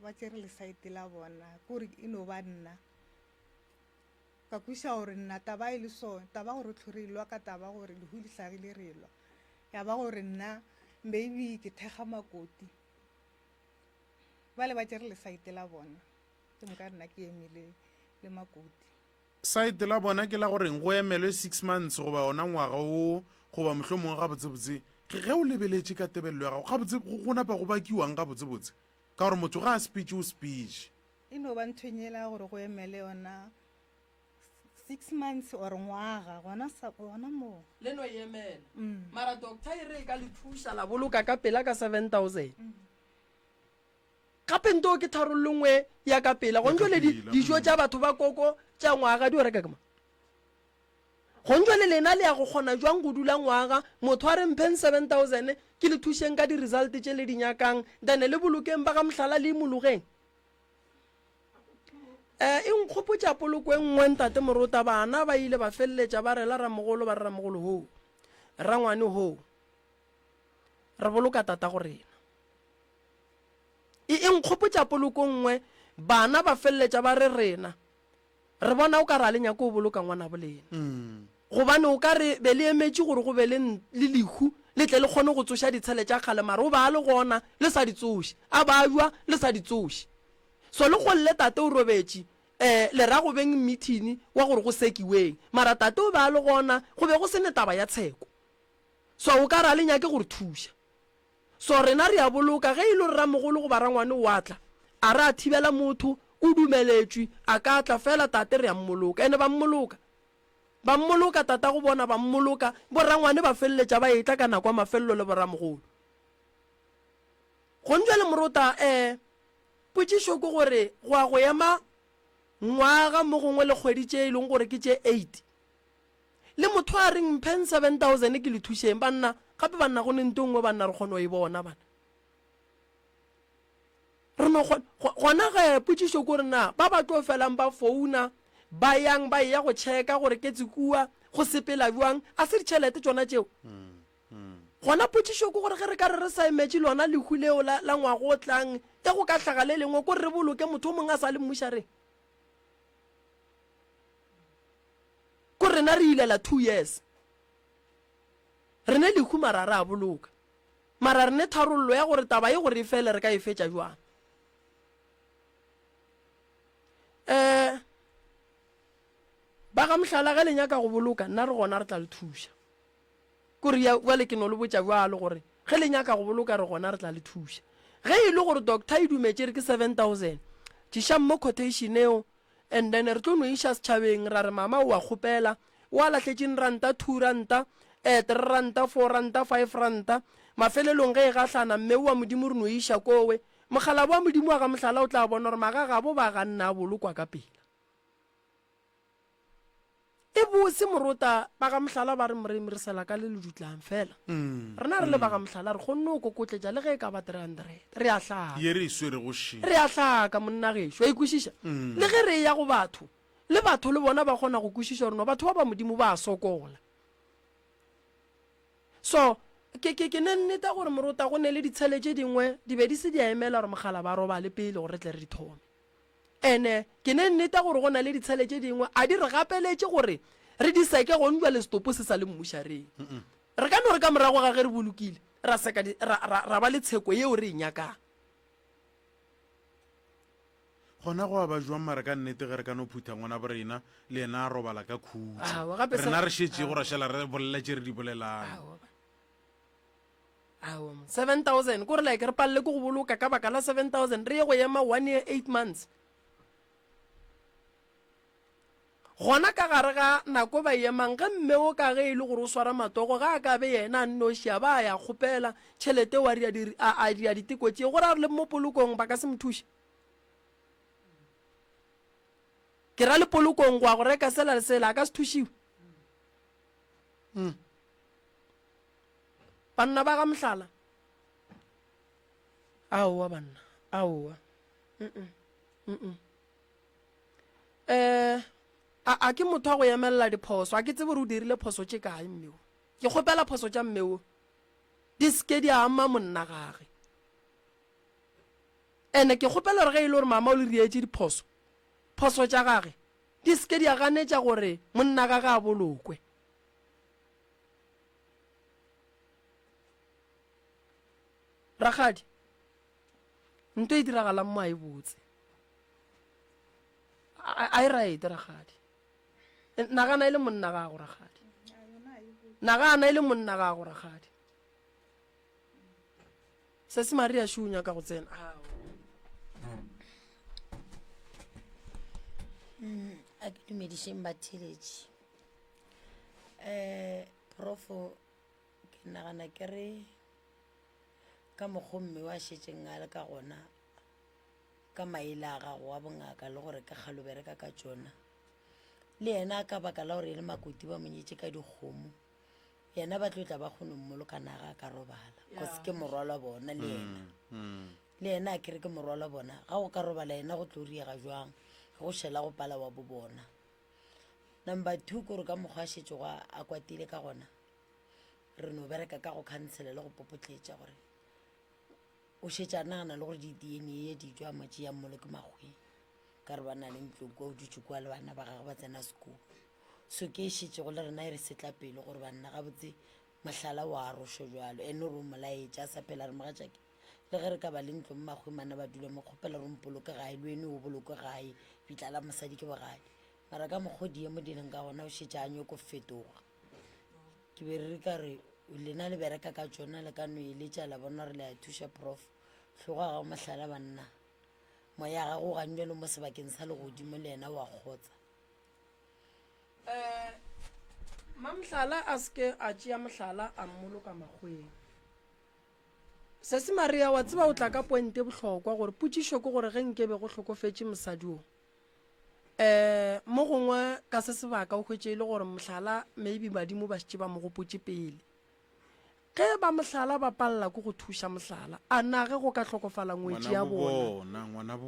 D: ba tšere lesaete la bona, ke gore e no ba nna. Ka kwešiša gore nna taba e le so, taba gore tlho re lwa ka taba gore lehu le hlagile re lwa. Ya ba gore nna maybe ke thekga makoti. Bale ba tšere lesaete la bona. Ke moka nna ke emile le makoti.
A: Saete la bona ke la goreng go emelwe six months goba ona ngwaga wo goba mohlomongwe gabotsebotse ge o lebeletše ka tebelelo ya gago gabotse go napa go bakiwang gabotsebotse ka gore motho ga a sepetše o sepetše.
D: E no ba nthweng yela ya gore go emele yona six months or ngwaga gona sa gona moo.
B: Le no e emela. Mara doctor e re e ka le thuša la boloka ka pela ka 7000. Gape nto ke tharollo nngwe ya ka pela. Gong jwale di, dijo tša batho ba koko tša ngwaga di o reka ke mang? Gong jwale lena le ya go kgona jwang go dula ngwaga motho a re mpheng 7000 ke le thušeng ka di result tše le di nyakang then le bolokeng ba ga mohlala le imologeng? Eh, e nkgopotša poloko e nngwe ntate Morota, bana ba ile ba feleletša ba rela ramogolo ba re ramogolo hoo, rangwane hoo, re boloka tatago rena. E, e nkgopotša poloko nngwe, bana ba feleletša ba re rena, re bona o ka re a le nyake go boloka ngwanabo lena. Gobane o ka re be le emetše gore go be le, le lehu le tle le kgone go tsoša ditshele tša kgale mara o ba a le gona le sa di tsoše, a babja le sa di tsoše. So le golle tate o robetše, eh, le ra go beng mmithini wa gore go sekiweng. Mara tate o be a le gona, go be go se ne taba ya tsheko. So o ka re a le nyake go re thuša. So rena re a boloka, ge e le gore ramogolo goba rangwane o a tla, a re a thibela motho, o dumeletšwe, a ka tla, fela tate re a mmoloka. Ene ba mmoloka. Ba mmoloka, tatago bona ba mmoloka, borangwane ba feleletša ba etla ka nako ya mafelelo le boramogolo. Gong bjale morota, eh, potšišo ke gore go a go ema ngwaga mo gongwe le kgwedi tše e leng gore ke tše eight, le motho a reng mpheng 7000 ke le thušeng, banna, gape banna go ne nto nngwe banna re kgona go e bona bana. Re no kgona, gona ge potšišo ke gore na ba ba tlo felang ba founa ba yang ba eya go checka gore ketse kua go sepela bjang, a se ditšhelete tšona tšeo? Gona potšišo ke gore ge re ka re re sa emetše lona lehu leo la, la ngwaga o tlang, e go ka hlaga le lengwe, ko re re boloke motho o mongwe a sa le mmušareng? Ko rena re ilela two years. Re ne lehu mara re a boloka. Mara re ne tharollo ya gore taba ye gore e fele re ka e fetša bjang. Eh, ba ga mohlala ge le nyaka go boloka, nna re gona re tla le thuša. Kore ya, bjale ke no le botša bjalo gore ge le nyaka go boloka re gona re tla le thuša. Ge e le gore doctor e dumetše re ke 7000, tlišang mo quotation eo and then re tlo no iša setšhabeng ra re mama o a kgopela, o a lahletšeng ranta, two ranta, eh, three ranta, four ranta, five ranta. Mafelelong ge e gahlana mme oa Modimo re no e iša kowe. Mokgalabo wa Modimo wa ga mohlala o tla bona gore magagabo ba ganna a bolokwa ka pela. E bose morota ba ga mohlala ba re moremi re sela ka le le dutlang fela. Rena re le ba ga mohlala re kgonne go kokotletša le ge e ka ba 300. Re a hlaka.
A: Ye re e swerego še.
B: Re a hlaka monna gešo. Wa e kwešiša? Le ge re eya go batho, le batho le bona ba kgona go kwešiša gore no batho ba ba Modimo ba a sokola. So, ke, ke, ke ne nneta gore morota go ne le ditshele tše dingwe di be di se di a emela gore mogala ba robale pele gore re tle re di thome. Ene ke ne nneta gore go na le ditshele tše dingwe a di re gapeletše gore re di seke gong bjale setopo se sa le mmušareng. Re ka no re ka morago ga ge re bolokile ra seka di, ra, ra, ra ba le tsheko yeo re e nyakang.
A: Gona go a ba jwang mara ka nnete ge re ka no phutha ngwana bo rena le yena a robala ka khutšo.
B: Aowa, gape se-
A: Rena re šetšego ra šala re bolela tše re di bolelang.
B: Aowa, ba- Aowa, man. 7000 kore like re palele ke go boloka ka baka la 7000 re ye go ema one year eight months Gona ka gare ga nako ba emang, ge mme o ka ge e le gore o swara matogo, ga a ka be yena a nnoši a ba a ya kgopela tšhelete o a dira di, a, a dira diteko tše, go ra gore le mo polokong ba ka se mo thuše. Ke ra le polokong go ya go reka sela le sela, a ka se thušiwe. Mm. Banna ba ga mohlala. Aowa banna, aowa. Mm -mm. Mm -mm. Um a, a ke motho wa go emelela diphoso, a ke tsebe gore o dirile phoso tše kae mme o. Ke kgopela phoso tša mme o di se ke di ama monna gage. Ene ke kgopela gore ge e le gore mama o le rietše diphoso, phoso tša gage di se ke di a ganetša gore monna gage a bolokwe. Rakgadi, nto e diragalang mo a e botse. A e right rakgadi. Nagana e le monna gago rakgadi. Nagana e le monna gago rakgadi. Sesi Maria šo o nyaka go tsena.
F: Mm, a ke dumedišeng batheletši um profo ke nagana ke re ka mokgo mme wa šetšeng a le ka gona ka maele a gago a bongaka le gore ka kgale o bereka ka tšona. Le yena ka baka la gore e le makoti ba mo nyetše ka dikgomo, yena ba tlo tla ba kgone mmoloka naga a ka robala cause ke morwalo wa bona le yena. Le yena a kere ke morwalo wa bona, ga go ka robala yena go tlo riega jwang ge go šela go pala wa bo bona. Number two kore ka mokgwa a šetšego a kwatile ka gona, re no bereka ka go khansela le go popotletša gore O šetše a nagana le gore di-DNA ye di tšwa mo tšea mmolo ke makgweng ka re ba na le ntlo kua o dutše kua le bana ba gagwe ba tsena sekolo. So ke e šetšego le rena e re setla pelo gore banna gabotse mohlala o arošo jwalo ene re o molaetša a sa phela re mogatšake le ge re ka ba le ntlo mo makgweng bana ba dula mo kgopela re mpoloke gae le wene o boloke gae bitla la mosadi ke bogadi mara ka mokgwa diemo di leng ka gona o šetše a nyoko fetoga. Ke be re ka re lena le bereka ka tšona le ka no eletša la bona gore le a thuša prof hlogo ga go mohlala banna moya gago o ganywe le mo sebakeng sa legodimo le yena wa kgotsa.
B: Um Mamhlala a se ke a tšea mohlala a mmoloka makgweng. Sesi Maria wa tseba o tla ka pointe bohlokwa gore potšišo ke gore ge nkebe go hlokofetše mosadi o um mo gongwe ka se sebaka o hwetše e le gore mohlala maybe badimo ba šetše ba mo gopotše pele. Ge ba mohlala ba palela ke go thuša mohlala, a na ge go ka hlokofala ngwetši ya bona,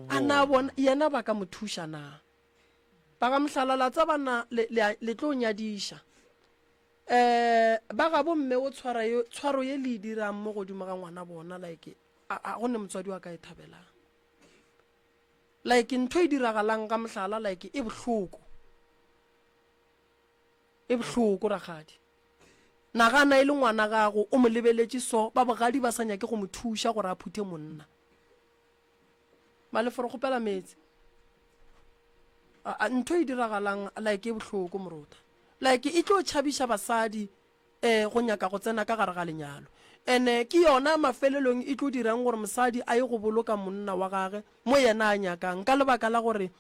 B: a na bona yena ba ka mo thuša na? Ba ga mohlala la tseba na le, le, le tlo nyadiša. Um ba ga bo mme o tshwara yo, tshwaro ye le e dirang mo godimo ga ngwana bona like a, a go ne motswadi wa ka e thabelang. Like ntho e diragalang ka mohlala like e bohloko. E bohloko rakgadi. Nagana e le ngwana gago o mo lebeletše so ba bogadi ba sa nyake go mo thuša gore a phuthe monna. Malefo re kgopela meetse. A, a, ntho e diragalang like e bohloko morota. Like e tlo tšhabiša basadi Ee, go nyaka go tsena ka gare ga lenyalo. Ene ke yona mafelelong e tlo dirang gore mosadi a ye go boloka monna wa gage mo yena a nyakang, ka lebaka la gore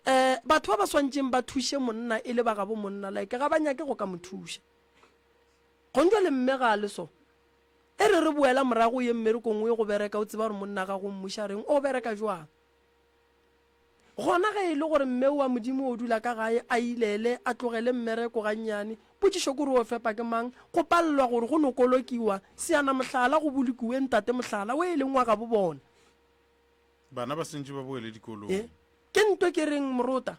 B: um batho ba ba swantšeng ba thuše monna e le ba gabo monna like ga ba nyake go ka mo thuša. Gong jwale mme ga a le so. E re re boela morago o ye mmerekong o ye go bereka o tseba gore monna gago o mmuša reng, o bereka jwang. Gona ge e le gore mme wa Modimo o dula ka gae a ilele, a tlogele mmereko gannyane, potšišo ke gore o fepa ke mang? Go palelwa gore go no kolokiwa seana mohlala go bolokiwe ntate mohlala o e leng wa gabo bona.
A: Bana ba sentše ba boele dikolong.
B: E, ke nto ke reng morota.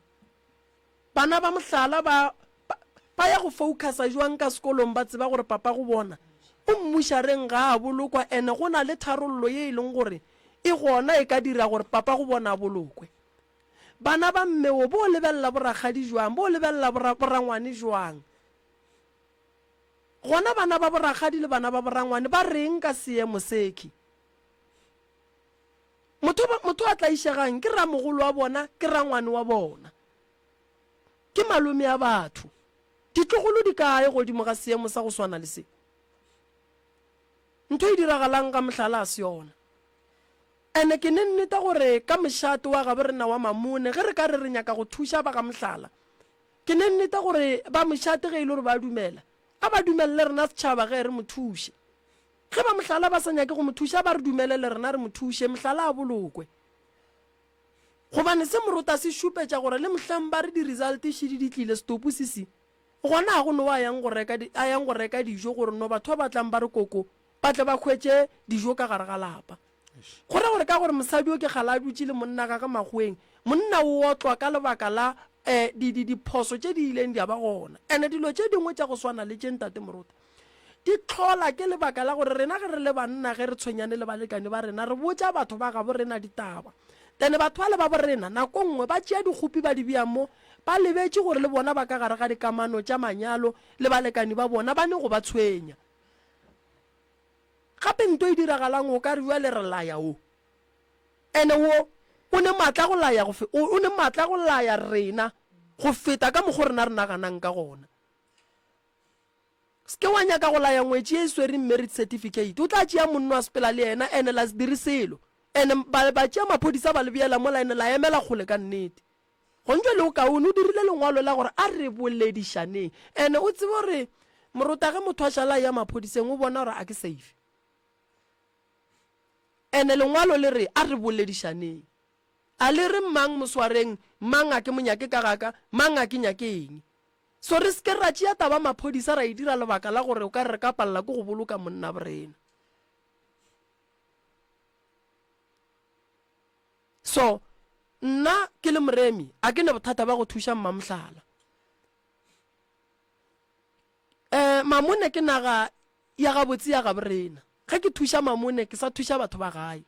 B: Bana ba mohlala ba, ba, ba ya go focusa jwang ka sekolong ba tseba gore papa go bona o mmušareng ga a bolokwa ene go na le tharollo ye e leng gore e gona e ka dira gore papa go bona a bolokwe. Bana ba mme wo bo lebelela borakgadi jwang, bo lebelela bora, borangwane jwang? Gona bana ba borakgadi le bana ba borangwane ba reng ka seemo sekhi? Motho, motho a tlaišegang ke ramogolo wa bona, ke rangwane wa bona. Ke malome a batho. Ditlogolo di kae godimo ga seemo sa go swana le se? Ntho e diragalang ga mohlala a se yona. Ene ke ne nneta gore ka mošate wa gabo rena wa Mamone ge re ka re re nyaka go thuša ba ga mohlala, ke ne nneta gore ba mošate ge e le gore ba dumela, a ba dumelele rena setšhaba ge re mo thuše. Ge ba mohlala ba sa nyake go mo thuša, ba re dumelele rena re mo thuše, mohlala a bolokwe. Gobane se morota se šupetša gore le mohlang ba re di-result šidi di tlile, setopo se si gona, ga go no a yang go reka, a yang go reka dijo gore no batho ba ba tlang ba re koko ba tle ba hwetše dijo ka gare ga lapa. Go ra gore ka gore mosadi yo ke kgale a dutše le monna gage makgoweng, monna o otlwa ka lebaka la um di, di, diphoso tše di ileng di a ba gona. And-e dilo tše dingwe tša go swana le tše Ntate Morota, di hlola ke lebaka la gore rena ge re le banna ge re tshwenyane le balekane ba rena re botša batho ba gabo rena ditaba. Then batho bale ba bo rena nako nngwe ba tšea dikgopi ba di bea mo, ba lebetše gore le bona ba ka gare ga dikamano tša manyalo le balekani ba bona ba ne go ba tshwenya. Gape nto e diragalang o ka re bjale re laya wo. Ene wo o ne maatla go laya go o ne maatla go laya rena go feta ka mokgo rena re naganang ka gona. Se ke wa nyaka go laya ngwetši ye e swereng marriage certificate. O tla tšea monno a sepela le yena ene la se dire selo. Ene ba ba tšea maphodisa ba le beela mola ene la emela kgole ka nnete. Gontšwe le o kaone o dirile lengwalo la gore a re boledišaneng. Ene o tsebe gore morota ge motho a šala a eya maphodiseng o bona gore a ke safe. Ene lengwalo le re a re boledišaneng. A le re mang moswareng, mang a ke mo nyake ka gaka, mang a ke nyake eng. So re se ke ra tšea taba maphodisa ra e dira lebaka la gore o ka re re ka palela ke go boloka monna borena. So nna ke le moremi a ke ne bothata ba go thuša mmamohlala. Eh, Mamone ke naga ya gabotse ya gaborena. Ge ke thuša Mamone ke sa thuša batho ba gae.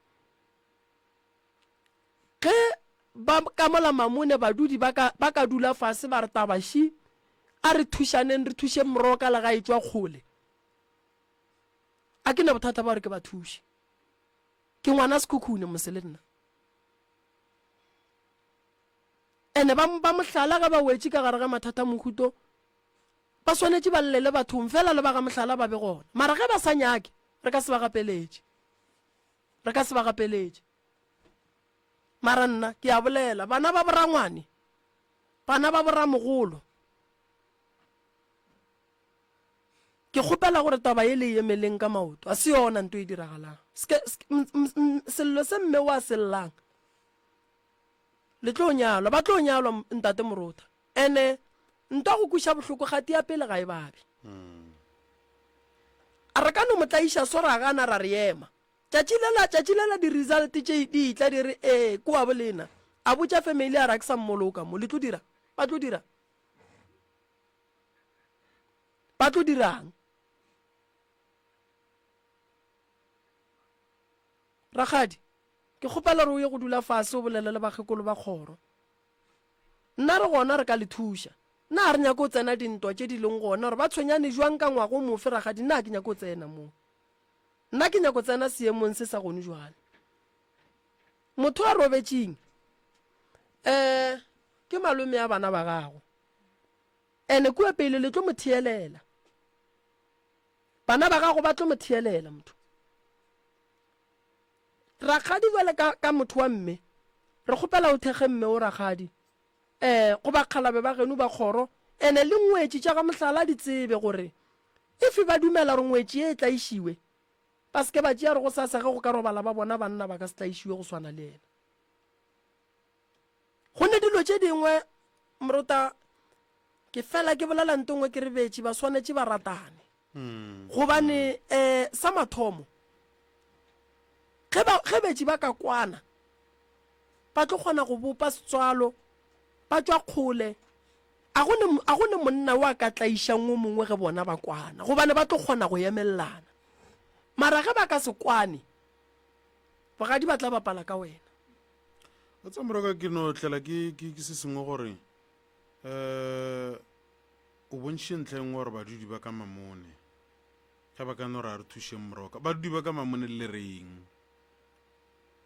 B: Ge ba ka mola Mamone badudi ba ka, ba ka dula fase ba re taba ši, a re thušaneng re thušeng Moroka le ga e tšwa kgole. A ke na bothata ba gore ke ba thuše. Ke ngwana Sekhukhune mose le nna. Ene ba, ba mohlala ge ba wetše ka gare ga mathata mohuto, ba swanetše ba llele bathong fela le ba ga mohlala ba be gona. Mara ge ba sa nyake, re ka se ba gapeletše. Re ka se ba gapeletše. Mara nna ke a bolela, bana ba borangwane, bana ba boramogolo, ke kgopela gore taba ye le e emeleng ka maoto. A se yona nto e diragalang. Seke, sello se mme o a se llang, le tlo nyalwa, ba tlo nyalwa ntate Morota. Ene ntwa go kweša bohloko kgati ya pele ga e babe. A re ka no mo tlaiša so ra gana ra re ema. Tšatši lela, tšatši lela di result tše di etla di re ee ke wa bolena. A botša family a re a ke sa mmoloka mo, le tlo dira? Ba tlo dira? Ba tlo dirang? Rakgadi, ke kgopela gore o ye go dula fase o bolele le bakgekolo ba kgoro. Nna re gona re ka le thuša. Nna ga re nyake go tsena dintwa tše di leng gona gore ba tshwenyane jwang ka ngwaga o mofe rakgadi, nna ga ke nyake go tsena moo. Nna ke nyako tsena seemong se sa gone jwale. Motho a robetšeng um ke malome a bana ba gago. Ene kua pele le tlo mo theelela. Bana ba gago ba tlo mo theelela motho. Rakgadi jwale ka, ka motho wa mme, re kgopela o thekge mme o rakgadi. Eh, go bakgalabe ba geno ba kgoro, ene le ngwetši tša ga mohlala di tsebe gore efe ba dumela gore ngwetši ye e tlaišiwe, ba se ke ba tšea gore gosasa ge go ka robala ba bona banna ba ka se tlaišiwe go swana le yena. Go ne dilo tše dingwe, morota, ke fela ke bolela nto nngwe ke re betši ba swanetše ba ratane. Gobane um sa mathomo, ge ba, ge betši ba ka kwana, ba tlo kgona go bopa setswalo, ba tšwa kgole. A go ne, a go ne monna o a ka tlaišang o mongwe ge bona ba kwana, gobane ba tlo kgona go emelelana. Mara ge ba ka se kwane, bogadi ba tla bapala ka wena.
A: Wa tseba moroka ke no tlela ke, ke, ke se sengwe gore um o bontšhitše ntlha e nngwe gore badudi ba ka Mamone ge ba ka no re a re thušeng moroka, badudi ba ka Mamone le reng?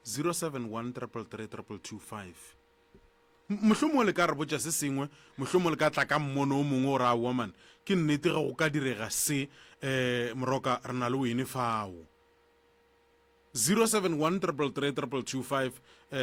A: 071 333 2225. Mohlomongwe le ka re botša se sengwe, mohlomongwe le ka tla ka mmono o mongwe o re, Aowa man, ke nnete ge go ka direga se, um Moroka, re na le wene fao. 071 333 2225 um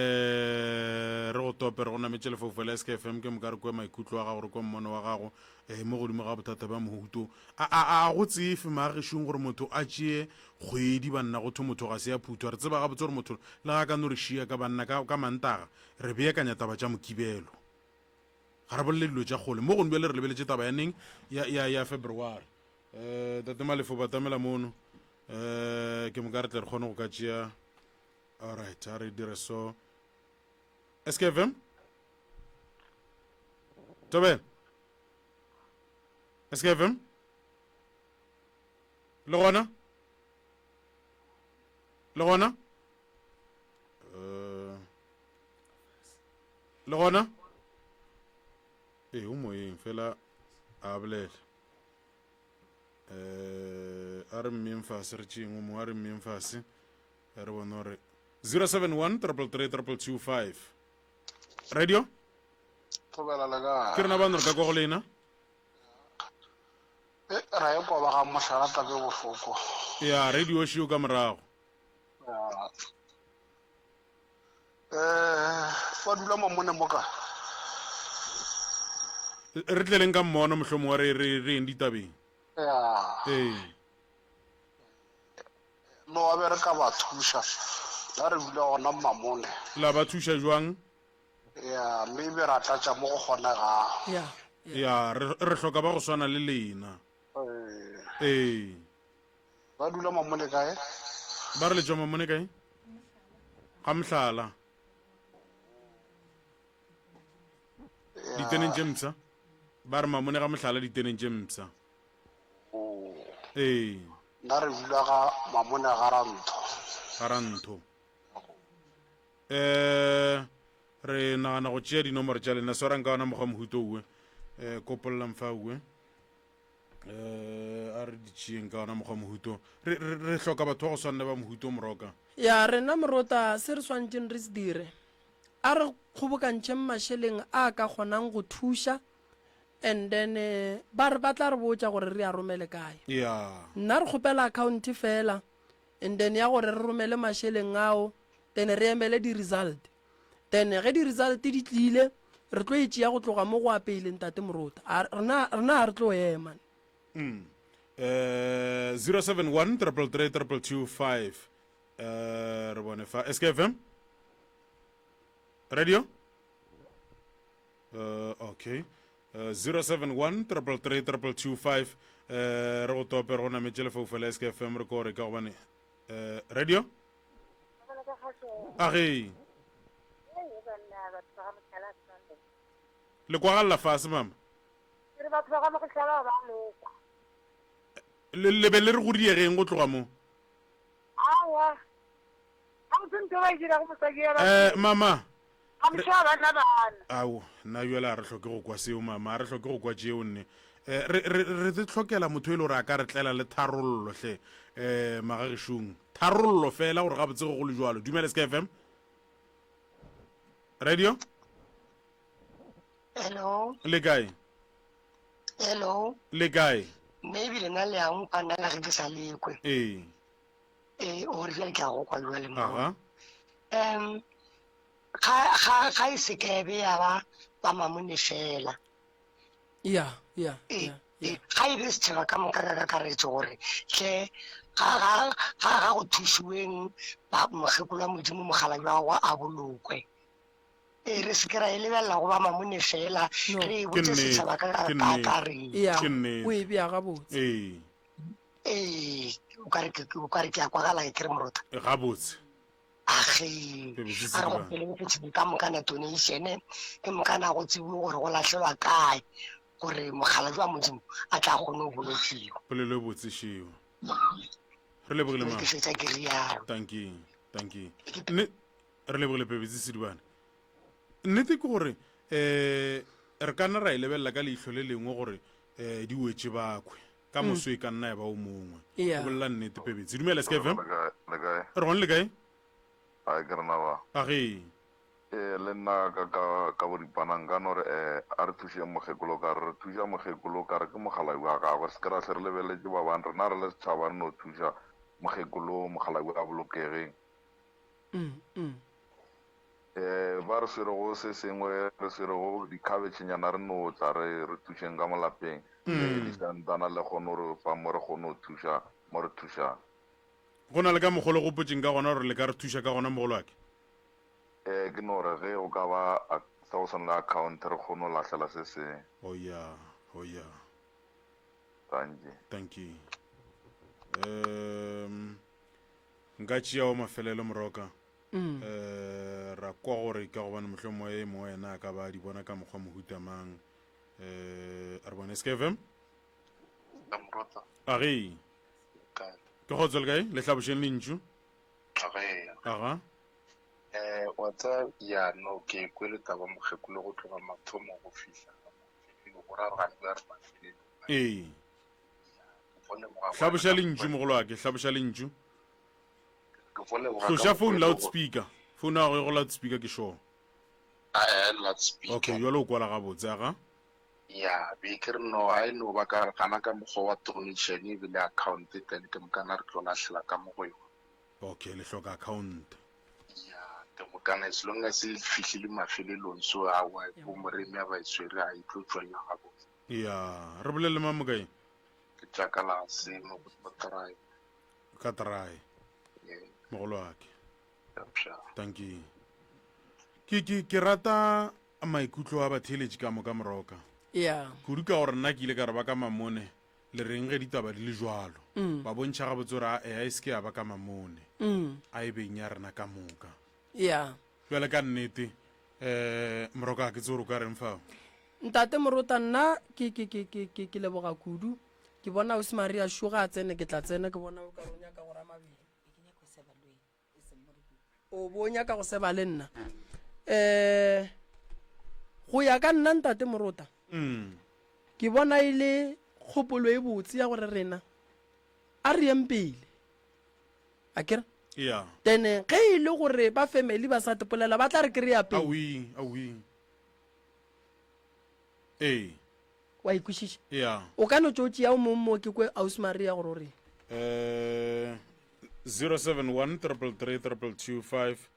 A: re go tope, re go nametše lefaufau la SKFM, ke moka re kwe maikutlo a gago, re kwe mmono wa gago um mo godimo ga bothata bja mohuto. A, a, a go tsefe maagešong gore motho a tšee kgwedi banna go thwe motho ga se a phuthwa. Re tseba gabotse gore motho le ga a ka no re šia ka banna ka, ka Mantaga, Re beakanya taba tša Mokibelo. Ga re bolele dilo tša kgole. Mo gong bjale re lebeletše taba ya neng? Ya, ya, ya February. Eh, Tate Malefo, batamela mono. Eh, ke moka re tle re kgone go ka tšea. All right, a re dire so. SKFM? Tobela. SKFM? Le gona? Le gona? Eh, le gona ee o moyeng fela a bolela um a re mmeng fase re tšeeng o mongwe a re mmeng fase re bone gore 071 333 225 radio
G: thobela le kae
A: ke rena bano re ka kwa go lena
G: Eh, ra e kwa ba ga mohlala tabe bohloko
A: ya radio šio ka morago
G: Eh, ba dula mamone mo ka
A: re tleleng ka mmono mohlomongwe re re re eng ditabeng
G: ya
A: ee
G: no wa be re ka ba thuša la re dula gona mamone
A: la ba thuša jwang
G: ya mme be ra tlatša mo go kgonegago
B: ya
A: ya re re hloka ba go swana le lena
G: Ee.
A: ee
G: Ba dula Mamone kae?
A: Ba re le tšwa Mamone kae? Ga Mohlala. Diteneng tše mpsha. Ba re Mamone ga Mohlala diteneng tše mpsha.
G: Oh.
A: Ee.
G: Nna re dula ga Mamone ga Rantho.
A: Ga Rantho. Eh re nagana go tšea dinomoro tša lena swarang ka ona mokgwa mohuto uwe. Eh kopollang fa uwe. Eh, a re di tšeeng ka ona mokgwa mohuto re, re, re hloka batho ba go swana le ba mohuto moroka
B: ya rena morota se re swanetšeng re se dire a re kgobokantšheng mašeleng a ka kgonang go thuša and then eh, ba re ba tla re botša gore re a romele kae
A: ya
B: nna re kgopela account fela and then ya gore re romele mašeleng ao then re emele di-result Then ge di result di tlile re tlo e tšea go tloga mo go a pele ntate Morota. A rena rena ga re tlo ema.
A: Mm. Eh 071 333 2225 eh re bone fa SKFM Radio Uh, okay uh, 071 333 2225 eh re go tope re go nametše lefaufela SKFM re ko re ka gobane eh radio A ge. Le kwagalla fase mama. Le le be le re go diegeng go tloga mo. Eh mama. Ao, nna bjale a re hloke go kwa seo mama, a re hloke go kwa tšeo nne. Eh, re re re re hlokela motho e le gore a ka re tlela le tharollo hle eh magagešong. Tharollo fela gore gabotse go go le jwalo. Dumela SK FM. Radio?
H: Hello.
A: Le kae?
H: Hello.
A: Le kae?
H: Maybe lena le a nkwa nna le ge ke sa lekwe.
A: Ee.
H: Ee, o re bjale ke a go kwa bjale mo.
A: Aha.
H: Um ga ga ga e se ke be ya ba ba mamone fela.
B: Ya, ya,
H: Ee,
B: ya, ya.
H: ee, ga e be setšhaba ka moka ka kakaretso gore hle ga ga ga ga go thušiweng ba mokgekolo wa Modimo mogala jwa gagwe a bolokwe. Ee, re se ke ra e lebelela go ba mamone fela,
B: No.
H: re e
A: Ke
H: botse
A: nnete,
H: setšhaba ka
A: ke
H: ka
A: nnete.
H: kakaretso.
B: Ya,
A: Ke nnete.
B: o e bea gabotse.
A: Ee.
H: Ee, o ka re ke o ka re ke a kwagala ke re morota.
A: Gabotse.
H: Age,
A: Ke be se
H: a re go
A: tsebang.
H: pele setšhaba ka moka na donation ke moka na go tsebiwe gore go lahlelwa kae gore mogala jwa Modimo a tla kgone go bolokiwa.
A: Polelo e botse šeo. Re lebogile
H: Ke
A: mama.
H: fetša ke rialo.
A: Tanki, tanki. Ne re lebogile Pebetse Sedibane. Nnete ke gore eh re ka nna ra e lebelela ka leihlo le lengwe gore eh di wetše bakhwe. Ka moso e ka nna ya ba o mongwe.
B: Yeah.
A: O bolela nnete Pebetse. Dumela SKFM.
I: Le kae?
A: Re gone le kae?
I: A ke rena ba.
A: A ge.
I: Ee, le nna ka ka ka boripana nka no re eh, a re thušeng mokgekolo ka re re thuša mokgekolo ka re ke mokgalabje wa gagwe re se ke ra hle re lebeletše ba bang rena re le setšhaba re no thuša mokgekolo mokgalabje a bolokegeng.
B: Mm, mm.
I: Eh, ba re swerego se sengwe re swerego dikhabetšhenyana re no tla re re thušeng ka mo lapeng le disantana le kgone go re fa mo re kgone go thuša mo re thušang.
A: Go na le ka mokgwa o le gopotšeng ka gona gore le ka re thuša ka gona mogolwake?
I: Ee, ke no re ge go ka ba sa go swana le account re kgone go lahlela se sengwe.
A: Oh ya, oh ya.
I: Dankie.
A: Dankie. Um, nka tšea wa mafelelo moroka. Mm. Eh, ra kwa gore ka gobane mohlomongwe e mongwe yena a ka ba a di bona ka mokgwa mohuta mang. Eh, a re bone SKFM. A ge. Ke kgotso le kae? Le hlabošeng lentšu. Aga.
J: Eh, wa tseba, ya, no, ke kwele taba mokgekolo go tloga mathomo go fihla mafelelong, go ra gane ba re mafelelong.
A: Ee. Hlaboša lentšu, mogolwake, hlaboša lentšu.
J: Ke go leboga ka
A: Tloša phone
J: mokgwa e le go-
A: loudspeaker. Phone ya gago e go loudspeaker ke sure.
J: Ah, eh, loudspeaker.
A: Okay, jwale o kwala gabotse, aga.
J: Ya, be ke re no, a e no ba ka gana ka mokgwa wa donation ebile account then ke mokana re tlo lahlela ka mo go yona.
A: Okay, le hloka account.
J: Ya, ke mokana as long as e fihlile mafelelong so aowa bo Moremi a ba e swere a e tlo tšwelela gabotse.
A: Ya, re bolele mang mokae?
J: Ke Tšakalase mo mo Trae.
A: Ka Trae.
J: Yeah.
A: Mogolo wake.
J: Yapša.
A: Dankie. Ke ke ke rata maikutlo a batheeletši ka moka moroka.
B: Yeah.
A: Kudu ka gore nna ke ile ka re ba ka Mamone le reng ge ditaba di le jwalo.
B: Mm.
A: Ba bontšha gabotse gore a a e se ke ya ba ka Mamone.
B: Mm.
A: A e beng ya rena ka moka.
B: Yeah.
A: Bjale ka nnete eh moroka ga ke tsebe gore o ka reng fao.
B: Ntate Morota nna ke ke ke ke ke ke leboga kudu. Ke bona Ausi Maria šo ga a tsene ke tla tsena ke bona o ka re o nyaka go rama beng. O bo o nyaka go seba le nna. Eh go ya ka nna ntate Morota.
A: Mm.
B: Ke bona e le kgopolo e botse ya gore rena a re yeng pele. A kere?
A: Yeah.
B: Then ge e le gore ba family ba sa tepolela ba tla re kry-a pele.
A: Awi, awi. Ee.
B: Wa e kwešiša?
A: Yeah.
B: O ka no tšo tšea o mong mo ke kwe Ausi Maria gore o reng.
A: Eh 071 333 2225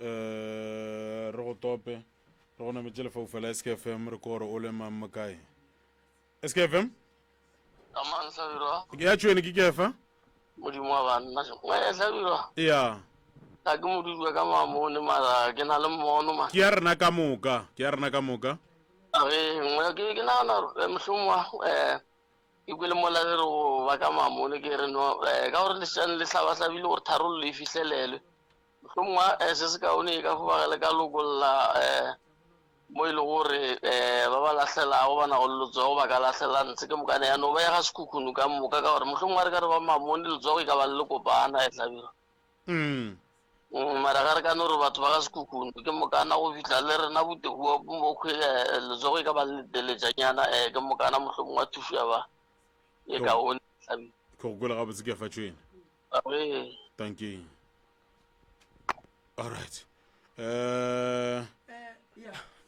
A: eh re go tope re go nametše lefaufela SKFM re ko gore o le mang mo kae SKFM
K: Amang Hlabirwa.
A: Ya tšwene ke kefa.
K: Modimo wa banna. Ngwe Hlabirwa.
A: Ya.
K: Ga ke modudi ka mamone mara ke na le mmono ma.
A: Ke ya rena ka moka, ke ya rena ka moka.
K: Re ngwe ke ke nagana eh, mohlomongwe eh ke kwele mola re re go ba ka mamone ke re no eh, ka gore lešane le hlabahlabile gore tharollo e fihlelelwe. Mohlomongwe eh, se se kaone e ka fo ba ge le ka lokolla eh mo e le gore um ba ba lahlelago ba nago le letsogo ba ka lahlela ntshe ke mokane ya no ba ya ga sekhukhunu ka moka ka gore mohlomongwe a re ka re ba mamone letsogo e ka ba le lekopana e hlabirwa
A: mm.
K: mm, mara ga re ka no re batho ba ga sekhukhunu ke mokana go fitlha le rena botehuwa mokhwe eh, letsogo e ka ba le leteletšanyana um eh, ke mokana mohlomongwe wa thušo ya ba e kaone
A: ke go kwele gabotse ke fa tšwene thank you alright eh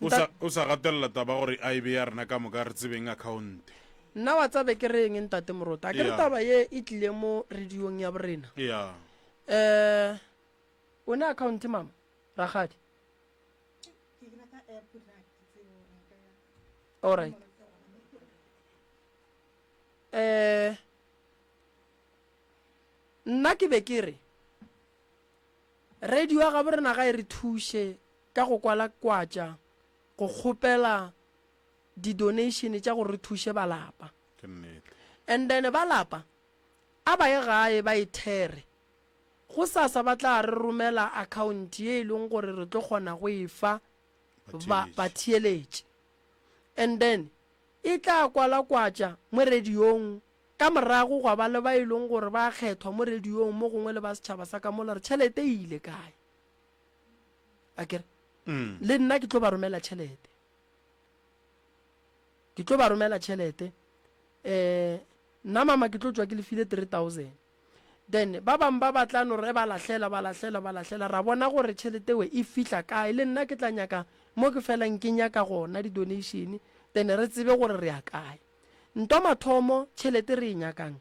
A: o sa o sa gatelela taba gore a e be ya rena ka moka re tsebeng account
B: nna wa tsabe ke reng ntate morota a ke re
A: Yeah.
B: taba ye e tlile mo radiong ya borena
A: ya
B: um o ne account mama rakgadi alright um Nna ke be ke re, Radio ya gabo rena ga e re thuše ka go kwalakwatša go kgopela di donation tša gore re thuše ba lapa.
A: Ke nnete.
B: And then ba lapa a ba ye gae ba e there. Gosasa ba tla re romela account ye e leng gore re tlo kgona go e fa ba batheeletši. And then e tla kwalakwatša mo radiong Ka morago gwa ba le ba e leng gore ba a kgethwa mo radiong mo gongwe le ba setšhaba sa ka mola gore tšhelete e ile kae. Akere? Le nna ke tlo ba romela tšhelete. Ke tlo ba romela tšhelete. Eh, nna mama ke tlo tšwa ke lefile 3000. Then ba bang ba ba tla no re ba lahlela, ba lahlela, ba lahlela, ra bona gore tšhelete we e fihla kae. Le nna ke tla nyaka mo ke felang ke nyaka gona di-donation, then re tsebe gore re ya kae. Ntwa mathomo tšhelete re e nyakang,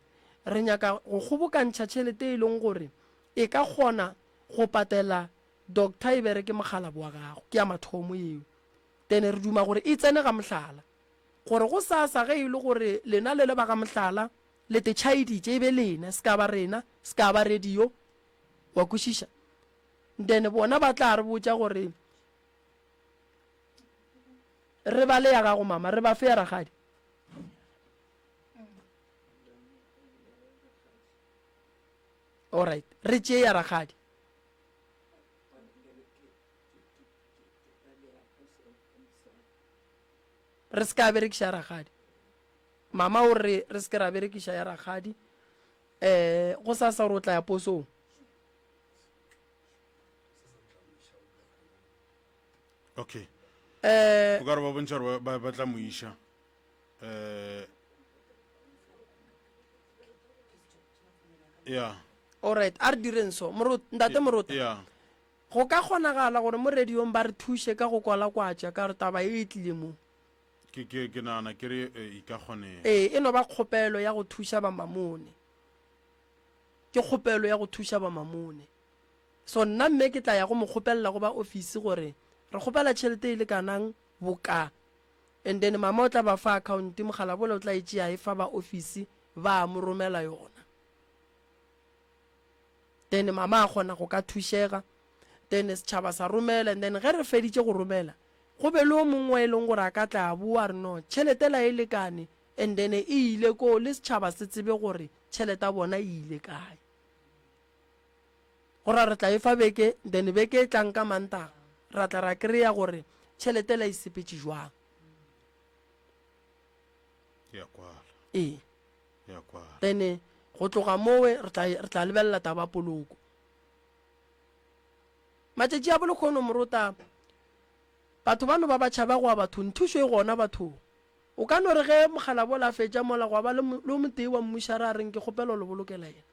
B: re nyaka go kgobokantšha tšhelete e leng gore e ka kgona go patela doctor e bereke mokgalabo wa gago. Ke ya mathomo eo. Then re duma gore e tsene ga mohlala, gore go sasa ge e le gore lena le le ba ga mohlala le te tšhaeditše e be lena, se ka ba rena, se ka ba radio, wa kwešiša? Then bona ba tla re botša gore re bale ya gago mama, re ba fe ya rakgadi. Alright, re tšee ya rakgadi. Re se ka berekiša ya rakgadi. Mama o re re se ke ra berekiša ya rakgadi. Um go sasa gore o tla ya posong.
A: Okay.
B: Eh,
A: O ka re ba bontšha gore ba ba tla mo iša. Eh Yeah.
B: Alright, a re direng so. Morot, ntate Morota.
A: Yeah.
B: Go ka kgonagala gore mo radiong ba re thuše ka go kwalakwatša ka gore taba e e tlile mo.
A: Ke, ke, ke nagana ke re e, e ka kgonega.
B: Ee, e no ba kgopelo ya go thuša ba Mamone. Ke kgopelo ya go thuša ba Mamone. So nna mme ke tla ya go mo kgopelela go ba ofisi gore re kgopela tšhelete e lekanang boka. And then mama o tla ba fa account, mogalabola o tla e tšea e fa ba ofisi ba mo romela yona. Then mama a kgona go ka thušega. Then setšhaba sa romela and then ge re feditše go romela go be le o mongwe e leng gore a ka tla a boa a re no tšhelete la e lekane and then e ile koo le setšhaba se tsebe gore tšhelete ya bona e ile kae. Go ra re tla e fa beke then beke e tlang ka Mantaga ra tla ra kry-a gore tšhelete la e sepetše jwang.
A: Ya kwala.
B: Ee.
A: Ya kwala.
B: Then go tloga mowe re tla re tla lebelela taba poloko. Matšatši a bolekgono morota batho bano ba ba tšhaba go ya bathong thušo e gona bathong. O ka no re ge mokgalabola a fetša mola gwa ba le le o motee wa mmušara a reng ke kgopela o le bolokela yena.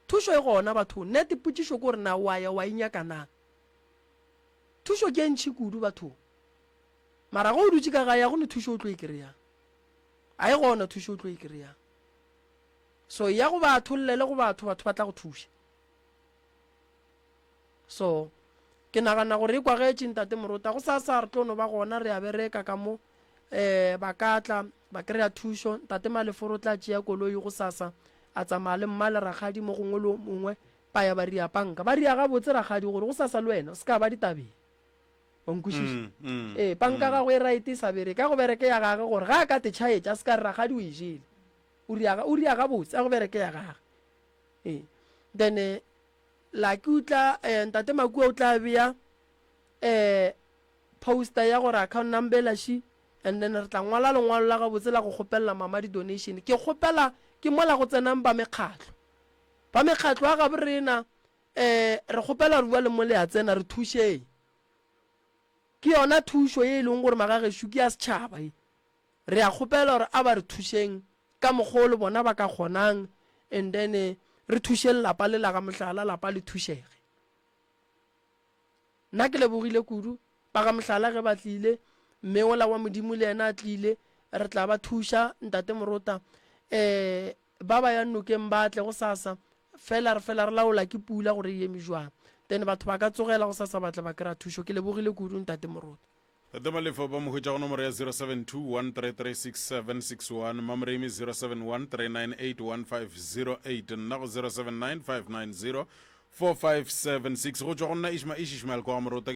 B: Thušo e gona bathong. Nete potšišo ke gore na wa ya wa inyaka na? Thušo ke e ntši kudu bathong. Mara ge o dutše ka gae ga go ne thušo o tlo e kry-ang. A e gona thušo o tlo e kry-ang. So ya go batho llele go batho, batho ba tla go thuša. So ke nagana gore e kwagetše ntate Morota. Go sasa re tlo no ba gona re a bereka ka mo eh ba ka tla ba kry-a thušo. Ntate Maleforo o tla tšea koloi go sasa a tsamaya le mma le rakgadi mo gongwe le o mongwe ba ya ba ria panka. Ba ria gabotse rakgadi gore go sasa le wena o se ka ba ditabeng. Wa nkwešiša?
A: Mm, mm,
B: Ee, panka
A: mm.
B: gagwe e right e sa bereke. A go bereke ya gage gore ga a ka te tšhaetša a se ka re rakgadi o e jele. O ria o ria gabotse a go bereke ya gage. Ee. Then eh, Lucky o tla eh, ntate Makua o tla bea eh poster ya gore account number la shi and then re tla ngwala lengwalo la gabotse la go kgopelela mama di donation. Ke kgopela ke mola go tsenang ba mekgatlo. Ba mekgatlo ya gabo rena eh re kgopela re bua le mo le a tsena re thušeng. Ke yona thušo ye e leng gore magagešu ke ya setšhaba ye. Re a kgopela gore a ba re thušeng ka mokgwa o le bona ba ka kgonang and then re thušeng lapa le la ga Mohlala, lapa le thušege. Nna ke lebogile kudu ba ga Mohlala ge ba tlile, mme ola wa Modimo le yena a tlile, re tla ba thuša Ntate Morota. Um ba ba yang nokeng ba tle gosasa, fela re fela re laola ke pula gore e eme jwang. Then batho ba ka tsogela gosasa ba tla ba kry-a thušo. Ke lebogile kudu Ntate Morota.
A: Tate Malefo ba mo hwetša go nomoro ya 0721336761, Mamoremi 0713981508, nna go 0795904576. Go tšwa go nna Ishma Ish Ishmael kwa ga Morota.